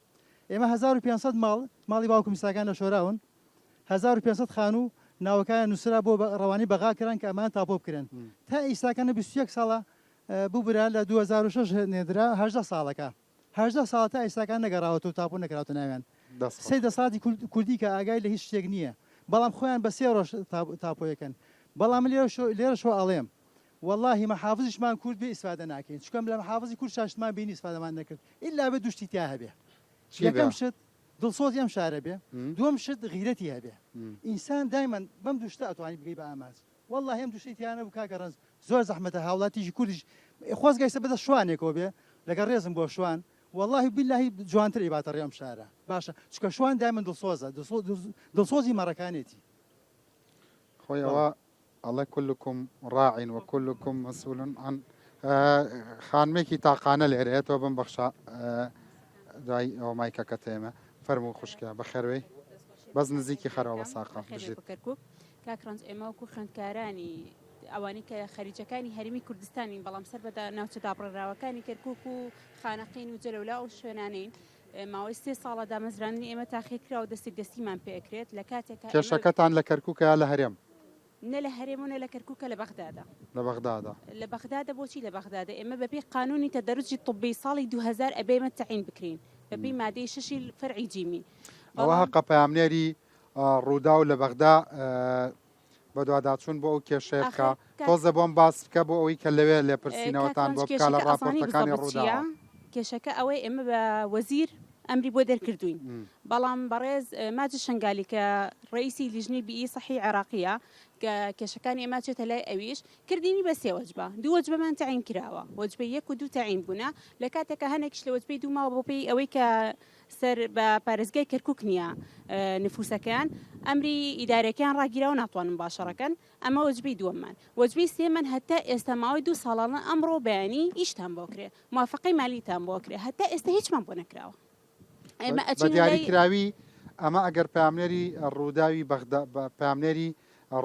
ئێمە 1500 ماڵ ماڵی باوکم ئیساکان لە شۆراون 1500 خانوو ناوەکانیان نووسرا بۆ ڕەوانەی بەغا کران کە ئەمان تاپۆ بکرێن تا ئیستاکەنە 21 ساڵە ببورە لە 2006 نێردرا 18 ساڵەکە 18 ساڵە تا ئیستاکان نەگەڕاوەتەوە تاپۆ نەکراوەتە ناویان سەی دەسەڵاتی کوردی کە ئاگای لە هیچ شتێک نییە بەڵام خۆیان بە سێ ڕۆژ تاپۆیەکەن بەڵام لێرەشەوە ئەڵێم وەڵاهی مەحافزیشمان کورد بێ ئیسفادە ناکەین چونکە لە محافزی کورد شاشتمان بینی ئیسفادەمان نەکرد ئیلا بێ دوو شتی تیا هەبێ یەکەم شت دڵسۆزی ئەم شارە بێ دووەم شت غیرەتی هەبێ ئینسان دایمەن بەم دوو شتە ئەتوانی بگەی بە ئامانج وەڵاهی ئەم دوو شتەی تیا نەبوو کاکە ڕەنج زۆر زەحمەتە هاوڵاتیکی کوردیش خۆزگە ئیستا بەدەست شوانێکەوە بێ لەگەڵ ڕێزم بۆ شوان وەڵاهی بیلاهی جوانتر ئەیباتە ڕێ ئەم شارە باشە چونکە شوان دایمەن دڵسۆزە دڵسۆزی مەڕەکانێتی. خۆی ئەوە ئەڵێ کلکم راع و کلکم مسئول عن خانمێکی تاقانە لێرەیە تۆ بم بەخشە دوای ئەوە مایکەکە تێمە فەرموو خوشکە بەخێربێی بەس نزیکی خەرەوە بە ساقە بژیت. کاک ڕەنج ئێمە وەکو خوێندکارانی ئەوانەی کە خەریجەکانی هەرێمی کوردستانین بەڵام سەر بە ناوچە دابڕێراوەکانی کەرکک و خانەقین و جەلەولا ئەو شوێنانەین ماوەی سێ ساڵە دامەزراندنی ئێمە تاخیر کرا و دەستێک دەستیمان پێکرێت لە کاتێک کێشەکەتان لە کەرکووکە یا لە هەرێم؟ نە لە هەرێم و نە لە کەرکوکە لە بەغدادە. لە بەغدادە. لە بەغدادە بۆچی لە بەغدادە؟ ئێمە بەپێی قانونی تەدەروجی طبی ساڵی 2000 ئەبێ ئێمە تەعین بکرێین بەپێی مادەی شەشی فەرعی جیمی. ئەوە بەڵام. هەقە پەیامنێری ڕووداو لە بەغدا بەدواداچوون بۆ ئەو کێشەیە بکا. ئاخر کاک. تۆزێ بۆم باس بکە بۆ ئەوەی کە لەوێ کاک لێپرسینەوەتان ڕەنج بۆ بکا لە کێشەکە ئەزانی ڕاپۆرتەکانی بزەبت چییە؟ ڕووداوە. کێشەکە ئەوەیە ئێمە بە وەزیر ئەمری بۆ دەرکردووین بەڵام بەڕێز ماجد شنگالی کە ڕئیسی لیژنەی بیئی سەحی عێراقیە کە کێشەکانی ئێمە چێتە لای ئەویش کردینی بە سێ وەجبە دوو وەجبەمان تەعین کراوە وەجبەی یەک و دوو تەعین بوونە لە کاتێکا هەنێکیش لە وەجبەی دوو ماوە بۆ پێی ئەوەی کە سەر بە پارێزگای کەرکوک نییە نفوسەکەیان ئەمری ئیدارەکەیان ڕاگیراوە ناتوانن باشەڕەکەن ئەمە وەجبەی دووەممان وەجبەی سێمان هەتا ئێستا ماوەی دوو ساڵانە ئەمڕۆ بەیانی ئیشتان بۆ کرێ موافەقەی مالیتان بۆ کرێ هەتا ئێستا هیچمان بۆ نەکراوە ئێمە بە ئەچینە لای دیاریکراوی ئەمە ئەگەر پەیامنێری ڕووداوی بەغدا پەیامنێری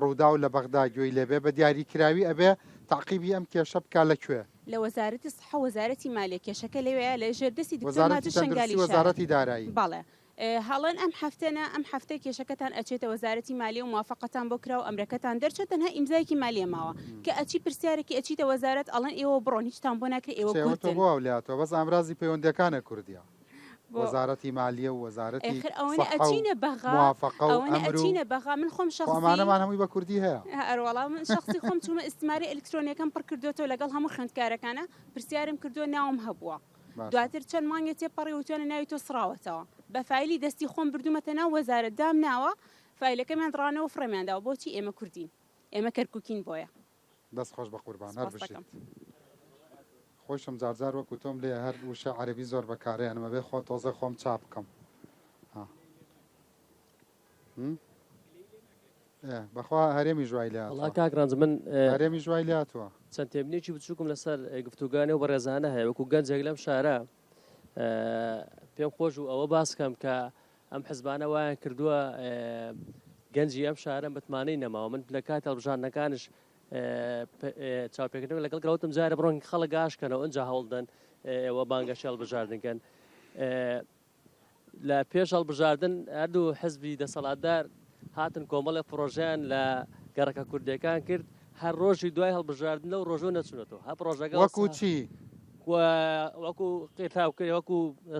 ڕووداو لە بەغدا گوێی لێبێ بە دیاریکراوی ئەبێ تەعقیبی ئەم کێشە بکا لە کوێ؟ لە وەزارەتی سحە و وەزارەتی مالیە کێشەکە لەوێیە لە ژێر دەستی دکتۆر وەزارەتی ماجد تەندروستی شەنگالیشایە وەزارەتی دارایی. بەڵێ هەڵێن ئەم هەفتە نا ئەم هەفتە کێشەکەتان ئەچێتە وەزارەتی مالیە و موافەقەتان بۆ کرا و ئەمرەکەتان دەرچوە تەنها ئیمزایەکی مالیە ماوە کە ئەچی پرسیارەکی ئەچیتە وەزارەت ئەڵێن ئێوە بڕۆن هیچتان بۆ ناکرێ ئێوە کچێ ئەوە تۆ کوردن. بۆ واو لێهاتوە بەس ئامرازی پەیوەندیەکانە کوردیە. بۆ وەزارەتی مالیە و وەزارەتی ئێخر ئەوەنە سەحە و ئەچینە بەغا موافەقە و ئەوەنە ئەمر و ئەچینە بەغا من خۆم خۆ شەخسی ئەمانەمان هەمووی بە کوردی هەیە. ئەروەڵا من شەخسی خۆم چوومە ئیستمارەی ئەلکترۆنیەکەم پڕ کردۆتەوە لەگەڵ هەموو خوێندکارەکانا پرسیارم کردووە ناوم هەبووە باشە. دواتر چەند مانگێ تێپەڕی وتویانە ناوی تۆ سڕاوەتەوە بە فایلی دەستی خۆم بردوومەتە ناو وەزارەت دام ناوە فایلەکەمیان دڕانەوە فڕێمیان داوە بۆچی ئێمە کوردین ئێمە کەرکوکین بۆیە. دەست خۆش بەقوربان هەر سپاست بژیت. دەکەم. خۆیشم جارجار وەکو تۆم لێیە هەر وشەی عەرەبی زۆر بەکارئەهێنم ئەبێ خۆ تۆزێ خۆم چا بکەم ها هم؟ ئێ بەخوا هەرێمیش وای لێ وەڵا هاتووە کاک ڕەنج من هەرێمیش وای لێ هاتووە. چەند تێبینیەکی بچووکم لەسەر گفتوگانی ئەو بەڕێزانە هەیە وەکو گەنجێک لەم شارە پێم خۆش و ئەوە باس کەم کە ئەم حزبانە وایان کردووە گەنجی ئەم شارە متمانەی نەماوە من لە کاتی هەڵبژاردنەکانش چاوپێکردن لەگەڵ گەوتم جارە بڕۆن خەڵک گاشکەنەوە ئەجا هەوڵدەن ئێوە بانگەشە هەڵبژاردنکەن لە پێش هەڵبژاردن هەردوو حزبی دەسەڵاتدار هاتن کۆمەڵێ پڕۆژەیان لە گەڕەکە کوردیەکان کرد هەر ڕۆژی دوای هەڵبژاردن لەو ڕۆژە نەچونەتەوە هە پڕۆژەکە وەکو چی؟ وەکو قیرتاوکردنی وەکو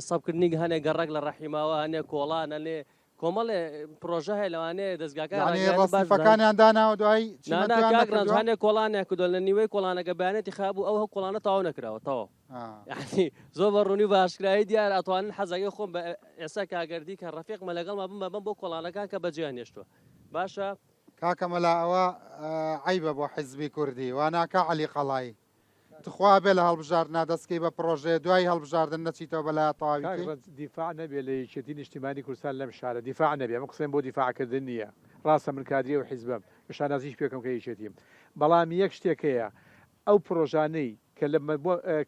سەبکردنی هەنێ گەڕەک لە ڕەحیماوە هەنێ کۆڵان هەنێ کۆمەڵێ پڕۆژە هەیە لەوانەیە دەزگاکان یعنی ڕاگەیاندن باش بزانن ڕەسیفەکانیان داناوە دوای نا نا چیمەنتۆیان کاک ڕەنج نەکردووە؟ هەنێ کۆڵانیان کردووە لە نیوەی کۆڵانەکە بەیانەتی خابوو ئەو کۆڵانە تەواو نەکراوە تەواو یانی زۆر بە ڕوونی و بە ئاشکرایی دیارە ئەتوانن حەزەکەی خۆم بە ئێستا کاگەردی کە ڕەفیقمە لەگەڵما بم بەم بۆ کۆڵانەکان کە بەجێیان هێشتووە باشە. کاکە مەلا ئەوە عەیبە بۆ حیزبی کوردی وا ناکا عەلی قەڵایی تخوا ئەبێ لە هەڵبژاردنا دەست کەی بە پڕۆژەیە دوای هەڵبژاردن نەچیتەوە بەلایا تەواوی کاک کەی. ڕەنج دیفاع نەبێ لە یەکێتی نیشتیمانی کوردستان لەم شارە دیفاع نەبێ ئەمە قسەیم بۆ دیفاع کردن نییە ڕاستە من کادری ئەو حیزبەم شانازیش پێکەم کە یەکێتیم بەڵام یەک شتێک هەیە ئەو پرۆژانەی کە لە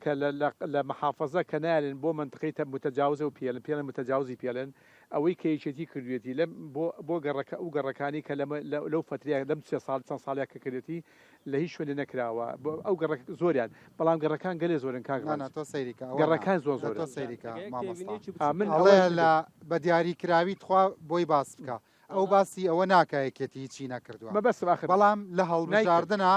کە لە لە محافەزە کە نایەلن بۆ مەنتقەی تە متجاوزە و پێلن پێڵێن متجاوزی پێلن ئەوەی کە یەکێتی کردوێتی لەم بۆ بۆ گەڕەکە ئەو گەڕەکانی کە لە لەو فەترەیە لەم سێ ساڵ چەند ساڵەیە کە کردێتی لە هیچ شوێنێ نەکراوە بۆ ئەو گەڕەک زۆریان بەڵام گەڕەکان گەلێ زۆرن کاک نا نا ڕەنج تۆ سەیری کە ئەوە نا گەڕەکان زۆر لە تۆ زۆرن سەیری کە یەک مامۆستا تێبینیەکی ئا من بچووکم ئەڵێ ئەوە لە بە دیاری کراوی تخوا بۆی باس بکە ئەو باسی ئەوە ناکا یەکێتی هیچی نەکردووە مەبەستم ئاخر بەڵام لە نایکرد. هەڵبژاردنا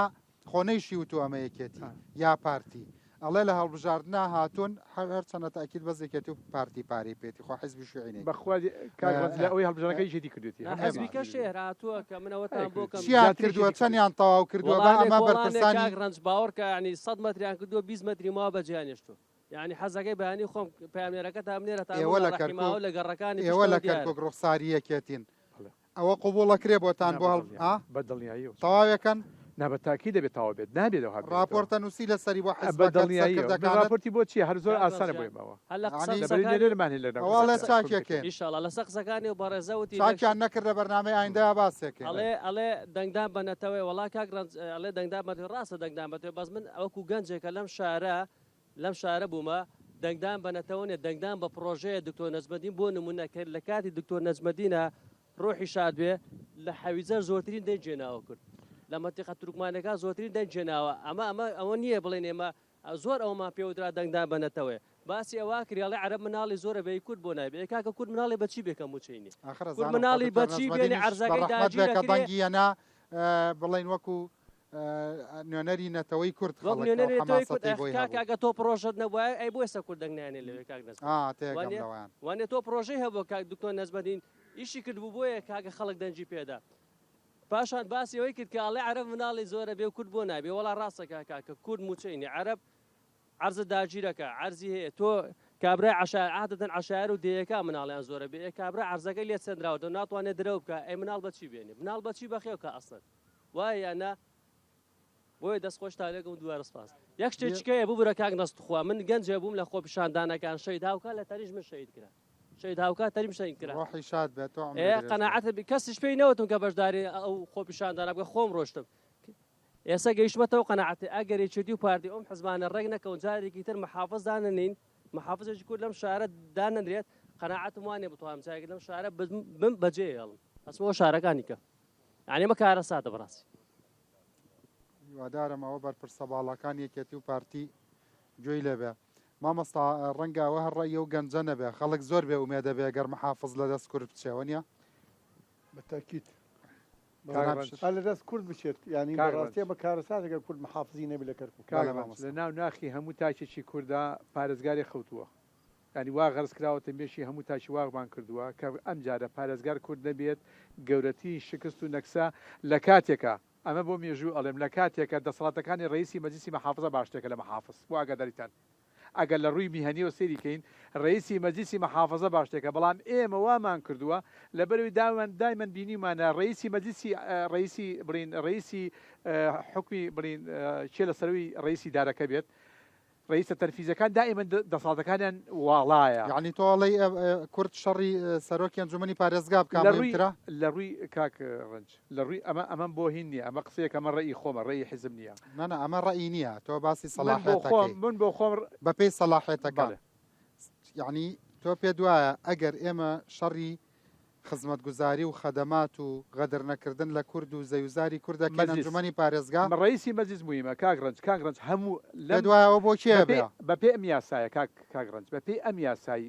خۆ نەیشی وتووە ئەمە یەکێتی یا پارتی ئەڵێ لە هەڵبژاردنا هاتوون هەر هەرچەنە تاکید بەس یەکێتی و پارتی پارەی پێتی خۆ حیزبی شیوعی نەیکردووە. بەخوا کاک ڕەنج لە ئەوەی هەڵبژاردنەکە یەکێتی کردوێتی نا هەموو حزبی یەکێتی کەش کردوێتی. هەر هاتووە کە من ئەوەتان بۆ کەم. چیان زیاتر کردووە یەکێتی کردوێتی. چەنیان تەواو کردووە با وەڵا هەنێ ئەمە کۆڵانێ بەرپرسانی کاک ڕەنج باوەڕکە یانی سەد مەتریان کردووە 20 مەتری ماوە بەجێیان هێشتووە یانی حەزەکەی بەیانی خۆم پەیامنێرەکەتان بنێرە تا ئێوە بڵێ لە ڕەحیماوە کەرکوک لە گەڕەکانی ئێوە پشتەوە لە دیارە. کەرکوک ڕوخساری یەکێتین بەڵێ. ئەوە قبوڵەکرێ بۆتان نا بۆ هەڵ بەدڵنیاییەوە ها بەدڵنیاییەوە تەواوێکەن؟ نا بە تاکید دەبێت تەواو بێت نابێت ئەوها بێتەوە. ڕاپۆرتە نووسی لەسەری بۆ بە حیزبەکەت دڵنیاییەوە من سەرکردەکانت؟ ڕاپۆرتی بۆ چییە هەر زۆر کاک ئاسانە بۆ ڕەنج ئێمە ئەوە هەر لە قسە یانی لەبەری قسەکانی نوێنەرمان هەیە لەناو ئەوە ئەڵێ کۆمیتە چاکێکێن. کۆمیتەکە. ئیشەڵا لەسەر قسەکانی و بەڕێزە وتی لە چاکیان نەکرد لە بەرنامەی ئایندەیا باسێکەین. ئەڵێ ئەڵێ دەنگدان بە نەتەوەیە وەڵا کاک ڕەنج ئەڵێ دەنگدان بە نەتەوەیە ڕاستە دەنگدان بە نەتەوەیە بەس من وەکو گەنجێکە لەم شارە لەم شارە بوومە دەنگدان بە نەتەوە نیە دەنگدان بە پڕۆژەیە دکتۆر نەجمەدین بۆ نمونە کە لە کاتی دکتۆر نەجمەدینە ڕۆحی شاد بێ لە حەویجە زۆرترین دەنگ جێناوە کورد لە مەنتیقە تورکمانەکان زۆرترین دەنگ جێناوە ئەمە ئەمە ئەوە نییە بڵێن ئێمە زۆر ئەوەمان پێ وترا دەنگدان بە نەتەوەیە باسی ئەوە کرێ ئەڵێ عەرەب مناڵی زۆرە بێ کورد بۆ نایبێ ئێ کاکە کورد مناڵی بە چی بێ کە مووچەی نییە ئاخر کورد ئەزانم خۆ مناڵی دکتۆر بە چی بێنێ نەجمەدینیش بە عەرزەکەی ڕەحمەت بێ داگیر کە ئەکرێ دەنگی یەنا. بڵێین وەکو نوێنەری نەتەوەی کورد وەک خەڵک ئەو نوێنەری نەتەوەی کورد حەماسەتەی ئەخ بۆی کاکە هەبوو. ئەگەر تۆ پڕۆژەت نەبوایە ئەی بۆ ئێستا کورد دەنگ نایەنێ لەوێ کاک نەجمەدین ئا تێگەم وانیە لەوەیان. وانیە تۆ پڕۆژەی هەبوو کاک دکتۆر نەجمەدین ئیشی کردبوو بۆیە کاکە خەڵک دەنگی پێدا پاشان باسی ئەوەی کرد کە ئەڵێ عەرەب مناڵی زۆرە بێ و کورد بۆ نابێ وەڵا ڕاستەکا کاکە کورد موچەی نیە عەرەب عەرزت داگیرەکا عەرزی هەیە تۆ کابرای عەشایەر عادەتەن عەشایەر و دێیەکان مناڵیان زۆرە بێ ئێ کابرا عەرزەکەی لێ سەندراوەتەوە ناتوانێ درەو بکا ئەی مناڵ بە چی بێنێ مناڵ بە چی بەخێو کا ئەسڵەن وایە یان نا بۆیە دەست خۆشتان لێکم دووبارە سپاس یەک شتێکی کەیە ببورە کاک نەست تخوا من گەنجێ بووم لە خۆپیشاندانەکان شەهید هاوکار لە تەنیشت من شەهید کرا شەهید هاوکار تەریم شەهید کرا ڕۆحی شاد بێت تۆ عومری ئێ درێژ بێت. قەناعەت کەسیش پێی نەوتم کە بەشداری ئەو خۆپیشاندانە بکە خۆم ڕۆشتم ئێستا گەیشتمەتە ئەو قەناعەتەی ئەگەر یەکێتی و پارتی ئەم حزبانە ڕێک نەکەون جارێکی تر محافز دانەنین، محافزێکی کورد لەم شارە دانەنرێت، قەناعەتم وانیە بتوانم جارێکی لەم شارە بم بەجێ هێڵم ئەچمەوە شارەکانی کە یانی ئەمە کارەساتە بەڕاستی. هیوادارم ئەوە بەرپرسە باڵاکانی یەکێتی و پارتی گوێی لێبێ. مامۆستا ڕەنگە ئەوە هەر ڕەئی ئەو گەنجە نەبێ، خەڵک زۆر بێ ئومێدە بێ گەر محافز لەدەست کورد بچێ وەنیە؟ بە تاکید. کاک ڕەنج. ئا لە دەست کورد بچێت یانی کاک بەڕاستی ڕەنج. ئەمە کارەساتێکە کورد محافزی نەبێت لە کەرکوک. کاک بەڵێ ڕەنج مامۆستا. لە ناو ناخی هەموو تاکێکی کوردا پارێزگارێ خەوتووە یانی وا غەرز کراوەتە مێشی هەموو تاکی واغمان کردووە کە ئەمجارە پارێزگار کورد نەبێت گەورەترین شکست و نەکسە لە کاتێکا ئەمە بۆ مێژوو ئەڵێم لە کاتێکا دەسەڵاتەکانی ڕەئیسی مەجلیسی مەحافزە باشترێکە لە محافز بۆ ئاگاداریتان ئەگەر لە ڕووی میهەنیەوە سەیری کەین ڕەئیسی مەجلیسی مەحافەزە باشتێکە بەڵام ئێمە وامان کردووە لەبەرئەوەی داومان دایمەن بینیومانە ڕەئیسی مەجلیسی ڕەئیسی بڵین ڕەئیسی حوکمی بڵین کێ لە سەروی ڕەئیسی دارەکە بێت ڕەئیسە تەنفیزەکان دائیمەن دەسەڵاتەکانیان واڵایە. یەعنی تۆ ئەڵێی کورد شەڕی سەرۆکی ئەنجومەنی پارێزگا بکا لە ڕووی مهمترە؟ لە ڕووی کاک ڕەنج لە ڕووی ئەمە ئەمەم بۆ هین نییە ئەمە قسەیەکە ئەمە ڕەئی خۆمە ڕەئی حیزب نییە. نا نا ئەمە ڕەئی نییە تۆ باسی من بۆ خۆم سەڵاحێتەکەی من بۆ خۆم بەپێی سەڵاحێتەکان بەڵێ. یەعنی تۆ پێت وایە ئەگەر ئێمە شەڕی خزمەتگوزاری و خەدەمات و غەدر نەکردن لە کورد و زەیوزاری کورد دەکەین مەجلیس ئەنجومەنی پارێزگا ڕەئیسی مەجلیس موهیمە کاک ڕەنج کاک ڕەنج هەموو لەم پێت وایە ئەوە بۆ کێ بەپێی بێ؟ بەپێی ئەم یاسایە کاک کاک ڕەنج بەپێی ئەم یاسای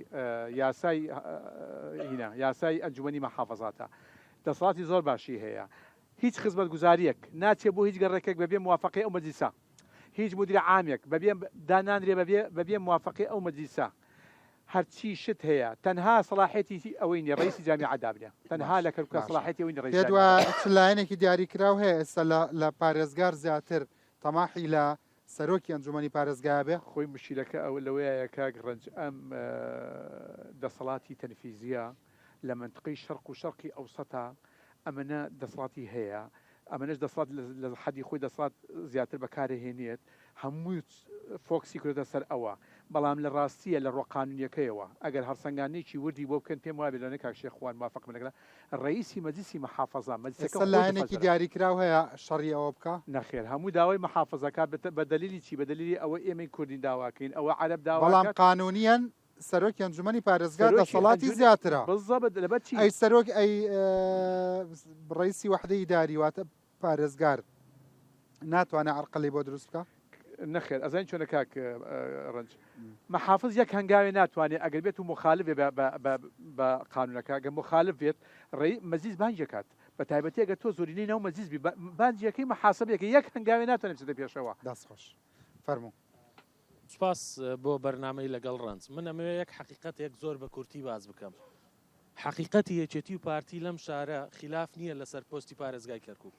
یاسای هینا یاسای ئەنجومەنی مەحافەزاتە دەسەڵاتی زۆر باشی هەیە هیچ خزمەتگوزاریەک ناچێ بۆ هیچ گەڕەکێک بەبێ موافەقەی ئەو مەجلیسە هیچ مدیر عامێک بەبێ دانانرێ بەبێ بەبێ موافەقەی ئەو مەجلیسە هەرچی شت هەیە تەنها سەڵاحیەتی ئەوەی نیە ڕەئیسی جامیعە دابنێ تەنها باش لە کەرکوکا باشە سەڵاحیەتی ئەوەی نیە ڕەئیسی پێت جامیعە وایە دابنێ. چ لایەنێکی دیاریکراو هەیە ئێستا لە لە پارێزگار زیاتر تەماحی لە سەرۆکی ئەنجومەنی پارێزگا بێ؟ خۆی مشکیلەکە ئەوە لەوەیایە کاک ڕەنج ئەم دەسەڵاتی تەنفیزیە لە مەنتقەی شەرق و شەرقی ئەوسەتا ئەمەنە دەسەڵاتی هەیە ئەمەنەش دەسەڵات لە حەدی خۆی دەسەڵات زیاتر بەکارەهێنێت هەمووی فۆکسی کردۆتە سەر ئەوە بەڵام لە ڕاستیە لە ڕوە قانونیەکەیەوە ئەگەر هەڵسەنگاندنێکی وردی بۆ بکەن پێم وابێ لەوانەیە کاک شێخ خوان موافقم لەگەڵ ڕەئیسی مەجلیسی محافەزە مەجلیسەکە ئێستا خۆی لایەنێکی مفەجەرە. دیاریکراو هەیە شەڕی ئەوە بکا؟ نەخێر هەموو داوای محافەزە کا بە دەلیلی چی بە دەلیلی ئەوە ئێمەی کوردین داواکەین ئەوە عەرەب بەڵام داواکات. قانونیەن سەرۆکی ئەنجومەنی پارێزگا سەرۆکی دەسەڵاتی ئەنجونی زیاترە. بالضبط لەبەر چی؟ ئەی سەرۆک ئەی ڕەئیسی وەحدەی ئیداری واتە پارێزگار ناتوانێ عەرقەلەی بۆ دروست بکا؟ نەخێر ئەزانی چۆنە کاک ڕەنج محافز یەک هەنگاوێ ناتوانێ ئەگەر بێت و مخالف بێ بە قانونەکە گە مخالف بێت ڕێی مەجلیس بانگی کات بە تایبەتی ئەگەر تۆ زۆرینەی ناو مەجلیس بی بانگیەکەی محاسبەیەکە یەک هەنگاوێ ناتوانێت بچێتە پێشەوە. دەست خۆش فەرموو. سوپاس بۆ بەرنامەی لەگەڵ ڕەنج. من ئەمەوێ یەک حەقیقەتێک زۆر بە کورتی باس بکەم. حەقیقەتی یەکێتی و پارتی لەم شارە خیلاف نییە لەسەر پۆستی پارێزگای کەرکوک.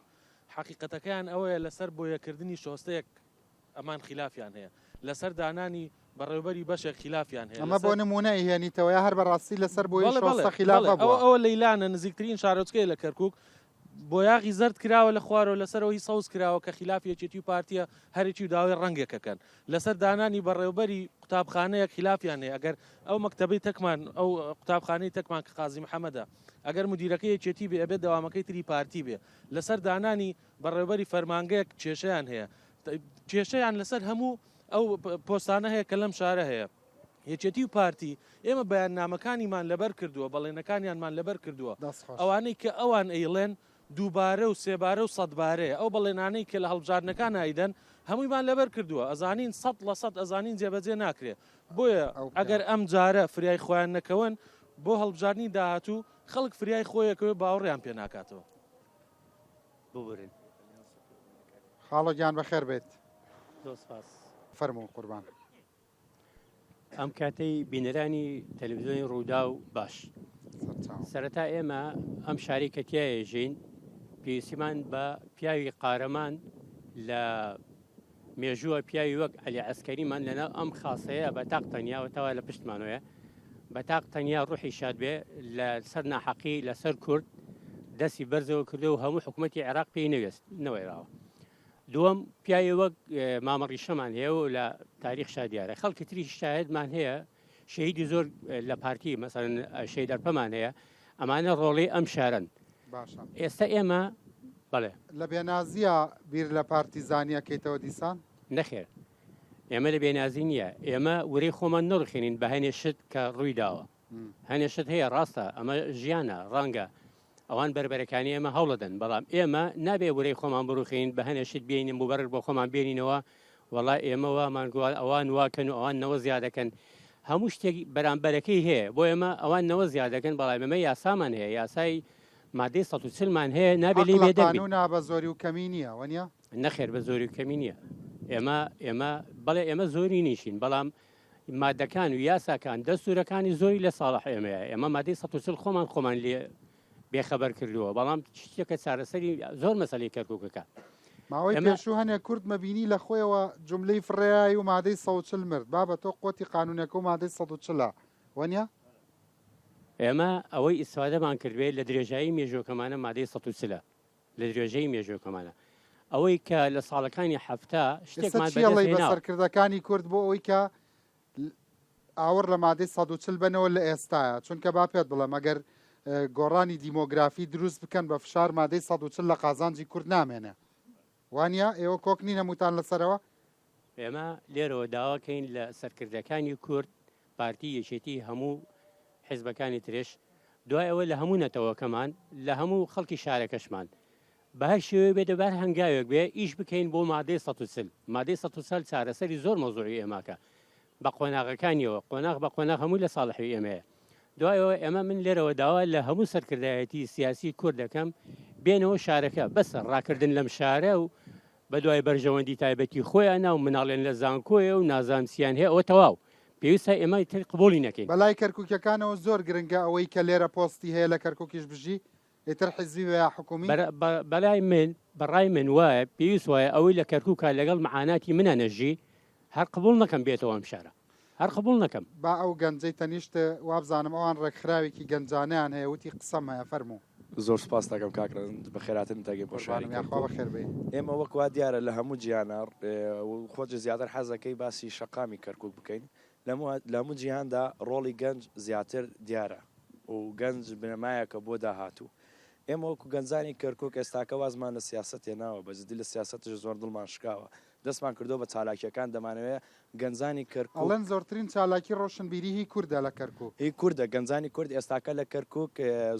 حەقیقەتەکەیان ئەوەیە لەسەر بۆیەکردنی شۆستەیەک ئەمان خیلافیان هەیە. لەسەر دانانی بەڕێوبەری بەشێک خیلافیان هەیە. ئەمە بۆ لەسەر. نموونە ئەیهێنیتەوە یا هەر بەڕاستی لەسەر بۆیەی بەڵێ بەڵێ شۆستە خیلاف بەڵێ ئەوە هەبووە؟ ئەوە لەیلانە نزیکترین شارۆچکەیە لە کەرکوک. بۆیاغی زەرد کراوە لە خوارەوە لەسەرەوە هی سەوز کراوە کە خیلافی یەکێتی و پارتیە هەرێکی و داوای ڕەنگێک ئەکەن لەسەر دانانی بەڕێوبەری قوتابخانەیەک خیلافیان هەیە ئەگەر ئەو مەکتەبەی تەکمان ئەو قوتابخانەی تەکمان کە قازی محەمەدە ئەگەر مدیرەکەی یەکێتی بێ ئەبێت دەوامەکەی تری پارتی بێ لەسەر دانانی بەڕێوبەری فەرمانگەیەک کێشەیان هەیە کێشەیان لەسەر هەموو ئەو پۆستانە هەیە کە لەم شارە هەیە. یەکێتی و پارتی ئێمە بەیاننامەکانیمان لەبەر کردووە، بەڵێنەکانیانمان لەبەر کردووە، دەست خۆش. ئەوانەی کە ئەوان ئەیڵێن دووبارە و سێبارە و سەدبارەیە، ئەو بەڵێنانەی کە لە هەڵبژاردنەکان ئایدەن هەموویمان لەبەر کردووە، ئەزانین 100% ئەزانین جێبەجێ ناکرێ، بۆیە ئەو ئەگەر پیاوە. ئەم جارە فریای خۆیان نەکەون بۆ هەڵبژاردنی داهاتوو خەڵک فریای خۆی ئەکەوێ باوەڕیان پێ ناکاتەوە. ببورن. خاڵۆ گیان بەخێر بێیت. زۆر سپاس. فەرموو قوربان. ئەم کاتەی بینەرانی تەلەڤزیۆنی ڕووداو باش. سەرەتا ئێمە ئەم شاری کە تیایە ژین پێویستیمان بە پیاوی قارەمان لە مێژووە پیاوی وەک عەلی عەسکەریمان لەناو ئەم خاسەیە بە تاق تەنیا و تەوا لە پشتمانەوەیە بە تاق تەنیا ڕوحی شاد بێ لە سەر ناحەقی لەسەر کورد دەستی بەرزەوە کردو و هەموو حکوومەتی عێراق پێی نەوێست نەوەیراوە دووەم پیاوی وەک مامە ڕیشەمان هەیە و لە تاریخ شا دیارە خەڵکی تری شاهدمان هەیە شەهیدی زۆر لە پارتی مەسەن شەهید ئەرپەمان هەیە ئەمانە ڕۆڵی ئەم شارن باشە ئێستا ئێمە بەڵێ. لە بێنازیە بیر لە پارتیزانی ئەکەیتەوە دیسان؟ نەخێر ئێمە لە بێنازی نییە ئێمە ورەی خۆمان نەڕوخێنین بە هەنێ شت کە ڕووی داوە هەنێ شت هەیە ڕاستە ئەمە ژیانە ڕەنگە ئەوان بەربەرەکانی ئێمە هەوڵەدەن بەڵام ئێمە نابێ ورەی خۆمان بڕوخێنین بە هەنێ شت بێنین موبەرر بۆ خۆمان بێنینەوە وەڵا ئێمە وامان گووە ئەوان واکەن و ئەوان نەوە زیادەکەن هەموو شتێک بەرامبەرەکەی هەیە بۆ ئێمە ئەوان نەوە زیادەکەن بەڵام ئێمە یاسامان هەیە یاسای مادەی 140 مان هەیە نابێ حەق لێی لە بێدەنگ بین. قانونا بە زۆری و کەمی نییە وەنیە؟ نەخێر بە زۆری و کەمی نییە ئێمە ئێمە بەڵێ ئێمە زۆری نیشین بەڵام مادەکان و یاساکان دەستورەکانی زۆری لە ساڵح ئێمەیە ئێمە مادەی 140 خۆمان خۆمان لێ بێخەبەر کردووە بەڵام شتێکە چارەسەری زۆر مەسەلەی کەرکوکەکە. ماوەی ئێمە. پێشوو هەنێ کورد مەبینی لە خۆیەوە جوملەی فڕێیای و مادەی 140 مرد بابە تۆ قوتی قانونەکە و مادەی 140 ە وەنیە؟ ئێمە ئەوەی ئیسفادەمان کردبێ لە درێژایی مێژووەکەمانە مادەی 140 ە لە درێژەی مێژووەکەمانە ئەوەی کە لە ساڵەکانی 70 ئێستا شتێکمان چی ئەڵێی بەدەست بە هێناوە. سەرکردەکانی کورد بۆ ئەوەی کە ئاوڕ لە مادەی 140 بەنەوە لە ئێستایا چونکە با پێت بڵێم ئەگەر گۆڕانی دیمۆگرافی دروست بکەن بە فشار مادەی 140 لە قازانجی کورد نامێنێ وانە ئێوە کۆک نین هەمووتان لەسەرەوە؟ ئێمە لێرەوە داوا کەین لە سەرکردەکانی کورد پارتی یەکێتی هەموو حیزبەکانی ترش دوای ئەوە لە هەموو نەتەوەکەمان لە هەموو خەڵکی شارەکەشمان بە هەر شێوەیەک بێت بە هەر هەنگاوێک بێ ئیش بکەین بۆ مادەی 140 مادەی 140 چارەسەری زۆر مەوزوعی ئێماکە بە قۆناغەکانیەوە قۆناغ بە قۆناغ هەمووی لە ساڵحی ئێمەیە دوای ئەوە ئێمە من لێرەوە داوا لە هەموو سەرکردایەتی سیاسی کورد دەکەم بێنەوە شارەکە بەسە ڕاکردن لەم شارە و بە دوای بەرژەوەندی تایبەتی خۆیانە و مناڵێن لە زانکۆیە و نازانم چیان هەیە ئەوە تەواو پێویستە ئێمە تر قبوڵی نەکەین. بەلای کەرکوکیەکانەوە زۆر گرنگە ئەوەی کە لێرە پۆستی هەیە لە کەرکوکیش بژی ئیتر حیزبی بێ یا حکومی. بەلای من بەڕای من وایە پێویست وایە ئەوەی لە کەرکوکە لەگەڵ معاناتی منە نەژی هەر قبوڵ نەکەم بێتەوە ئەم شارە هەر قبوڵ نەکەم. با ئەو گەنجەی تەنیشت وابزانم ئەوان ڕێکخراوێکی گەنجانەیان هەیە وتی قسەم هەیە فەرموو. زۆر سوپاست دەکەم کاک رەنج بەخێراتنت دەکەین بۆ شاری قوربانم یاخوا کەرکوک. بەخێر بێی. ئێمە وەک وا دیارە لە هەموو جیهانا و خۆت زیاتر حەز دەکەی باسی شەقامی کەرکوک بکەین لە هەموو جیهاندا ڕۆڵی گەنج زیاتر دیارە و گەنج بنەمایەکە بۆ داهاتوو. ئێمە وەکو گەنجانی کەرکوک ئێستاکە وازمان لە سیاسەت هێناوە، بە جدی لە سیاسەتش زۆر دڵمان شکاوە. دەستمان کردووە بە چالاکییەکان، دەمانەوێت گەنجانی کەرکوک. ئەڵێن زۆرترین چالاکی ڕۆشنبیری هی کوردە لە کەرکوک. هی کوردە، گەنجانی کورد ئێستاکە لە کەرکوک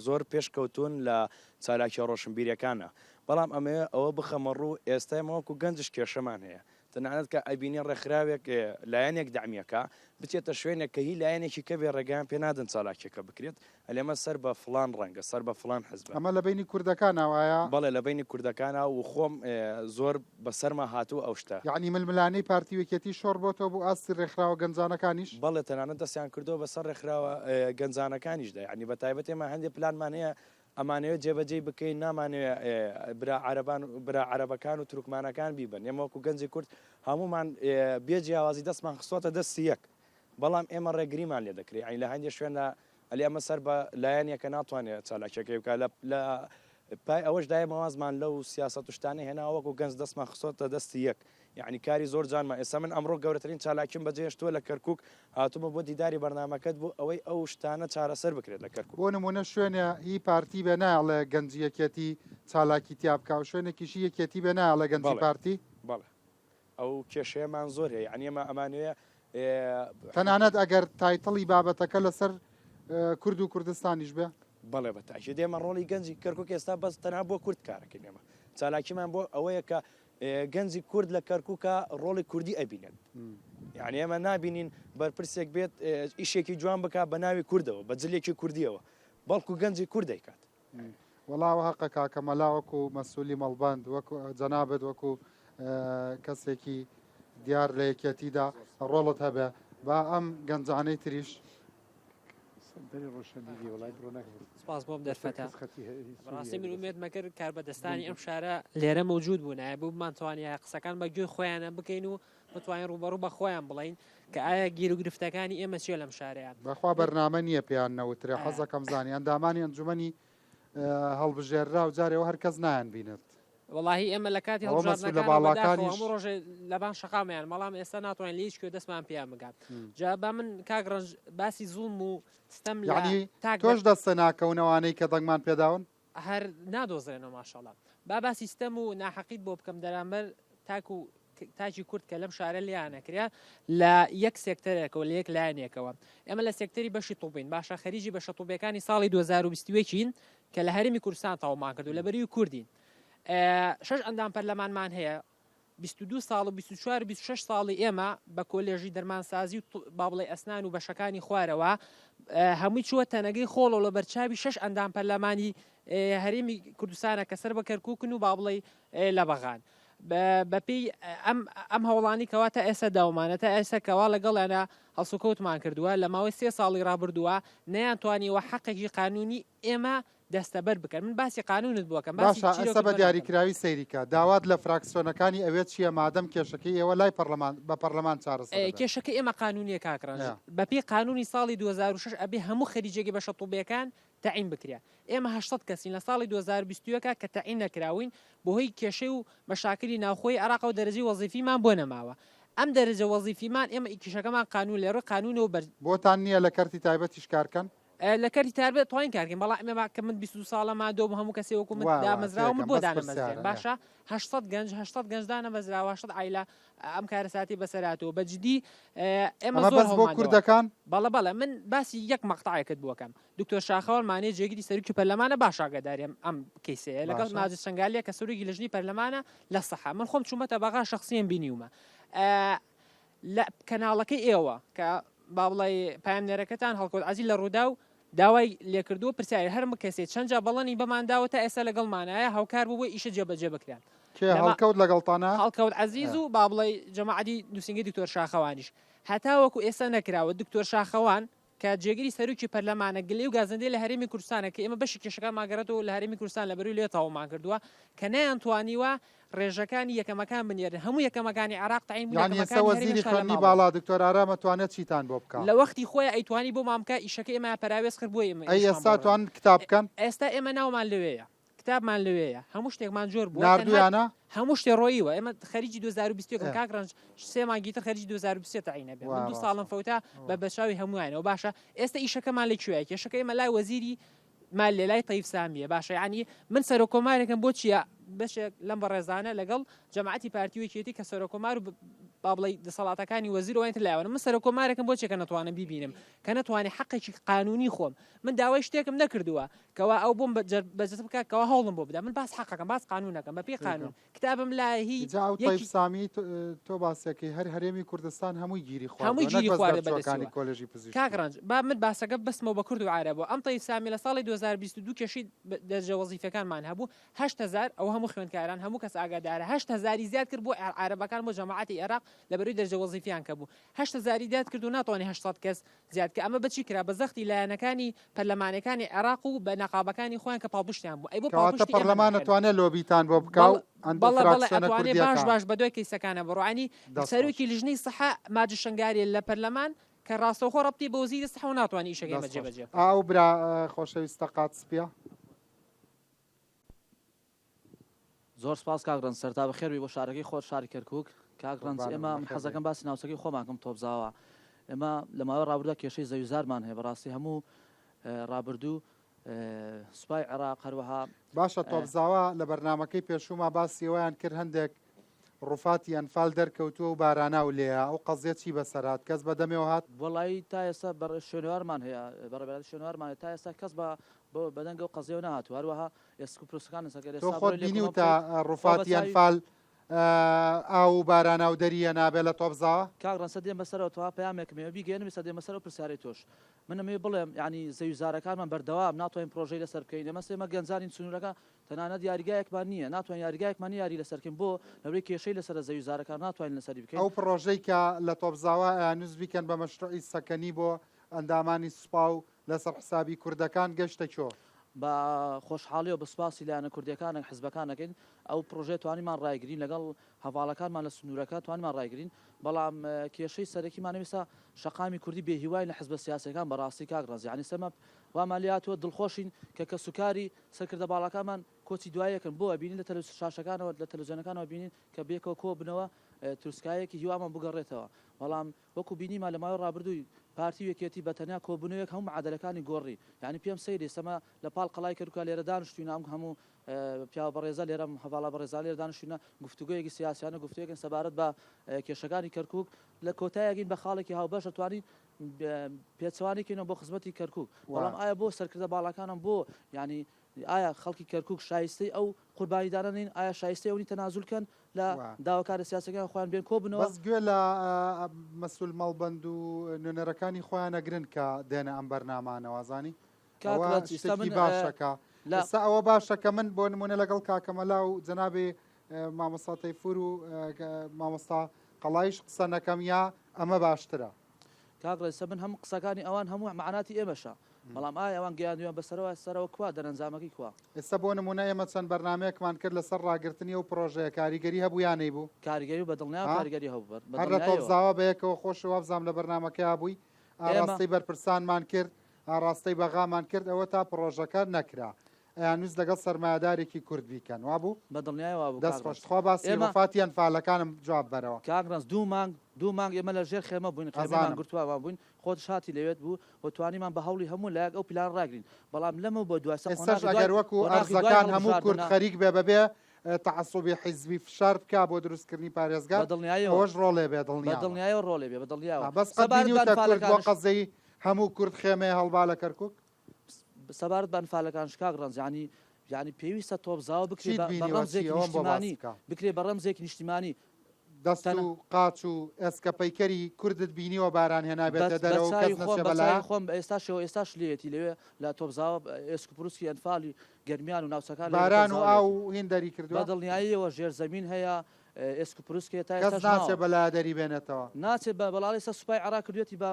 زۆر پێشکەوتوون لە چالاکییە ڕۆشنبیرییەکانا. بەڵام ئەمەوێت ئەوە بخەمە ڕوو ئێستا ئێمە وەکو گەنجش کێشەمان هەیە. تەنانەت کە ئەبینی ڕێکخراوێک لایەنێک دەعمی ئەکا بچێتە شوێنێک کە هی لایەنێکی کە بێ ڕێگەیان پێ نادەن چالاکیەکە بکرێت ئەلێ ئەمە سەر بە فڵان ڕەنگە سەر بە فڵان حزبە. ئەمە لە بەینی کوردەکانا وایە؟ بەڵێ لە بەینی کوردەکانا و خۆم زۆر بە سەرما هاتووە ئەو شتە. یەعنی ململانێی پارتی و یەکێتی شۆڕ بۆتەوە بۆ ئاستی ڕێکخراوە گەنجانەکانیش؟ بەڵێ تەنانەت دەستیان کردووە بە سەر ڕێکخراوە گەنجانەکانیشدا یەعنی بە تایبەت ئێمە هەندێ پلانمان هەیە ئەمانەوێت جێبەجێی بکەین، نامانەوێت برا عەرەبان برا عەرەبەکان و تورکمانەکان بیبەن. ئێمە وەکو گەنجی کورد هەموومان بێ جیاوازی دەستمان خستووەتە دەستی یەک، بەڵام ئێمە ڕێگریمان لێ دەکرێت. یانی لە هەندێک شوێندا ئەلێ ئەمە سەر بە لایەنێکە ناتوانێت چالاکیەکەی بکات. لە پای ئەوەشدا ئێمە وازمان لەو سیاسەت و شتانە هێناوە وەکو گەنج دەستمان خستووەتە دەستی یەک. یەعنی کاری زۆر جوانمە ئێستا من ئەمڕۆ گەورەترین چالاکیم بەجێهێشتووە لە کەرکوک هاتوومە بۆ دیداری بەرنامەکەت بۆ ئەوەی ئەو شتانە چارەسەر بکرێت لە کەرکوک. بۆ نموونە شوێنێ هی پارتی بێ نایەڵێ گەنجی یەکێتی چالاکی تیا بکا و شوێنێکیش هی یەکێتی بێ نایەڵێ گەنجی بەڵێ پارتی. بەڵێ ئەو کێشەیەمان زۆر هەیە یەعنی ئێمە ئەمانەوێ تەنانەت ئەگەر title ی بابەتەکە لەسەر کورد و کوردستانیش بێ؟ بەڵێ بە تاکید ئێمە ڕۆڵی گەنجی کەرکوک ئێستا بەس تەنها بۆ کورد کارەکەین ئێمە چالاکیمان بۆ ئەوەیە کە گەنجی کورد لە کەرکوکا ڕۆڵی کوردی ئەبینێت یعنی ئێمە نابینین بەرپرسێک بێت ئیشێکی جوان بک بە ناوی کوردەوە بە جلێکی کوردیەوە بەڵکو گەنجی کورد دەیکات. وەڵا ئەوە هەقە کاکە مەلا وەکو مەسولی مەڵبەند وەکو جەنابت وەکو کەسێکی دیار لە یەکێتیدا ڕۆڵت هەبێ با ئەم گەنجانەی تریش سپاس بۆم دەرفەتە بەڕاستی من ئومێد مەکرد کاربەدەستانی ئەم شارە لێرە مەوجود بوونایە بوو بمانتوانیایە قسەکان بە گوێی خۆیانە بکەین و بتوانین ڕووبەڕوو بە خۆیان بڵێین کە ئایا گیروگرفتەکانی ئێمە چیە لەم شارەیا. بەخوا بەرنامە نیە پێیان نەوترێ حەزەکەم زانی ئەندامانی ئەنجومەنی هەڵبژێرراو جارێ وە هەر کەس نایان بینێت. وەڵاهی ئێمە لە کاتی ئەوە مەسولە هەڵبژاردنەکانەوە بەداخەوە باڵاکانیش هەموو ڕۆژێ لەبان شەقامیان بەڵام ئێستا ناتوانین لە هیچ کوێ دەستمان پێیان بگات جا با من کاک ڕەنج باسی زوڵم و ستەم لە یەعنی تاک بە تۆش دەستە ناکەون ئەوانەی کە دەنگمان پێداون؟ هەر نادۆزرێنەوە ماشاءاللە. با باسی ستەم و ناحەقیت بۆ بکەم دەرامبەر تاک و تاکی کورد کە لەم شارە لێیان ئەکرێ لە یەک سێکتەرێکەوە لە یەک لایەنێکەوە ئێمە لە سێکتەری بەشی طوبین باشە خەریجی بەشە طوبیەکانی ساڵی 2021 ین کە لە هەرێمی کوردستان تەواومان کردو لە بەروی کوردین شەش ئەندام پەرلەمانمان هەیە 22 ساڵ و 24 و 26 ساڵی ئێمە بە کۆلێژی دەرمانسازی و با بڵێ ئەسنان و بەشەکانی خوارەوە هەمووی چووە تەنەگەی خۆڵەوە لە بەرچاوی شەش ئەندام پەرلەمانی هەرێمی کوردستانە کە سەر بە کەرکوکن و با بڵێ لە بەغان. بەپێی ئەم ئەم هەوڵانی کەوا تا ئێستا داومانە تا ئێستا کەوا لەگەڵیانە هەڵسوکەوتمان کردووە لە ماوەی سێ ساڵی ڕابردووە نەیانتوانیوە حەقێکی قانونی ئێمە دەستەبەر بکەن من باسی قانونت بۆ ئەکەم باسی باشە ئێستا چیرۆکت بە بۆ ناکەم. دیاریکراوی سەیری کە داوات لە فراکسیۆنەکانی ئەوێ چیە مادەم کێشەکەی ئێوە لای پەڕلەمان بە پەڕلەمان چارەسەر ئەبێ؟ کێشەکەی ئێمە قانونیە کاک ڕەنج ئە. بەپێی قانونی ساڵی 2006 ئەبێ هەموو خەریجێکی بەشە طوبیەکان تەعین بکرێ ئێمە 800 کەسین لە ساڵی 2021 کە تەعین نەکراوین بەهۆی کێشەی و مەشاکلی ناوخۆی عێراقەوە دەرەجەی وەزیفیمان بۆ نەماوە ئەم دەرەجە وەزیفیمان ئێمە کیشەکەمان قانون لە ڕووی قانونەوە بەر بۆتان نیە لە کەرتی تایبەتیش کار کەن؟ لە کەرتی تایبەت توانین کار کەین بەڵام ئێمە کە من 22 ساڵە مادۆ بوو هەموو کەسێ وەکو من وا وا دامەزراوە من تێگەم بۆ بەس دانەمەزرێم پرسیارە ئێ. باشە 800 گەنج 800 گەنج دانەمەزراوە 800 عایلە ئەم کارەساتی بەسەر هاتووە بە جدی ئێمە ئەمە زۆر بەس بۆ هەوڵمان داوە کوردەکان؟ بەڵێ بەڵێ من باسی یەک مەقتەعێکت بۆ کەم دکتۆر شاخەوان مانێ جێگری سەرۆکی پەرلەمانە باش ئاگاداری ئەم ئەم کەیسەیە لەگەڵ باشە. ماجد شەنگالیە کە سەرۆکی لەژنەی پەرلەمانە لە سەحە من خۆم چوومەتە بەغا شەخسیەن بینیومە لە کەناڵەکەی ئێوە کە با بڵێ پەیامنێرەکەتان هەڵکەوت عەزیز لە ڕووداو داوای لێکردووە پرسیاری هەر کەسێ چەند جا بەڵێنی بەمان داوە تا ئێستا لەگەڵمانایە هاوکار بوو بۆ ئیشە جێبەجێ بکرێن کێ هەڵکەوت لەگەڵتانە؟ هەڵکەوت عەزیز و با بڵێ جەماعەتی نووسینگەی دکتۆر شاخەوانیش هەتاوەکو ئێستا نەکراوە دکتۆر شاخەوان کە جێگری سەرۆکی پەرلەمانە گلەی و گازەندەی لە هەرێمی کوردستانە کە ئێمە بەشی کێشەکانمان گەڕێتەوە لە هەرێمی کوردستان لە بەروی لێ تەواومان کردووە کە نەیانتوانیوە ڕێژەکانی یەکەمەکان بنێرن هەموو یەکەمەکانی عێراق تەعین بوون یانی ئێستا یەکەمەکانی هەرێم وەزیری هێشتا لە خوێندنی ماڵەوەن. باڵا دکتۆر ئارام ئەتوانێت چیتان بۆ بکا؟ لە وەختی خۆیا ئەیتوانی بۆمان بکا ئیشەکەی ئێمەیان پەراوێز کرد بۆیە ئێمە ئەی ئیشمان ئێستا بۆ ڕێ ئەتوانن کتاب بکەن؟ ئێستا ئێمە ناومان لەوێیە کتابمان لەوێیە هەموو شتێکمان جۆر بووە تەنها ناردوویانە؟ هەموو شتێ ڕۆییوە ئێمە خەریکی 2021 ئێ. کاک ڕەنج سێ مانگی تر خەریکی 2023 تەعین ئەبێ وا من دوو ڕاستە. ساڵم فەوتا بە بەچاوی هەموویانەوە باشە ئێستا ئیشەکەمان لە کوێیە کێشەکە ئێمە لای وەزیری مالیە لای تەیف سامیە باشە یانی من سەرۆک کۆمارێکم بۆ چیە بەشێک لەم بەڕێزانە لەگەڵ جەماعەتی پارتی و یەکێتی کە سەرۆک کۆمار و با بڵێی دەسەڵاتەکانی وەزیر و ئەوانی تر لایەوەن من سەرۆک کۆمارێکم بۆ چیە کە نەتوانم بیبینم کە نەتوانێ حەقێکی قانونی خۆم من داوای شتێکم نەکردووە کەوا ئەو بۆم بەجەست بکات کەوا هەوڵم بۆ بدا من باس حەقەکەم باس قانونەکەم بەپێی قانون کتابم لایە هی جا ئەو تەیف یەکی سامی تۆ باسەکەی هەر هەرێمی کوردستان هەمووی گیری خواردوە هەمووی نەک گیری بەس خواردە دەرچوەکانی بەدەستیوە کۆلێژی کاک پزیشکی. ڕەنج با من باسەکە ببەستمەوە بە کورد و عەرەبەوە ئەم تەیف سامی لە ساڵی 2022 کێشەی دەرجە وەزیفیەکانمان هەبوو 8000 ئەوە هەموو خوێندکاران هەموو کەس ئاگادارە 8000 ی زیاد کرد بۆ عەرەبەکان بۆ جەماعەتی عێراق لەبەروی دەرجە وەزیفیان کە بوو 8000 ی زیاد کرد و ناتوانێ 800 کەس زیاد کە ئەمە بەچی کرا بە زەختی لایەنەکانی پەرلەمانەکانی عێراق و بە نەقابەکانی خۆیان کە پاڵپشتیان بوو ئەی بۆ کەواتە پاڵپشتی ئێمە پەرلەمان ناکەن؟ ئەتوانێ لۆبیتان بۆ بکا و بەڵێ ئەند بەڵێ بەڵێ فراکسیۆنە ئەتوانێ باش کوردیەکان. باش بەدوای کەیسەکانە بڕۆ یانی دەست خۆش. سەرۆکی لیژنەی سحە ماجد شەنگاریە لە پەرلەمان کە ڕاستەوخۆ ڕەبتی بە وەزیری سحەوە ناتوانێ ئیشەکەی ئێمە دەست خۆش. جێبەجێ بکا. ئا ئەو برا خۆشەویستە قات سپیە. زۆر سپاس کاک ڕەنج سەرتا بەخێر بی بۆ شارەکەی خۆت شاری کەرکوک کاک ڕەنج قوربانت ئێمە بم من بەخێر بێی. حەزەکەم باسی ناوچەکەی خۆمان کەم تۆپزاوا ئێمە لە ماوەی ڕابردوودا کێشەی زەویزارمان هەیە بەڕاستی هەموو ڕابردوو سوپای عێراق هەروەها باشە تۆپزاوا لە بەرنامەکەی پێشووما باسی ئەوەیان کرد هەندێک ڕوفاتی ئەنفال دەرکەوتووە و باراناو لێیە ئەو قەزیە چی بەسەر هات کەس بە دەمێوە هات؟ وەڵایی تا ئێستا بەڕ شوێنەوارمان هەیە بەڕێوەبەرایەتی شوێنەوارمان هەیە تا ئێستا کەس بە بە دەنگ ئەو قەزیەوە نەهاتووە هەروەها ئێسک و پروسکەکان ئەگەر تۆ ئێستا خۆت بڕۆی لێکۆڵینەوە بینیوتە بکەیت خۆ بە ڕوفاتی چاوی ئەنفال. ئاو و باراناو دەرییە نابێ لە تۆپزاوە؟ کاک ڕەنج دێمە سەرەوە تەوا پەیامێکم هەیە بیگەیەنم ئێستا دێمە سەر ئەو پرسیارەی تۆش من ئەمەوێ بڵێم یانی زەویوزارەکانمان بەردەوام ناتوانین پرۆژەی لەسەر بکەین ئێمە ئێمە گەنجانین سنوورەکە تەنانەت یاریگایەکمان نییە ناتوانین یاریگایەکمان نییە یاری لەسەر بکەین بۆ لەبەرئەوەی کێشەی لەسەرە زەویوزارەکان ناتوانین لەسەری بکەین. ئەو پڕۆژەی کە لە تۆپزاوە ئەیانوست بیکەن بە مەشروعی سەکەنی بۆ ئەندامانی سوپا و لەسەر حسابی کوردەکان گەشتە کوێ؟ بە خۆشحاڵیەوە بە سوپاسی لایەنە کوردیەکان حزبەکان ئەکەین ئەو پڕۆژەیە توانیمان ڕایگرین لەگەڵ هەڤاڵەکانمان لە سنوورەکە توانیمان ڕایگرین بەڵام کێشەی سەرەکیمان ئێستا شەقامی کوردی بێ هیواین لە حزبە سیاسیەکان بەڕاستی کاک ڕەنج یانی سەمە وامان لێ هاتووە دڵخۆشین کە کەسوکاری سەرکردە باڵاکانمان کۆچی دوایەکەن بۆ ئەبینین لە شاشەکانەوە لە تەلەڤزیۆنەکانەوە بینین کە بێکەوە کۆ بنەوە تروسکایەکی هیوامان بگەڕێتەوە بەڵام وەکو بینیمان لە ماوەی ڕابردووی پارتی و یەکێتی بە تەنیا کۆبوونەوەیەک هەموو معادەلەکانی گۆڕی یانی پێم سەیرە ئێستا مە لە پاڵ قەڵای کەرکوکا لێرە دانیشتووین ئەم هەموو پیاوە بەڕێزە لێرە ئەم هەڤاڵە بەڕێزانە لێرە دانیشتووینە گفتوگۆیەکی سیاسیانە گفتوگۆیەکن سەبارەت بە کێشەکانی کەرکوک لە کۆتایەکین بە خاڵێکی هاوبەش ئەتوانین پێچەوانەی کەینەوە بۆ خزمەتی کەرکوک بەڵام ئایا بۆ سەرکردە باڵاکانم بۆ یانی ئایا خەڵکی کەرکوک شایستەی ئەو قوربانیدانە نین؟ ئایا شایستەی ئەو نین تەنازول کەن لە داواکارە سیاسیەکان خۆیان بێن کۆبنەوە؟ بەس گوێ لە مەسول مەڵبەند و نوێنەرەکانی خۆیان ئەگرن کە دێنە ئەم بەرنامانەوە ئەزانی کاک ئەوە ڕەنج ئیستا شتێکی من باشە کە لە ئێستا ئەوە باشە کە من بۆ نمونە لەگەڵ کاکە مەلا و جەنابی مامۆستا تەیفور و مامۆستا قەڵایش قسە نەکەم یا ئەمە باشترە؟ کاک ڕێسە من هەموو قسەکانی ئەوان هەموو مەعناتی ئێمەشە بەڵام ئایا ئەوان گەیاندویان بەسەرەوە سەرەوە کوا دەرەنجامەکەی کوا؟ ئێستا بۆ نمونە ئێمە چەند بەرنامەیەکمان کرد لەسەر ڕاگرتنی ئەو پڕۆژەیە کاریگەری هەبوو یا نەیبوو؟ کاریگەری بە دڵنیایەوە ها؟ کاریگەری هەبوو بە هەر لە دڵنیایەوە. تۆپزاوە بەیەکەوە خۆش وابزانم لە بەرنامەکەیا بووی ئێمە. ئاڕاستەی بەرپرسانمان کرد ئاڕاستەی بەغامان کرد ئەوە تا پڕۆژەکە نەکرا ئەیانویست لەگەڵ سەرمایەدارێکی کورد بیکەن وابوو؟ بە دڵنیایەوە وابوو دەست کاک خۆش ڕەنج. تخوا باسی ئێمە. ڕوفاتی ئەنفالەکانم جواب بەرەوە. کاک ڕەنج دوو مانگ دوو مانگ ئێمە لە ژێر خێمە بووین خێمەمان ئەزانم. گرتووە وان بووین خۆتش هاتی لەوێت بوو و توانیمان بە هەوڵی هەموو لایەک ئەو پیلانە ڕاگرین بەڵام لەمەو بۆ دوای سە ئێستاش قۆناغی دوای ئەگەر وەکو قۆناغی دوای ئەرزەکان هەموو کورد هەڵبژاردنە خەریک بێ بەبێ تەعەسوبی حیزبی فشار بکا بۆ دروستکردنی پارێزگا بە دڵنیایەوە ئەوەش ڕۆڵێ بێ بە دڵنیابە. دڵنیایەوە ڕۆڵێ بێ بە دڵنیایەوە ئا بەس قەت سەبارەت بە بینیوتە کورد بۆ ئەنفالەکانش قەزەی هەموو کورد خێمەیە هەڵبا لە کەرکوک؟ سەبارەت بە ئەنفالەکانش کاک ڕەنج یانی یانی پێویستە تۆپزاوە بکرێ چیت بە بە بینیوە چی ڕەمزێکی ئەوەم بۆ باس نیشتیمانی بکە. بکرێ بە ڕەمزێکی نیشتیمانی دەست تەنە. و قاچ و ئێسکە پەیکەری کوردت بینیوە باران بە هێنابێتە بە دەرەوە و چاوی کەس خۆم نەچێ بە بە لایە؟ چاوی خۆم ئێستاشەوە ئێستاش لێیەتی لەوێ لە تۆپزاوە ئێسک و پروسکی ئەنفالی گەرمیان و ناوچەکان لەوێ لە باران و تۆپزاوە ئاو لێیەتی و هین دەری بە کردووە؟ دڵنیاییەوە ژێر زەمین هەیە ئێسک و پروسک هەیە تا کەس ئێستاش ناچێ ماوە. بە لایە دەری بێنێتەوە؟ ناچێ بە بەڵاڵ ئێستا سوپای عێراق کردویەتی بە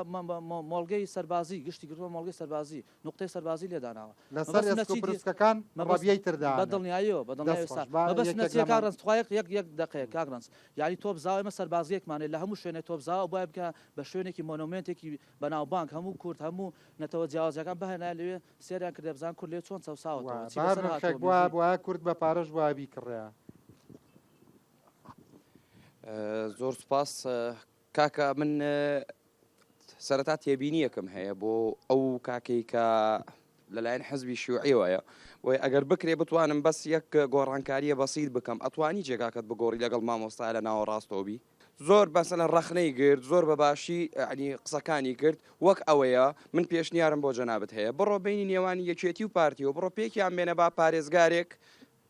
مۆڵگەی سەربازی گشتی کردووە مۆڵگەی سەربازی نوقتەی سەربازی لێ داناوە. لەسەر مەبەستم لە ئێسک و چی دی پروسکەکان مەبەست ڕەبیەی تر بە دانێ. دڵنیاییەوە بە دەست دڵنیاییەوە ئێستا خۆش با مەبەستم لە یەکێک چییە کاک لەمان. ڕەنج تخوا یەک یەک یەک دەقەیەک کاک ڕەنج یانی تۆپزاوە ئێمە سەربازگەیەکمان هەیە لە هەموو شوێنێک تۆپزاوە بوایە بکە بە شوێنێکی مۆنۆمێنتێکی بەناوبانگ هەموو کورد هەموو نەتەوە جیاوازەکان بهێنایە لەوێ سەیریان کردایە بزانن کورد لەوێ چۆن چەوساوەتەوە وایە چی بە هەر بەسەر نرخێک هاتووە بوایە مێژووی بوایە کورد بە پارەش بوایە بیکڕێ. زۆر سوپاس کاکە من سەرەتا تێبینیەکم هەیە بۆ ئەو کاکەی کە لەلایەن حزبی شیوعیەوەیە بۆیە ئەگەر بکرێ بتوانم بەس یەک گۆڕانکاریە بەسیت بکەم ئەتوانی جێگاکەت بگۆڕی لەگەڵ مامۆستا لە ناوەڕاستەوە بی زۆر بەسەلەن ڕەخنەی گرت زۆر بە باشی یعنی قسەکانی کرد وەک ئەوەیە من پێشنیارم بۆ جەنابت هەیە بڕۆ بینی نێوانی یەکێتی و پارتیەوە بڕۆ پێکیان بێنە با پارێزگارێک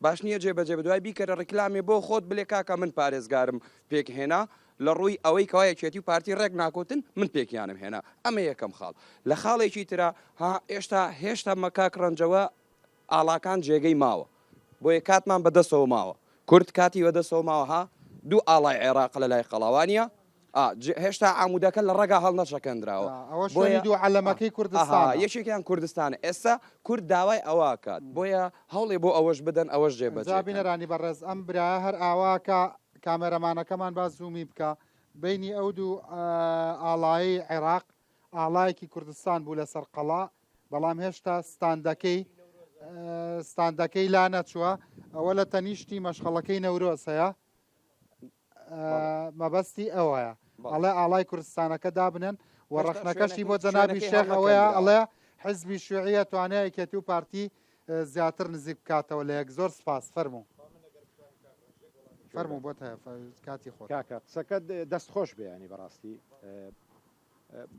باش نیە جێ بەجێ بدوای بیکەرە ڕیکلامێ بۆ خۆت بلێ کاکە من پارێزگارم پێک هێنا لە ڕووی ئەوەی کەوا یەکێتی و پارتی ڕێک ناکەوتن من پێکیانم هێنا ئەمە یەکەم خاڵ لە خاڵێکی ترا ها ئێشتا هێشتا مە کاک ڕەنجەوە ئاڵاکان جێگەی ماوە بۆیە کاتمان بە دەسەوە ماوە کورد کاتی بە دەسەوە ماوە ها دوو ئاڵای عێراق لە لای قەڵاوانە هێشتا عامودەکە لە ڕەگا هەڵنەچەکەندراوە. ئەوە شوێنی دوو عەلەمەکەی کوردستانە. یەکێکیان کوردستانە. ئێستا کورد داوای ئەوە ئەکات. بۆیە هەوڵێ بۆ ئەوەش بدەن ئەوەش جێبەجێ جا کەن. بینەرانی بەڕێز ئەم برایە هەر ئاوا کە کامێرەمانەکەمان با زوومی بکا بەینی ئەو دوو ئاڵایەی عێراق ئاڵایەکی کوردستان بوو لەسەر قەڵا بەڵام هێشتا ستاندەکەی ستاندەکەی لا نەچووە ئەوە لە تەنیشتی مەشخەڵەکەی نەورۆز هەیە مەبەستی ئەوەیە ئەڵێ ئاڵای کوردستانەکە دابنێن و ڕەخنەکەشی بۆ جەنابی شێخ ئەوەیە ئەڵێ حزبی شوعیە توانای یەکێتی و پارتی زیاتر نزیک بکاتەوە لە یەک زۆر سپاس فەرموو فەرموو بۆت هەیە کاتی خۆت. کاکە قسەکەت دەست خۆش بێ ینی بەڕاستی.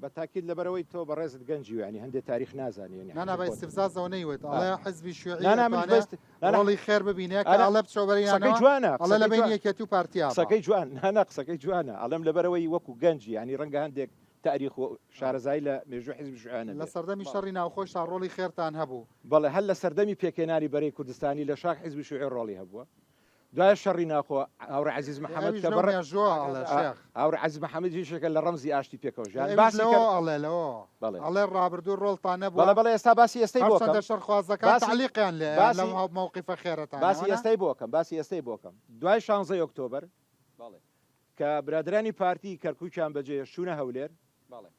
بە تاکید لەبەرئەوەی تۆ بەڕێزت گەنجی و یانی هەندێ تاریخ نازانی یانی نا نا حەزی بە خۆت ئیستفزازەوە نەیوت ئا. ئەڵێ حزبی شیوعی نا نا منیش ئەتوانێ بە ئیست نا نا ڕۆڵی خێر ببینێ کە نا ئەڵێ بچۆ قسەکەی بەرینانەوە جوانە ئەڵێ لە قسەکەی بەینی جوان یەکێتی و پارتیا بە. قسەکەی جوان نا نا قسەکەی جوانە ئەڵێم لەبەرئەوەی وەکو گەنجی یانی ڕەنگە هەندێک تاریخ و شارەزایی لە مێژووی حزبی شیوعیا لە نەبێ. سەردەمی شەڕی ناوخۆشتا ڕۆڵی خێرتان هەبوو. بەڵێ هەر لە سەردەمی پێکهێنانی بەرەی کوردستانی لە شاخ حزبی شیوعی ڕۆڵی هەبووە. دوای شەڕی ناخۆ هاوڕێ عەزیز ئێ محەمەد ئەویش کە لەو بەڕ مێژووە ئەڵێ شێخ. هاوڕێ عەزیز محەمەد یەکێکە لە ڕەمزی ئاشتی پێکەوە ئێ ژیان ئەویش باسی لەوە کە ئەڵێ لەوە بەڵێ ئەڵێ ڕابردوو ڕۆڵتان نەبووە بەڵێ بەڵێ ئێستا باسی ئێستەی بۆ هەرچەندە کەم شەڕخوازەکان باسی تەعلیقیان لێیە باسی لەم مەوقیفە خێرەتانەوە باسی نا؟ ئێستەی بۆ کەم باسی ئێستەی بۆ کەم دوای شانزەی ئۆکتۆبەر بەڵێ. کە برادەرانی پارتی کەرکوکیان بەجێهێشت چوونە هەولێر بەڵێ.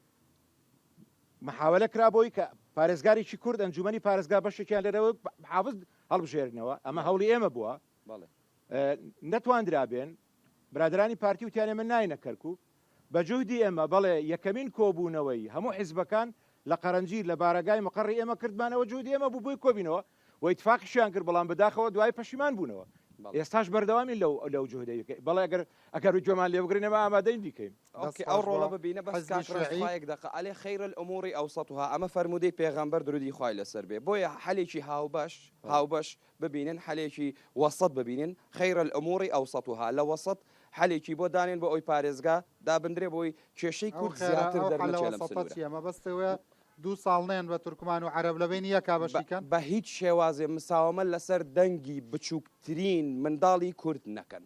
محاوەلە کرا بۆی کە پارێزگارێکی کورد ئەنجومەنی پارێزگا بەشێکیان لێرەوە محافز هەڵبژێرنەوە ئەمە هەوڵی ئێمە بووە نەتواندرابێن برادەرانی پارتی وتیان ئێمە ناینە کەرکوک بە جوهدی ئێمە بەڵێ یەکەمین کۆبوونەوەی هەموو حیزبەکان لە قەرەنجیر لە بارەگای مقەڕی ئێمە کردمانەوە جوهدی ئێمە بوو بۆی کۆبینەوە و ئیتفاقیشیان کرد بەڵام بەداخەوە دوای پەشیمان بوونەوە ئێستاش بەردەوامین لەو لەو جوهدەی بەڵێ ئەگەر ئەگەر گوێمان لێ بگرن ئێمە ئامادەین بیکەین. دەست ئۆکەی ئەو خۆش بۆ ڕۆڵە ببینە بەس حزبی کاک ڕەنج شیوعی. تخوا یەک دەقە ئەلێ خیر الامور اوسطها ئەمە فەرموودەی پێغەمبەر درودی خوای لەسەر بێ بۆیە حەلێکی هاوبەش هاوبەش ببینن حەلێکی وەسەت ببینن خیر الامور اوسطها لە وەسەت حەلێکی بۆ دانێن بۆ ئەوی پارێزگا دابندرێ بۆی کێشەی ئەو کورد خێرە زیاتر ئەو حەلە دەرنەچێ لەم وەسەتە سنوورە. چیە مەبەست ئەوەیە دوو ساڵ نەیەن بە تورکمان و عەرەب لە بەینی یەکا بەشی کەن؟ بە هیچ شێوازێ مساوەمە لەسەر دەنگی بچووکترین منداڵی کورد نەکەن.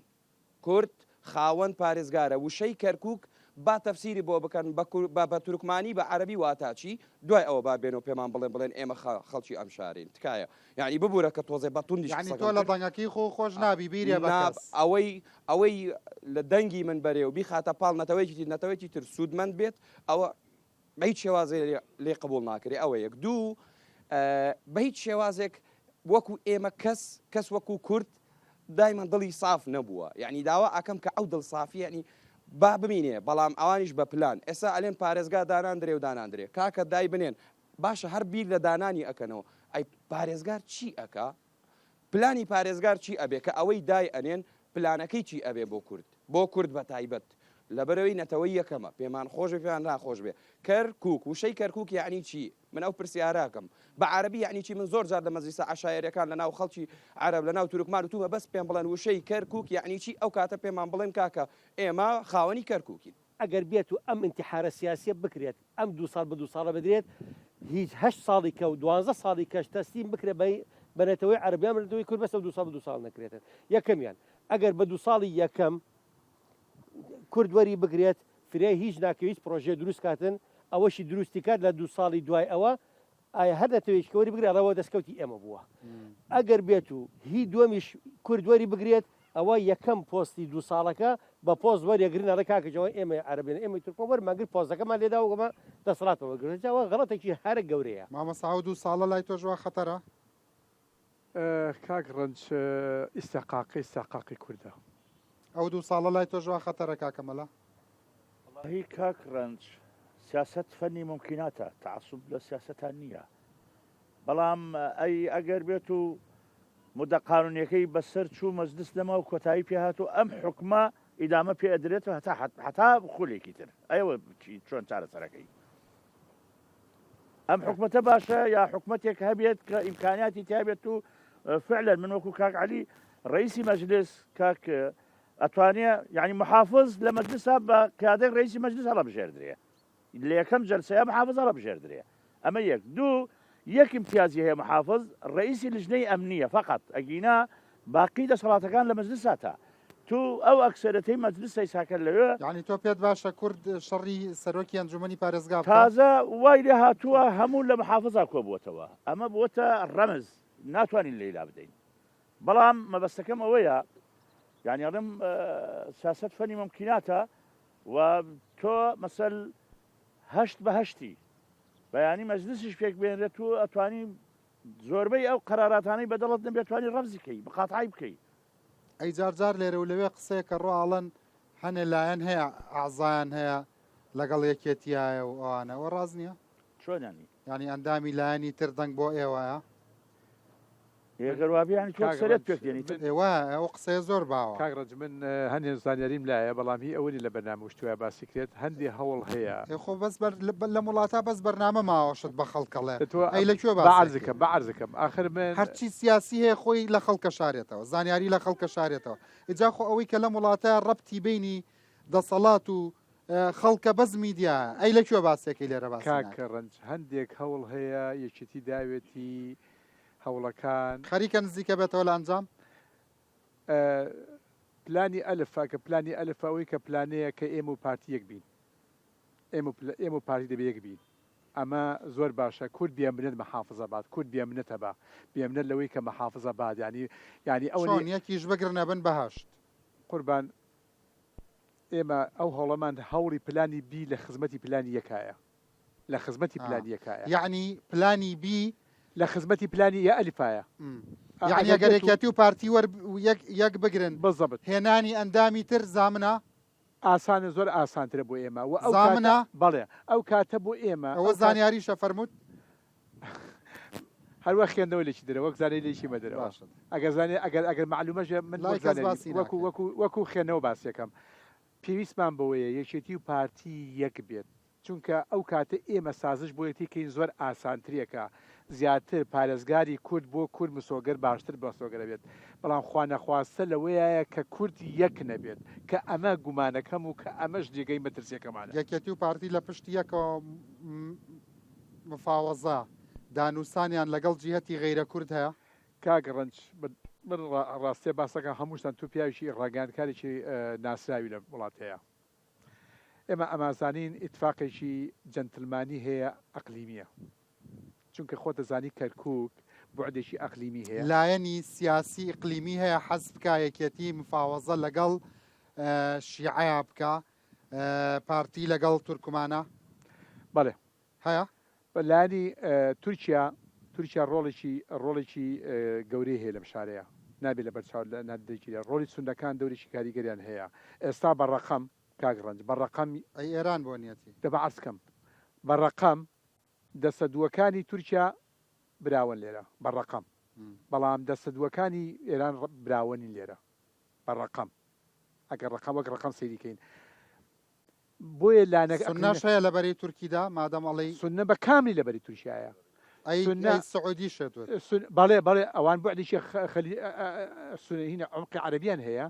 کورد خاوەن پارێزگارە وشەی کەرکوک با تەفسیری بۆ بکەن بە بە تورکمانی بە عەرەبی واتا چی دوای ئەوە با بێن و پێمان بڵێن بڵێن ئێمە خەڵکی ئەم شارین تکایە یانی ببورە کە تۆزێ بە توندیش یانی تۆ قسەکەم لە کرد دەنگەکەی خۆو خۆش نابی بیرێ بە نا کەس. ئەوەی ئەوەی لە دەنگی من بەرێ و بیخاتە پاڵ نەتەوەیەکی تر نەتەوەیەکی تر سوودمەند بێت ئەوە بە هیچ شێوازێ لێی قبوڵ ناکرێ ئەوە یەک دوو بە هیچ شێوازێک وەکو ئێمە کەس کەس وەکو کورد دایمەن دڵی ساف نەبووە یعنی داوا ئەکەم کە ئەو دڵ سافی یعنی با بمینێ بەڵام ئەوانیش بە پلان ئێستا ئەلێن پارێزگا داناندرێ و داناندرێ کاکە دای بنێن باشە هەر بیر لە دانانی ئەکەنەوە ئەی پارێزگار چی ئەکا پلانی پارێزگار چی ئەبێ کە ئەوەی دای ئەنێن پلانەکەی چی ئەبێ بۆ کورد بۆ کورد بە تایبەت لەبەرئەوەی نەتەوەی یەکەمە پێمان خۆش بێ پێمان ناخۆش بێ کەرکوک وشەی کەرکوک یەعنی چی من ئەو پرسیارە ئەکەم بە عەرەبی یەعنی چی من زۆر جار لە مەجلیسە عەشایەریەکان لە ناو خەڵکی عەرەب لە ناو تورکمان وتومە بەس پێم بڵێن وشەی کەرکوک یەعنی چی ئەو کاتە پێمان بڵێن کاکە ئێمە خاوەنی کەرکوکین. ئەگەر بێت و ئەم ئینتیحارە سیاسیە بکرێت ئەم دوو ساڵ بە دوو ساڵە بدرێت هیچ هەشت ساڵی کە و دوانزە ساڵی کەش تەسلیم بکرێت بە بە نەتەوەی عەرەب یان بە نەتەوەی کورد بەس ئەو دوو ساڵ بە دوو ساڵ نەکرێتن یەکەمیان ئەگەر بە دوو ساڵی یەکەم کورد وەری بگرێت فریای هیچ ناکەوێت هیچ پرۆژەیە دروست کاتن ئەوەشی دروستی کات لە دوو ساڵی دوای ئەوە ئایا هەر نەتەوەیەکی کە وەری بگرێت ئەڵێ ئەوە دەستکەوتی ئێمە بووە ئەگەر بێت و هی دووەمیش کورد وەری بگرێت ئەوە یەکەم پۆستی دوو ساڵەکە بە پۆست وەریەگرن ئەڵێ کاکە جوان ئێمەی عەرەبین ئێمەی تورکمان وەرمان گرت پۆستەکەمان لێدا و ئەمە دەسەڵاتمان وەرگرت جا ئەوە غەڵەتێکی هەرە گەورەیە. مامۆستا ئەو دوو ساڵە لای تۆش وا خەتەرە؟ کاک ڕەنج ئیستحقاقە ئیستحقاقی کوردە. ئەو دوو ساڵە لای تۆش وا خەتەرە کاکە مەلا؟ وەڵاهی کاک ڕەنج سیاسەت فەنی مومکیناتە تەعەسوب لە سیاسەتا نییە بەڵام ئەی ئەگەر بێت و مدە قانونیەکەی بەسەر چوو مەجلس نەما و کۆتایی پێ هات و ئەم حوکمە ئیدامە پێ ئەدرێت و هەتا هەتا خولێکی تر ئەوە چۆن چارەسەرەکەی ئەم حکومەتە باشە یا حکومەتێک هەبێت کە ئیمکانیاتی تیابێت و فعلا من وەکو کاک علی ڕئیسی مەجلس کاک ئەتوانێ یعنی محافظ لە مەجلسا بە قیادەی ڕئیسی مەجلس هەڵەبژێردرێ لە یەکەم جەلسەیە محافظ هەڵەبژێردرێ ئەمە یەک دوو یەک امتیازی هەیە محافظ ڕئیسی لجنەی ئەمنیە فقط ئەگینا باقی دەسەڵاتەکان لە مەجلسا تا تو ئەو ئەکسەرەتەی مەجلسەی ساکە لەوێ. یانی تۆ پێت باشە کورد شەڕی سەرۆکی ئەنجومەنی پارێزگا بکا؟ تازە وای لێ هاتووە هەموو لە محافزا کۆبووەتەوە ئەمە بووەتە ڕەمز ناتوانین لێی لابدەین بەڵام مەبەستەکەم ئەوەیە یانی ئەڵێم سیاسەت فەنی ممکناتە و تۆ مەسەل هەشت بە هەشتی بەیانی مەجلسیش پێک بێنرێت و ئەتوانی زۆربەی ئەو قەراراتانەی بەدڵت نەبێت توانی ڕەفزی کەی مقاتعەی بکەی. ئەی جار جار لێرە و لەوێ قسەیە کە ڕۆ ئەڵێن هەنێ لایەن هەیە ئەعزایان هەیە لەگەڵ یەکێتیایە و ئەوانە ئەوە ڕاست نییە؟ چۆن یانی؟ یانی ئەندامی لایەنی تر دەنگ بۆ ئێوەیە؟ ئێ گەر وابێ یانی تۆ کاک ئەکسەریەت ڕەنج پێک دێنی من ئێ وایە ئەو قسەیە زۆر باوە. کاک ڕەنج من هەندێ زانیاریم لایە بەڵام هی ئەوە نیە لە بەرنامە وشتوایە باسی کرێت هەندێ هەوڵ هەیە. ئێ خۆ بەس بەر لەم وڵاتە بەس بەرنامە ماوە شت بە خەڵک ئەڵێ تۆ ئەی لە کوێ با باسی عەرز ئەکەی. کەم با عەرز کەم ئاخر من. هەرچی سیاسی هەیە خۆی لە خەڵک ئەشارێتەوە زانیاری لە خەڵک ئەشارێتەوە ئیجا خۆ ئەوەی کە لەم وڵاتە ڕەبتی بەینی دەسەڵات و خەڵکە بەس میدیایە ئەی لە کوێ باسێکەی لێرە باسی کاک ناکەی. ڕەنج هەندێک هەوڵ هەیە یەکێتی داوێتی هەوڵەکان. خەریکە نزیکە بێتەوە لە ئەنجام؟ پلانی ئەلف کە پلانی ئەلف ئەوەی کە پلانەیە کە ئێمە و پارتی یەک بین ئێمە و پارتی دەبێ یەک بین ئەمە زۆر باشە کورد بێمنەت مەحافزە بات کورد بێمنەتە بە بێمنەت لەوەی کە مەحافزە بات یانی یانی ئەوە چۆن یەکیش بگرنە بن بەهەشت؟ قوربان ئێمە ئەو هەوڵەمان هەوڵی پلانی بی لە خزمەتی پلانی یەکایە لە خزمەتی پلانی یەکایە. یەعنی پلانی بی. لە خزمەتی پلانی یە ئەلفایە. یەعنی ئەگەر یەکیەتی و پارتی وەر یەک یەک بگرن. بزەبت. هێنانی ئەندامی تر زامنە؟ ئاسانە زۆر ئاسانترە بۆ ئێمە و ئەو کاتە زامنە؟ بەڵێ ئەو کاتە بۆ ئێمە ئەوە زانیاریشە فەرمووت؟ هەر وەک خوێندنەوە لێکی دەرەوە وەک زانیاری لێکی مەدەرەوە. باشە. ئەگەر زانیاری ئەگەر ئەگەر مەعلومەش بێ من لای وەک کەس زانیاری باسی وەکوو ناکەین. وەکوو وەکوو خوێندنەوە باسی ئەکەم. پێویستمان بەوەیە یەکێتی و پارتی یەک بێت چونکە ئەو کاتە ئێمە سازش بۆ یەکتی کەین زۆر ئاسانترێکە زیاتر پارێزگاری کورد بۆ کورد مسۆگەر باشتر مسۆگەرە بێت بەڵام خوانەخواستە لەوەیایە کە کورد یەک نەبێت کە ئەمە گومانەکەم و کە ئەمەش جێگەی مەترسیەکەمانە. یەکێتی و پارتی لە پشت یەکەوە مفاوەزە، دانوسانیان لەگەڵ جیهەتی غەیرە کورد هەیە؟ کاک ڕەنج من ڕاستیە باسەکەم هەمووشتان تو پیاویکی ڕاگەیاندکارێکی ناسراوی لەم وڵاتەیە ئێمە ئەمازانین ئیتفاقێکی جەنتلمانی هەیە ئەقلیمیە چونکە خۆت دەزانی کەرکوک بوعدێکی ئەقلیمی هەیە. لایەنی سیاسی ئیقلیمی هەیە حەز بکا یەکێتی مفاوەزە لەگەڵ شیعەیا بکا پارتی لەگەڵ تورکمانا؟ بەڵێ. هەیە؟ لایەنی تورکیا، تورکیا ڕۆڵێکی ڕۆڵێکی گەورەی هەیە لەم شارەیا، نابێ لەبەر چاو نادیدە گیرێ، ڕۆڵی سوننەکان دەورێکی کاریگەریان هەیە، ئێستا بە ڕەقەم کاک ڕەنج بە ڕەقەم. ئەی ئێران بۆ نیەتی؟ دە با عەرز کەم، بە ڕەقەم دەستە دووەکانی تورکیا براوەن لێرە بە ڕەقەم، بەڵام دەستە دووەکانی ئێران براوە نین لێرە بە ڕەقەم، ئەگەر ڕەقەم وەک ڕەقەم سەیری کەین. بۆیە لانەک سوننەش هەیە لە بەرەی تورکیدا مادەم ئەڵێی. سوننە بە کاملی لە بەری تورکیایە. ئەی ئەی سعودیشت وت. بەڵێ بەڵێ ئەوان بوعدێکی خەلی سوننە عومقی عەرەبیان هەیە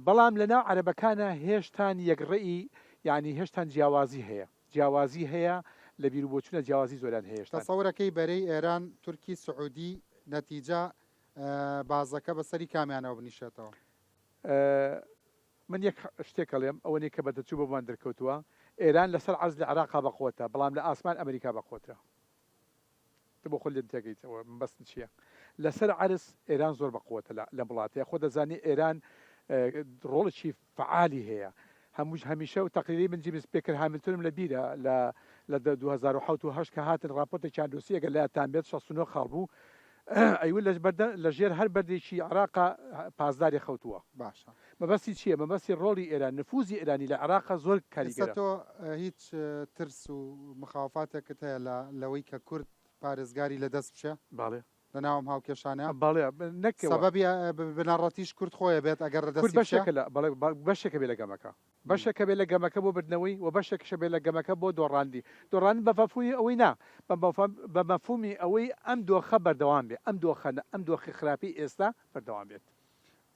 بەڵام لە ناو عەرەبەکانا هێشتان یەک ڕێی یانی هێشتان جیاوازی هەیە جیاوازی هەیە لە بیروبۆچونە جیاوازی زۆریان هەیە هێشتان. تەسەورەکەی بەرەی ئێران تورکی سعودی نەتیجە بازەکە بەسەری کامیانەوە بنیشێتەوە؟ من یەک شتێک ئەڵێم ئەوە نیە کە بە تەجروبە بۆمان دەرکەوتووە ئێران لەسەر عەرز لە عێراقا بەقوەتە بەڵام لە ئاسمان ئەمریکا بەقوەترە تۆ بۆ خۆت لێم تێگەیت ئەوە مەبەستم چیە لەسەر عەرز ئێران زۆر بەقوەتە لە لەم وڵاتەیە خۆ دەزانی ئێران ڕۆڵێکی فەعالی هەیە هەمووش هەمیشە و تەقریری من جیمس پێکر هامیلتونم لە بیرە لە لە 2007 و 8 کە هاتن ڕاپۆرتێکیان نووسی ئەگەر لایەتان بێت 69 خاڵ بوو ئەیوت لە بەردە لە ژێر هەر بەردێکی عێراقا پاسدارێ خەوتووە. باشە. مەبەستی چییە؟ مەبەستی ڕۆڵی ئێران، نفوزی ئێرانی لە عێراقا زۆر ئێستا کاریگەرە. تۆ هیچ ترس و مخاوفاتێکت هەیە لە لەوەی کە کورد پارێزگاری لە دەست بچێ؟ بەڵێ. لە ناو ئەم هاوکێشانە؟ بەڵێ، نەک ئەوە. سەبەبی بنەڕەتیش کورد خۆی بێت ئەگەر لە کورد دەستی بچێ؟ بەشێکە لە بەڵێ بەشێکە بێ لە گەمەکە. بەشێکە بێ لە گەمەکە بۆ بردنەوەی و بەشێکیشە بێ لە گەمەکە بۆ دۆڕاندی. دۆڕاندن بە مەفهومی ئەوەی نا، بە مەفهومی ئەوەی ئەم دۆخە بەردەوام بێ، ئەم دۆخە ئەم دۆخی خراپەی ئێستا بەردەوام بێت.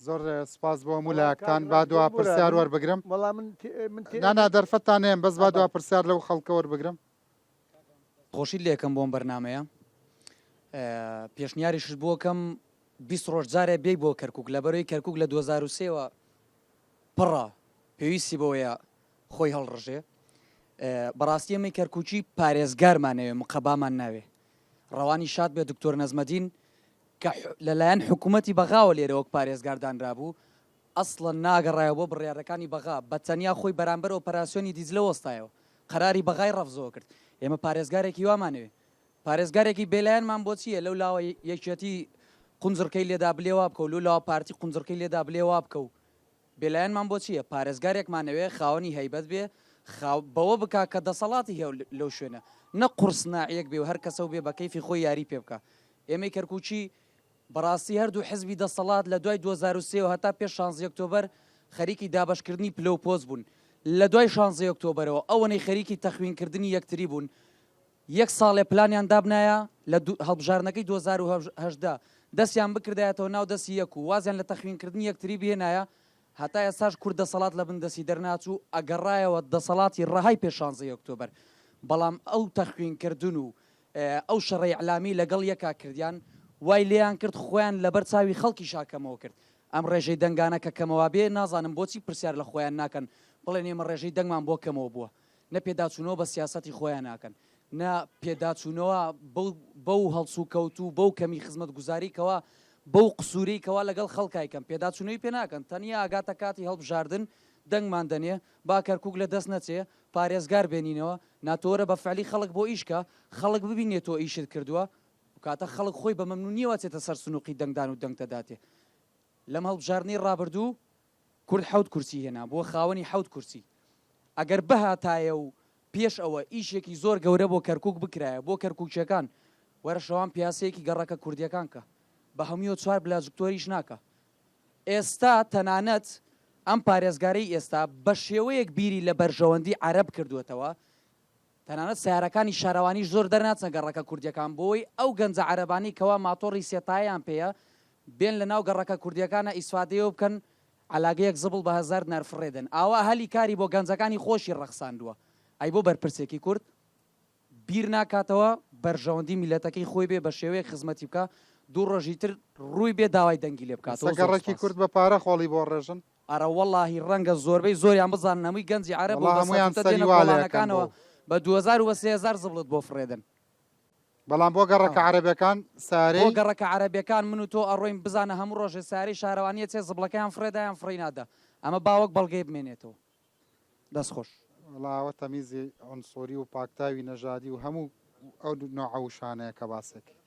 زۆر سوپاس بۆ هەموو وەڵا کاک لایەکتان. با ڕەنج دوا ببورە پرسیار من وەربگرم. وەڵا من تێ من تێ نا نا دەرفەتتان نەیەم بەس با ئا دوا بەڵێ. پرسیار لەو خەڵکە وەربگرم. خۆشیت لێکەم بۆم بەرنامەیە پێشنیاریشت بۆ کەم 20 ڕۆژ جارێ بێی بۆ کەرکک لەبەرەوەی کەرکک لە 2023ەوە پڕە پێویستی بەوەیە خۆی هەڵڕژێ بەڕاستی ئێمەی کەرکوکی پارێزگارمان نەوێ مقەبامان ناوێ ڕەوانی شاد بێ دکتۆر نەزمەدین کە لەلایەن حکوومەتی بەغاوە لێرە وەک پارێزگار دانرابوو ئەسڵەن ناگەڕایەوە بۆ بڕیارەکانی بەغا بە تەنیا خۆی بەرامبەر ئۆپەراسیۆنی دیجلە وەستایەوە قەراری بەغای ڕەفزەوە کرد ئێمە پارێزگارێکی وامانەوێ پارێزگارێکی بێلایەنمان بۆ چییە لەو لاوە یەکێتی قونجڕکەی لێدا بلێ وا بکە و لەو لاوە پارتی قونجڕکەی لێدا بلێ وا بکە و بێلایەنمان بۆ چییە؟ پارێزگارێکمان ئەوێ خاوەنی هەیبەت بێ، خاو بەوە بکا کە دەسەڵاتی هەیە لەو شوێنە، نەک قوڕسناعیەک بێ و هەر کەسەو بێ بە کەیفی خۆی یاری پێ بکا. ئێمەی کەرکوکی. بەڕاستی هەردوو حزبی دەسەڵات لە دوای 2003 وە هەتا پێش شانزەی ئۆکتۆبەر خەریکی دابەشکردنی پلە و پۆست بوون لە دوای شانزەی ئۆکتۆبەرەوە ئەوەنەی خەریکی تەخوینکردنی یەکتری بوون یەک ساڵێ پلانیان دابنایە لە هەڵبژاردنەکەی 2018 دەستیان بکردایەتەوە ناو دەستی یەک و وازیان لە تەخوینکردنی یەکتری بهێنایە هەتا ئێستاش کورد دەسەڵات لە بن دەستی دەرناچوو ئەگەڕایەوە دەسەڵاتی ڕەهای پێش شانزەی ئۆکتۆبەر بەڵام ئەو تەخوینکردن و ئەو شەڕە ئیعلامی لەگەڵ یەکا کردیان وای لێیان کرد خۆیان لەبەر چاوی خەڵکیشا کەمەوە کرد ئەم ڕێژەی دەنگانە کە کەمەوە بێ نازانم بۆچی پرسیار لە خۆیان ناکەن بڵێن ئێمە ڕێژەی دەنگمان بۆ کەمەوە بووە نە پێداچوونەوە بە سیاسەتی خۆیان ناکەن نە پێداچوونەوە بەو بەو هەڵسوکەوت و بەو کەمی خزمەتگوزاری کەوا بەو قسوورەی کەوا لەگەڵ خەڵکای کەم پێداچوونەوەی پێ ناکەن تەنیا ئەگاتە کاتی هەڵبژاردن دەنگمان دەنێ با کەرکووک لە دەست نەچێ پارێزگار بێنینەوە نا تۆ وەرە بە فعلی خەڵک بۆ ئیش کە خەڵک ببینێ تۆ ئیشت کردووە ئەوکاتە خەڵک خۆی بە مەمنونیەوە ئەچێتە سەر سنوقی دەنگدان و دەنگتە داتێ لەم هەڵبژاردنەی ڕابردوو کورد حەوت کورسی هێنا بووە خاوەنی حەوت کورسی ئەگەر بهاتایە و پێش ئەوە ئیشێکی زۆر گەورە بۆ کەرکوک بکرایە بۆ کەرکوکیەکان وەرە شەوان پیاسەیەکی گەڕەکە کوردیەکان کە بە هەموویەوە چوار بلاجکتۆریش ناکا ئێستا تەنانەت ئەم پارێزگارەی ئێستا بەشێوەیەک بیری لە بەرژەوەندی عەرەب کردووەتەوە، تەنانەت سەیارەکانی شارەوانیش زۆر دەرناچنە گەڕەکە کوردیەکان بۆوەی ئەو گەنجە عەرەبانەی کەوا ماتۆڕی سێ تایەیان پێیە بێن لە ناو گەڕەکە کوردیەکانا ئیسفادەیەوە بکەن عەلاگەیەک زبڵ بە هەزاردنار فڕێ دەن ئاوا هەلی کاری بۆ گەنجەکانی خۆشی ڕەخساندووە ئەی بۆ بەرپرسێکی کورد بیر ناکاتەوە بەرژەوەندی میللەتەکەی خۆی بێ بە شێوەیەک خزمەتی بکا دوو ڕۆژی تر ڕووی بێ داوای دەنگی لێ بکاتەوە ئێستا زۆر گەڕەکی سوپاس. کورد بە پارە خۆڵی بۆ ڕێژن. ئەرەوەڵاهی ڕەنگە زۆربەی زۆریان بزانن هەمووی گەنجی عەرەبە و وەڵا بە هەموویان سەتوتە سەری دێنە وا لێ ئەکەن کۆڵانەکانەوە بۆ. بە 2000 و بە 3000 زبڵت بۆ فڕێدەن. بەڵام بۆ گەڕەکە عەرەبەکان بۆ سارەی. گەڕەکە عەرەبەکان من و تۆ ئەڕۆین بزانە هەموو ڕۆژێ سارەی شارەوانی ئەچێ زبڵەکەیان فڕێدا یان فڕێی نادا ئەمە با وەک بەڵگەی بمێنێتەوە. دەست خۆش. وەڵا ئەوە تەمیزی عونسوری و پاکتاوی نەژادی و هەموو ئەو نوعە وشانەیە کە باسێکی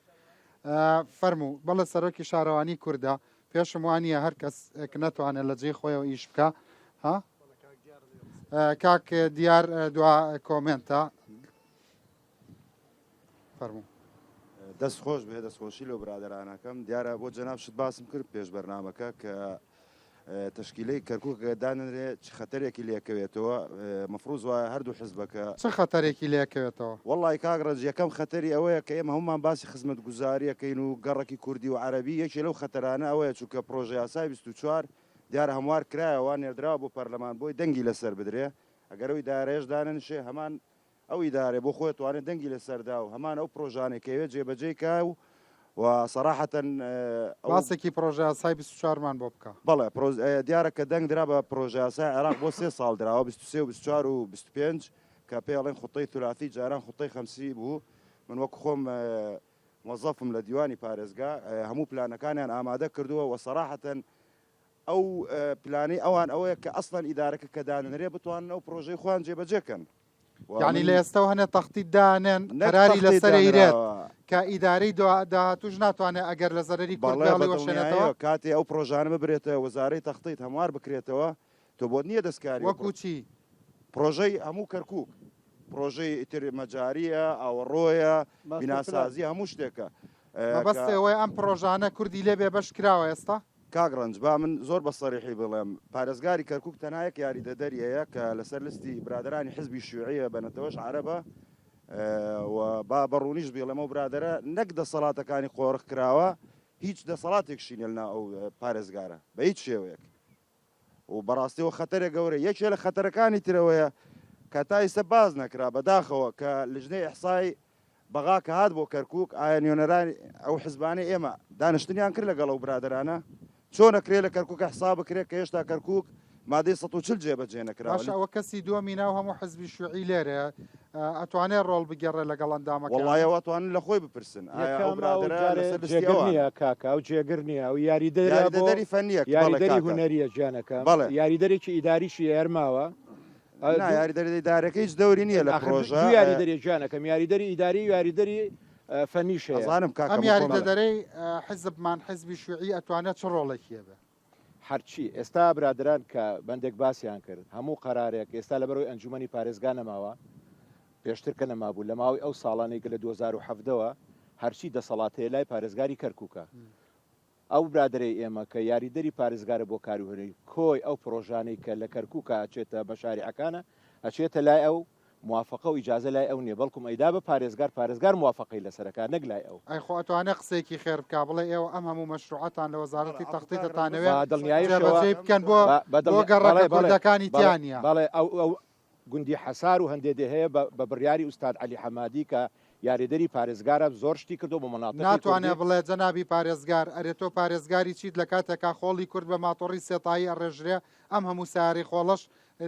فەرموو بەڵێ سەرۆکی شارەوانی کوردە پێشم وانە هەر کەس نەتوانێت لە جێی خۆیەوە ئیش بکە ها کاک دیار دوا کۆمێنتە فەرموو. دەست خۆش بێ دەست خۆشی لەو برادەرانەکەم دیارە بۆ جەناب شت باسم کرد پێش بەرنامەکە کە تەشکیلەی کەرکوک گەر دانەنرێ چ خەتەرێکی لێکەوێتەوە مەفروز وایە هەردوو حزبەکە. چ خەتەرێکی لێکەوێتەوە؟ وەڵی کاک ڕەنج یەکەم خەتەری ئەوەیە کە ئێمە هەموومان باسی خزمەتگوزاریەکەین و گەڕەکی کوردی و عەرەبی یەکێ لەو خەتەرانە ئەوەیە چونکە پڕۆژەیاسای 24 دیارە هەموار کرایەوە نێردراوە بۆ پەرلەمان بۆی دەنگی لەسەر بدرێ ئەگەر ئەو ئیدارەیەش دانەنیشێ هەمان ئەو ئیدارەیە بۆ خۆی ئەتوانێت دەنگی لەسەر دا و هەمان ئەو پرۆژانەی کە ئەیەوێت جێبەجێی کا و و سەراحەتەن ئەو باسێکی پرۆژەیاسای 24 مان بۆ بکە. بەڵێ پرۆ دیارە کە دەنگ درا بە پرۆژەیاسای عێراق بۆ سێ ساڵ دراوە 23 و 24 و 25 کە پێی ئەڵێن خوتەی ثلاثی جاران خوتەی خەمسی بوو من وەک خۆم موەزەفم لە دیوانی پارێزگا هەموو پلانەکانیان ئامادە کردووە و سەراحەتەن ئەو پلانەی ئەوان ئەوەیە کە ئەسڵەن ئیدارەکە کە دانەنرێ بتوانن ئەو پرۆژەی خۆیان جێبەجێ کەن. یانی لە ئێستەوە هەنێ تەختیت دانێن قەراری لەسەر ئەیرێت کە ئیدارەی داهاتووش ناتوانێت ئەگەر لە زەرەری کورد بەڵێ بێڵی وەشێنێتەوە. بەدڵنیایەوە کاتێ ئەو پرۆژانە ببرێتە وەزارەی تەختیت هەموار بکرێتەوە تۆ بۆت نییە دەستکاری ئەو وەکوو چی؟ پرۆژەی هەموو کەرکووک پرۆژەی ئیتر مەجارییە ئاوەڕۆیە بیناسازیە هەموو شتێکە مەبەست ئەوەیە ئەم پرۆژانە کوردی لێ بێبەش کراوە ئێستا؟ کاک ڕەنج با من زۆر بە سەریحی بڵێم پارێزگاری کەرکوک تەنها یەک یاریدەدەری هەیە کە لەسەر لستی برادەرانی حزبی شیوعیە بە نەتەوەش عەرەبە و با بە ڕوونیش بیڵێم ئەو برادەرە نەک دەسەڵاتەکانی قۆرخ کراوە هیچ دەسەڵاتێکشی نیە لەناو ئەو پارێزگارە بە هیچ شێوەیەک و بەڕاستی ئەوە خەتەرێ گەورەیە یەکێ لە خەتەرەکانی ترەوەیە کە تا ئیستا باس نەکرا بەداخەوە کە لجنەی ئیحسای بەغا کە هات بۆ کەرکوک ئایا نوێنەرانی ئەو حزبانەی ئێمە دانیشتنیان کرد لەگەڵ ئەو برادەرانە؟ چۆن ئەکرێ لە کەرکوک ئیحسا بکرێ کە هێشتا کەرکوک مادەی 140 جێبەجێ نەکراوە؟ باشە ئەوە کەسی دووەمی ناو هەموو حزبی شیوعی لێرەیە ئەتوانێ ڕۆڵ بگێڕێ لەگەڵ ئەندامەکانی؟ وەڵای ئەوە ئەتوانن لە خۆی بپرسن ئایا ئەو یەکەم ئەو برادەرە جارێ لەسەر لستی جێگر ئەوانە؟ نییە کاکە ئەو جێگر نییە ئەو یاریدەرە بۆ یاریدەدەری فەنییە بەڵێ یاریدەری کاکە هونەرییە گیانەکەم بەڵێ. یاریدەرێکی ئیداریشی هەر ماوە نا یاریدەری ئیدارەکە هیچ دەوری نییە لە ئاخر پرۆژە. دوو یاریدەریە گیانەکەم یاریدەری ئیداری و یاریدەری فەنیش هەیە. ئەزانم کاکە ئەم بۆ خۆم. یاریدەدەرەی حیزبمان حیزبی شیوعی ئەتوانێ چ ڕۆڵێکی هەبێ؟ هەرچی ئێستا برادەران کە بەندێک باسیان کرد هەموو قەرارێک ئێستا لەبەرئەوەی ئەنجومەنی پارێزگا نەماوە پێشتر کە نەمابوو لە ماوەی ئەو ساڵانەی کە لە 2017 وە هەرچی دەسەڵات هەیە لای پارێزگاری کەرکوکە. ئەو برادەرەی ئێمە کە یاریدەری پارێزگارە بۆ کاری هونەری کۆی ئەو پرۆژانەی کە لە کەرکوکا ئەچێتە مەشاریعەکانە ئەچێتە لای ئەو موافەقە و ئیجازە لای ئەو نیە بەڵکم ئەیدا بە پارێزگار پارێزگار موافەقەی لەسەر ئەکا نەک لای ئەو. ئەی خۆ ئەتوانێ قسەیەکی خێر بکا بڵێ ئێوە ئەم هەموو مەشروعەتان لە وەزارەتی تەختیت ئەتانەوێ بە دڵنیاییشەوە جێبەجێی بکەن بۆ بە بۆ دڵنیا گەڕەکە بەڵێ بەڵێ کوردەکانی بەڵێ تیا نیە. بەڵێ ئەو ئەو گوندی حەسار و هەندێ دێ هەیە بە بە بڕیاری ئوستاد عەلی حەمادی کە یاریدەری پارێزگارە زۆر شتی کردوە بۆ مەناتیقی ناتوانێ کوردی. بڵێ جەنابی پارێزگار ئەرێ تۆ پارێزگاری چیت لە کاتێکا خۆڵی کورد بە ماتۆڕی سێتایی ئەڕێژرێ ئەم هەموو سەیارەی خۆڵەش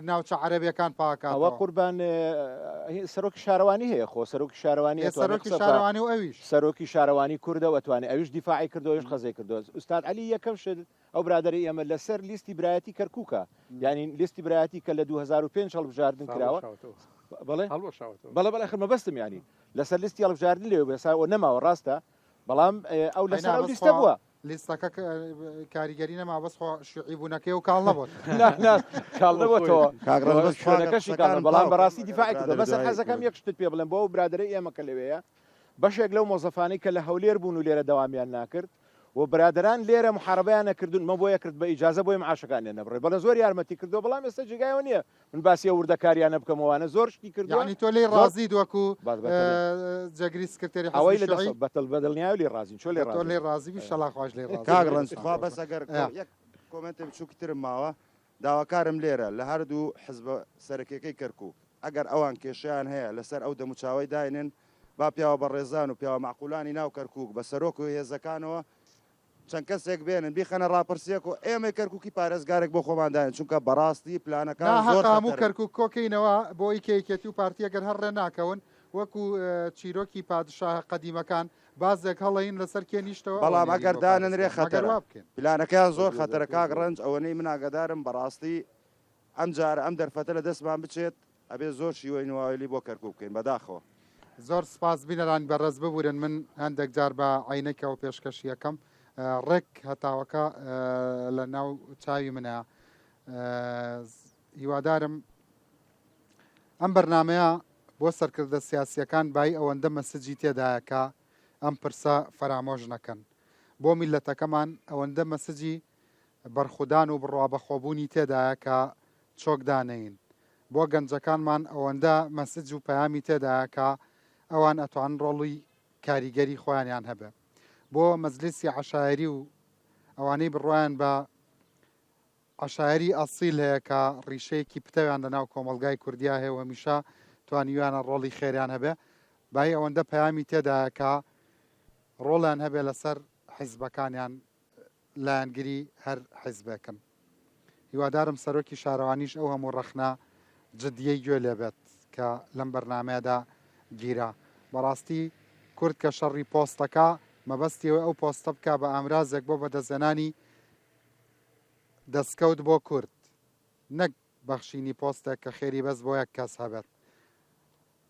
ناوچە عەرەبیەکان ئەوە پاکاتەوە. قوربان سەرۆکی شارەوانی هەیە خۆ سەرۆکی شارەوانی ئێ ئەتوانێ سەرۆکی قسە بکا شارەوانی و ئەویش. سەرۆکی شارەوانی کوردە و ئەتوانێ ئەویش دیفاعی کردوە ئەویش قەزەی کردوە ئوستاد عەلی یەکەم شت ئەو برادەرەی ئێمە لەسەر لیستی برایەتی کەرکوکە یانی لیستی برایەتی کە لە 2005 هەڵبژاردن کراوە بەڵێ بەڵێ بەڵێ خر مەبەستم ینی لەسەر لیستی هەڵبژاردن لێ بێسا و نەماوە ڕاستە بەڵام ئەو لەسەر ئەو لیستە بووە لیستەکە کاریگەری نەما بەس خۆ شوعی بوونەکەی و کاڵ نەبووت کاڵ نەبووتەوە شوێنەکەشی کاڵ بەڵام بەڕاستی دیفاعی کردو بەسەر حەزەکەم یەک شتت پێ بڵێم بۆ ئەو برادەرەی ئێمە کە لەوێیە بەشێک لەو مۆزەفانەی کە لە هەولێر بوون و لێرە دەوامیان ناکرد و برادەران لێرە محاربەیان نەکردوون مە بۆیە کرد بە ئیجازە بۆی معاشەکانیان نەبڕێ بەڵێ زۆر یارمەتی کردووە بەڵام ئێستا جێگای ئەوە نییە من باسی ئەو وردەکاریانە بکەم ئەوانە زۆر شتی کردووە یەعنی تۆ لێی زۆر ڕازیت وەکو بەس بەتەنێ جێگری سکرتێری ئەوەی حزبی لە شیوعی؟ دەسەڵ بەتەل بە دڵنیایەوە لێی ڕازین چۆن لێی تۆ ڕازی لێی نەبین ڕازی بی شەڵا خواش لێی ڕازی کاک بێ ڕەنج تخوا بەس ئەگەر ئە. یەک کۆمێنتێ بچووکی ترم ماوە داواکارم لێرە لە هەردوو حزبە سەرەکیەکەی کەرکوک ئەگەر ئەوان کێشەیان هەیە لەسەر ئەو دەموچاوەی داینێن با پیاوە بەڕێزان و پیاوە مەعقولانی ناو کەرکوک بە سەرۆک و هێزەکانەوە چەند کەسێک بێنن بیخەنە ڕاپرسیەک و ئێمەی کەرکوکی پارێزگارێک بۆ خۆمان داین چونکە بەڕاستی پلانەکان زۆر ناهەقە هەموو خەتەرن. کەرکوک کۆکەینەوە بۆ ئەوی کە یەکێتی و پارتی ئەگەر هەر ڕێ ناکەون وەکو چیرۆکی پادشاهە قەدیمەکان بازێک هەڵەین لەسەر کێ نیشتەوە ئەوە بەڵام نێرین ئەگەر بۆ دانەنرێ پارێزگار مەگەر خەتەرە وا بکەین. پلانەکەیان زۆر خەتەرە کاک ڕەنج ئەوەنەی من ئاگادارم بەڕاستی ئەم جارە ئەم دەرفەتە لە دەستمان بچێت ئەبێ زۆر شیوەی نواویلی بۆ کەرکوک بکەین بەداخەوە. زۆر سپاس بینەرانی بەڕێز ببورن من هەندێک جار بە عەینەکەوە پێشکەشی ئەکەم ڕێک هەتاوەکە لە ناو چاوی منە هیوادارم ئەم بەرنمەیە بۆ سەرکردە سیاسیەکان بای ئەوەندە مەسجی تێدایە کە ئەم پرسە فەرامۆش نەکەن بۆ میلەتەکەمان ئەوەندە مەسجی بەرخودان و بڕوا بەخۆبوونی تێدایە کە چۆک دانێین. بۆ گەنجەکانمان ئەوەندە مەسج و پەیامی تێدایە کە ئەوان ئەتوانن ڕۆڵی کاریگەری خۆیانیان هەبێ. بۆ مەجلیسی عەشایەری و ئەوانەی بڕوایان بە عەشایەری ئەسیل هەیە کە ڕیشەیەکی پتەویان لە ناو کۆمەڵگای کوردیا هەیە و هەمیشە توانیویانە ڕۆڵی خێریان هەبێ بایی ئەوەندە پەیامی تێدایە کە ڕۆڵیان هەبێ لەسەر حیزبەکانیان لایەنگری هەر حیزبێکن. هیوادارم سەرۆکی شارەوانیش ئەو هەموو ڕەخنە جدیەی گوێ لێبێت کە لەم بەرنامەیەدا گیرا. بەڕاستی کورد کە شەڕی پۆستەکا مەبەستی ئەوەی ئەو پۆستە بکا بە ئامرازێک بۆ بەدەستهێنانی دەستکەوت بۆ کورد نەک بەخشینی پۆستێک کە خێری بەس بۆ یەک کەس هەبێت.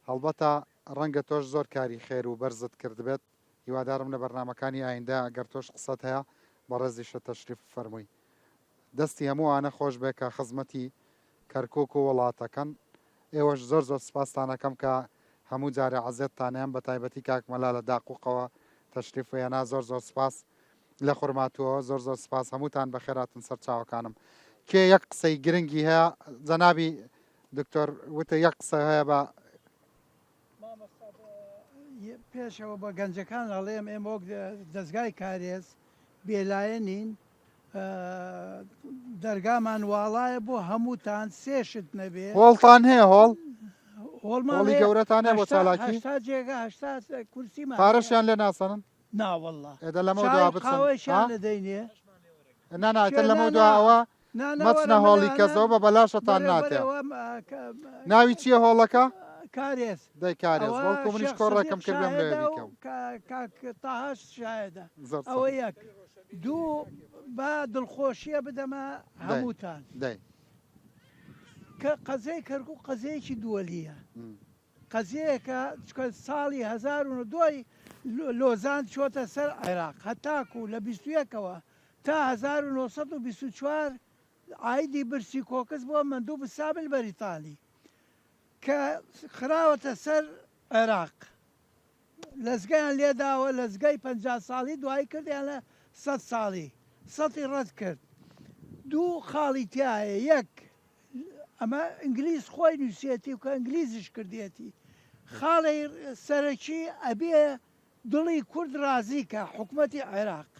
هەڵبەتە ڕەنگە تۆش زۆر کاری خێر و بەرزت کردبێت، هیوادارم لە بەرنامەکانی ئایندە گەر تۆش قسەت هەیە بەڕێزیشت تەشریف بفەرمووی. دەستی هەموو ئەوانە خۆش بێ کە خزمەتی کەرکوک و وڵاتەکەن. ئێوەش زۆر زۆر سپاستان ئەکەم کە هەموو جارێ عەزێتتان ئەیەم بەتایبەتی کاک مەلا لە داقوقەوە تەشریف هێنا زۆر زۆر سپاس. لە خورماتووەوە زۆر زۆر سپاس هەمووتان بەخێراتن سەرچاوەکانم. کێ یەک قسەی گرنگی هەیە جەنابی دکتۆر وتە یەک قسە هەیە بە پێشەوە بە گەنجەکان ئەڵێم ئێمە وەک دەزگای کارێز بێلایەنین دەرگامان واڵایە بۆ هەمووتان سێ شت نەبێ هۆڵتان هەیە هۆڵ هۆڵمان هۆڵی هەیە گەورەتان هەیە بۆ چالاکی 80 جێگا 80 کورسیمان هەیە پارەشیان لێ ناسەنن نا واللە ئێدە لەمەو چای دوا و بچن قاوەیشیان ها دەدەینێ نا نا کێ ئیتر نا لەمەو دوا نا ئەوە نا نا وەرە مەچنە من هۆڵی ئەنا کەسەوە بە بەلاشەتان بەرێ ناتێ بەرێ وە ناوی چییە هۆڵەکە؟ کارێز دەی کارێز ئەوە بەڵکو منیش شێخ کۆڕێکم سدیق کرد بێم لەوێ شاهێدە و بیکەم کاک تاهاش شاهێدە زۆر ئەوە سەخت یەک دوو با دڵخۆشیە بدەمە دەی هەمووتان دەی کە قەزیەی کەرکوک قەزیەیەکی دووەلیە قەزیەیەکە چونکە ساڵی 1009 دوای لۆزان چۆتە سەر عێراق هەتاکو لە 21 ەوە تا 1924 عایدی برسی کۆکس بووە مەندوب سامل بەریتانی کە خراوەتە سەر عێراق لەزگەیان لێداوە لەزگەی 50 ساڵی دوایی کردیان لە سەت ساڵی سەتی ڕەت کرد دوو خاڵی تیایە یەک ئەمە ئینگلیز خۆی نووسێتی و کە ئینگلیزیش کردێتی خاڵی سەرەکی ئەبێ دڵی کورد ڕازی کە حکومەتی عێراق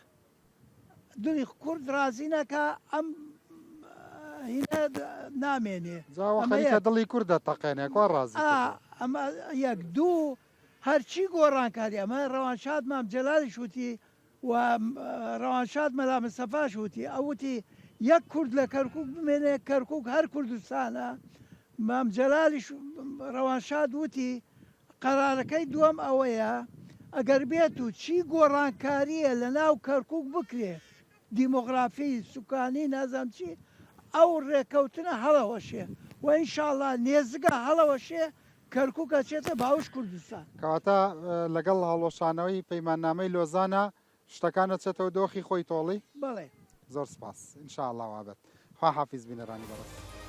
دڵی کورد ڕازی نەکا ئەم هینە نامێنێ جا ئەوە خەریکە دڵی کورد دەتەقێنێ کوا ڕازی کردووە؟ ئەمە یەک دوو هەرچی گۆڕانکاری ئەمە ڕەوانشاد مام جەلالیش وتی و ڕەوانشاد مەلا مستەفاش وتی ئەو وتی یەک کورد لە کەرکوک بمێنێ کەرکوک هەر کوردستانە مام جەلالیش ڕەوانشاد وتی قەرارەکەی دووەم ئەوەیە ئەگەر بێت و چی گۆڕانکارییە لە ناو کەرکوک بکرێ دیمۆغرافی سوکانی نازانم چی ئەو ڕێکەوتنە هەڵەوەشێ و ئینشاڵا نێزگە هەڵەوەشێ کەرکوک ئەچێتە باوش کوردستان. کەواتە لەگەڵ هەڵوەشانەوەی پەیماننامەی لۆزانا شتەکان ئەچێتەوە دۆخی خۆی تۆڵی؟ بەڵێ. زۆر سپاس ان شاء اللە وابێت. خواحافیز بینەرانی بەڕێز.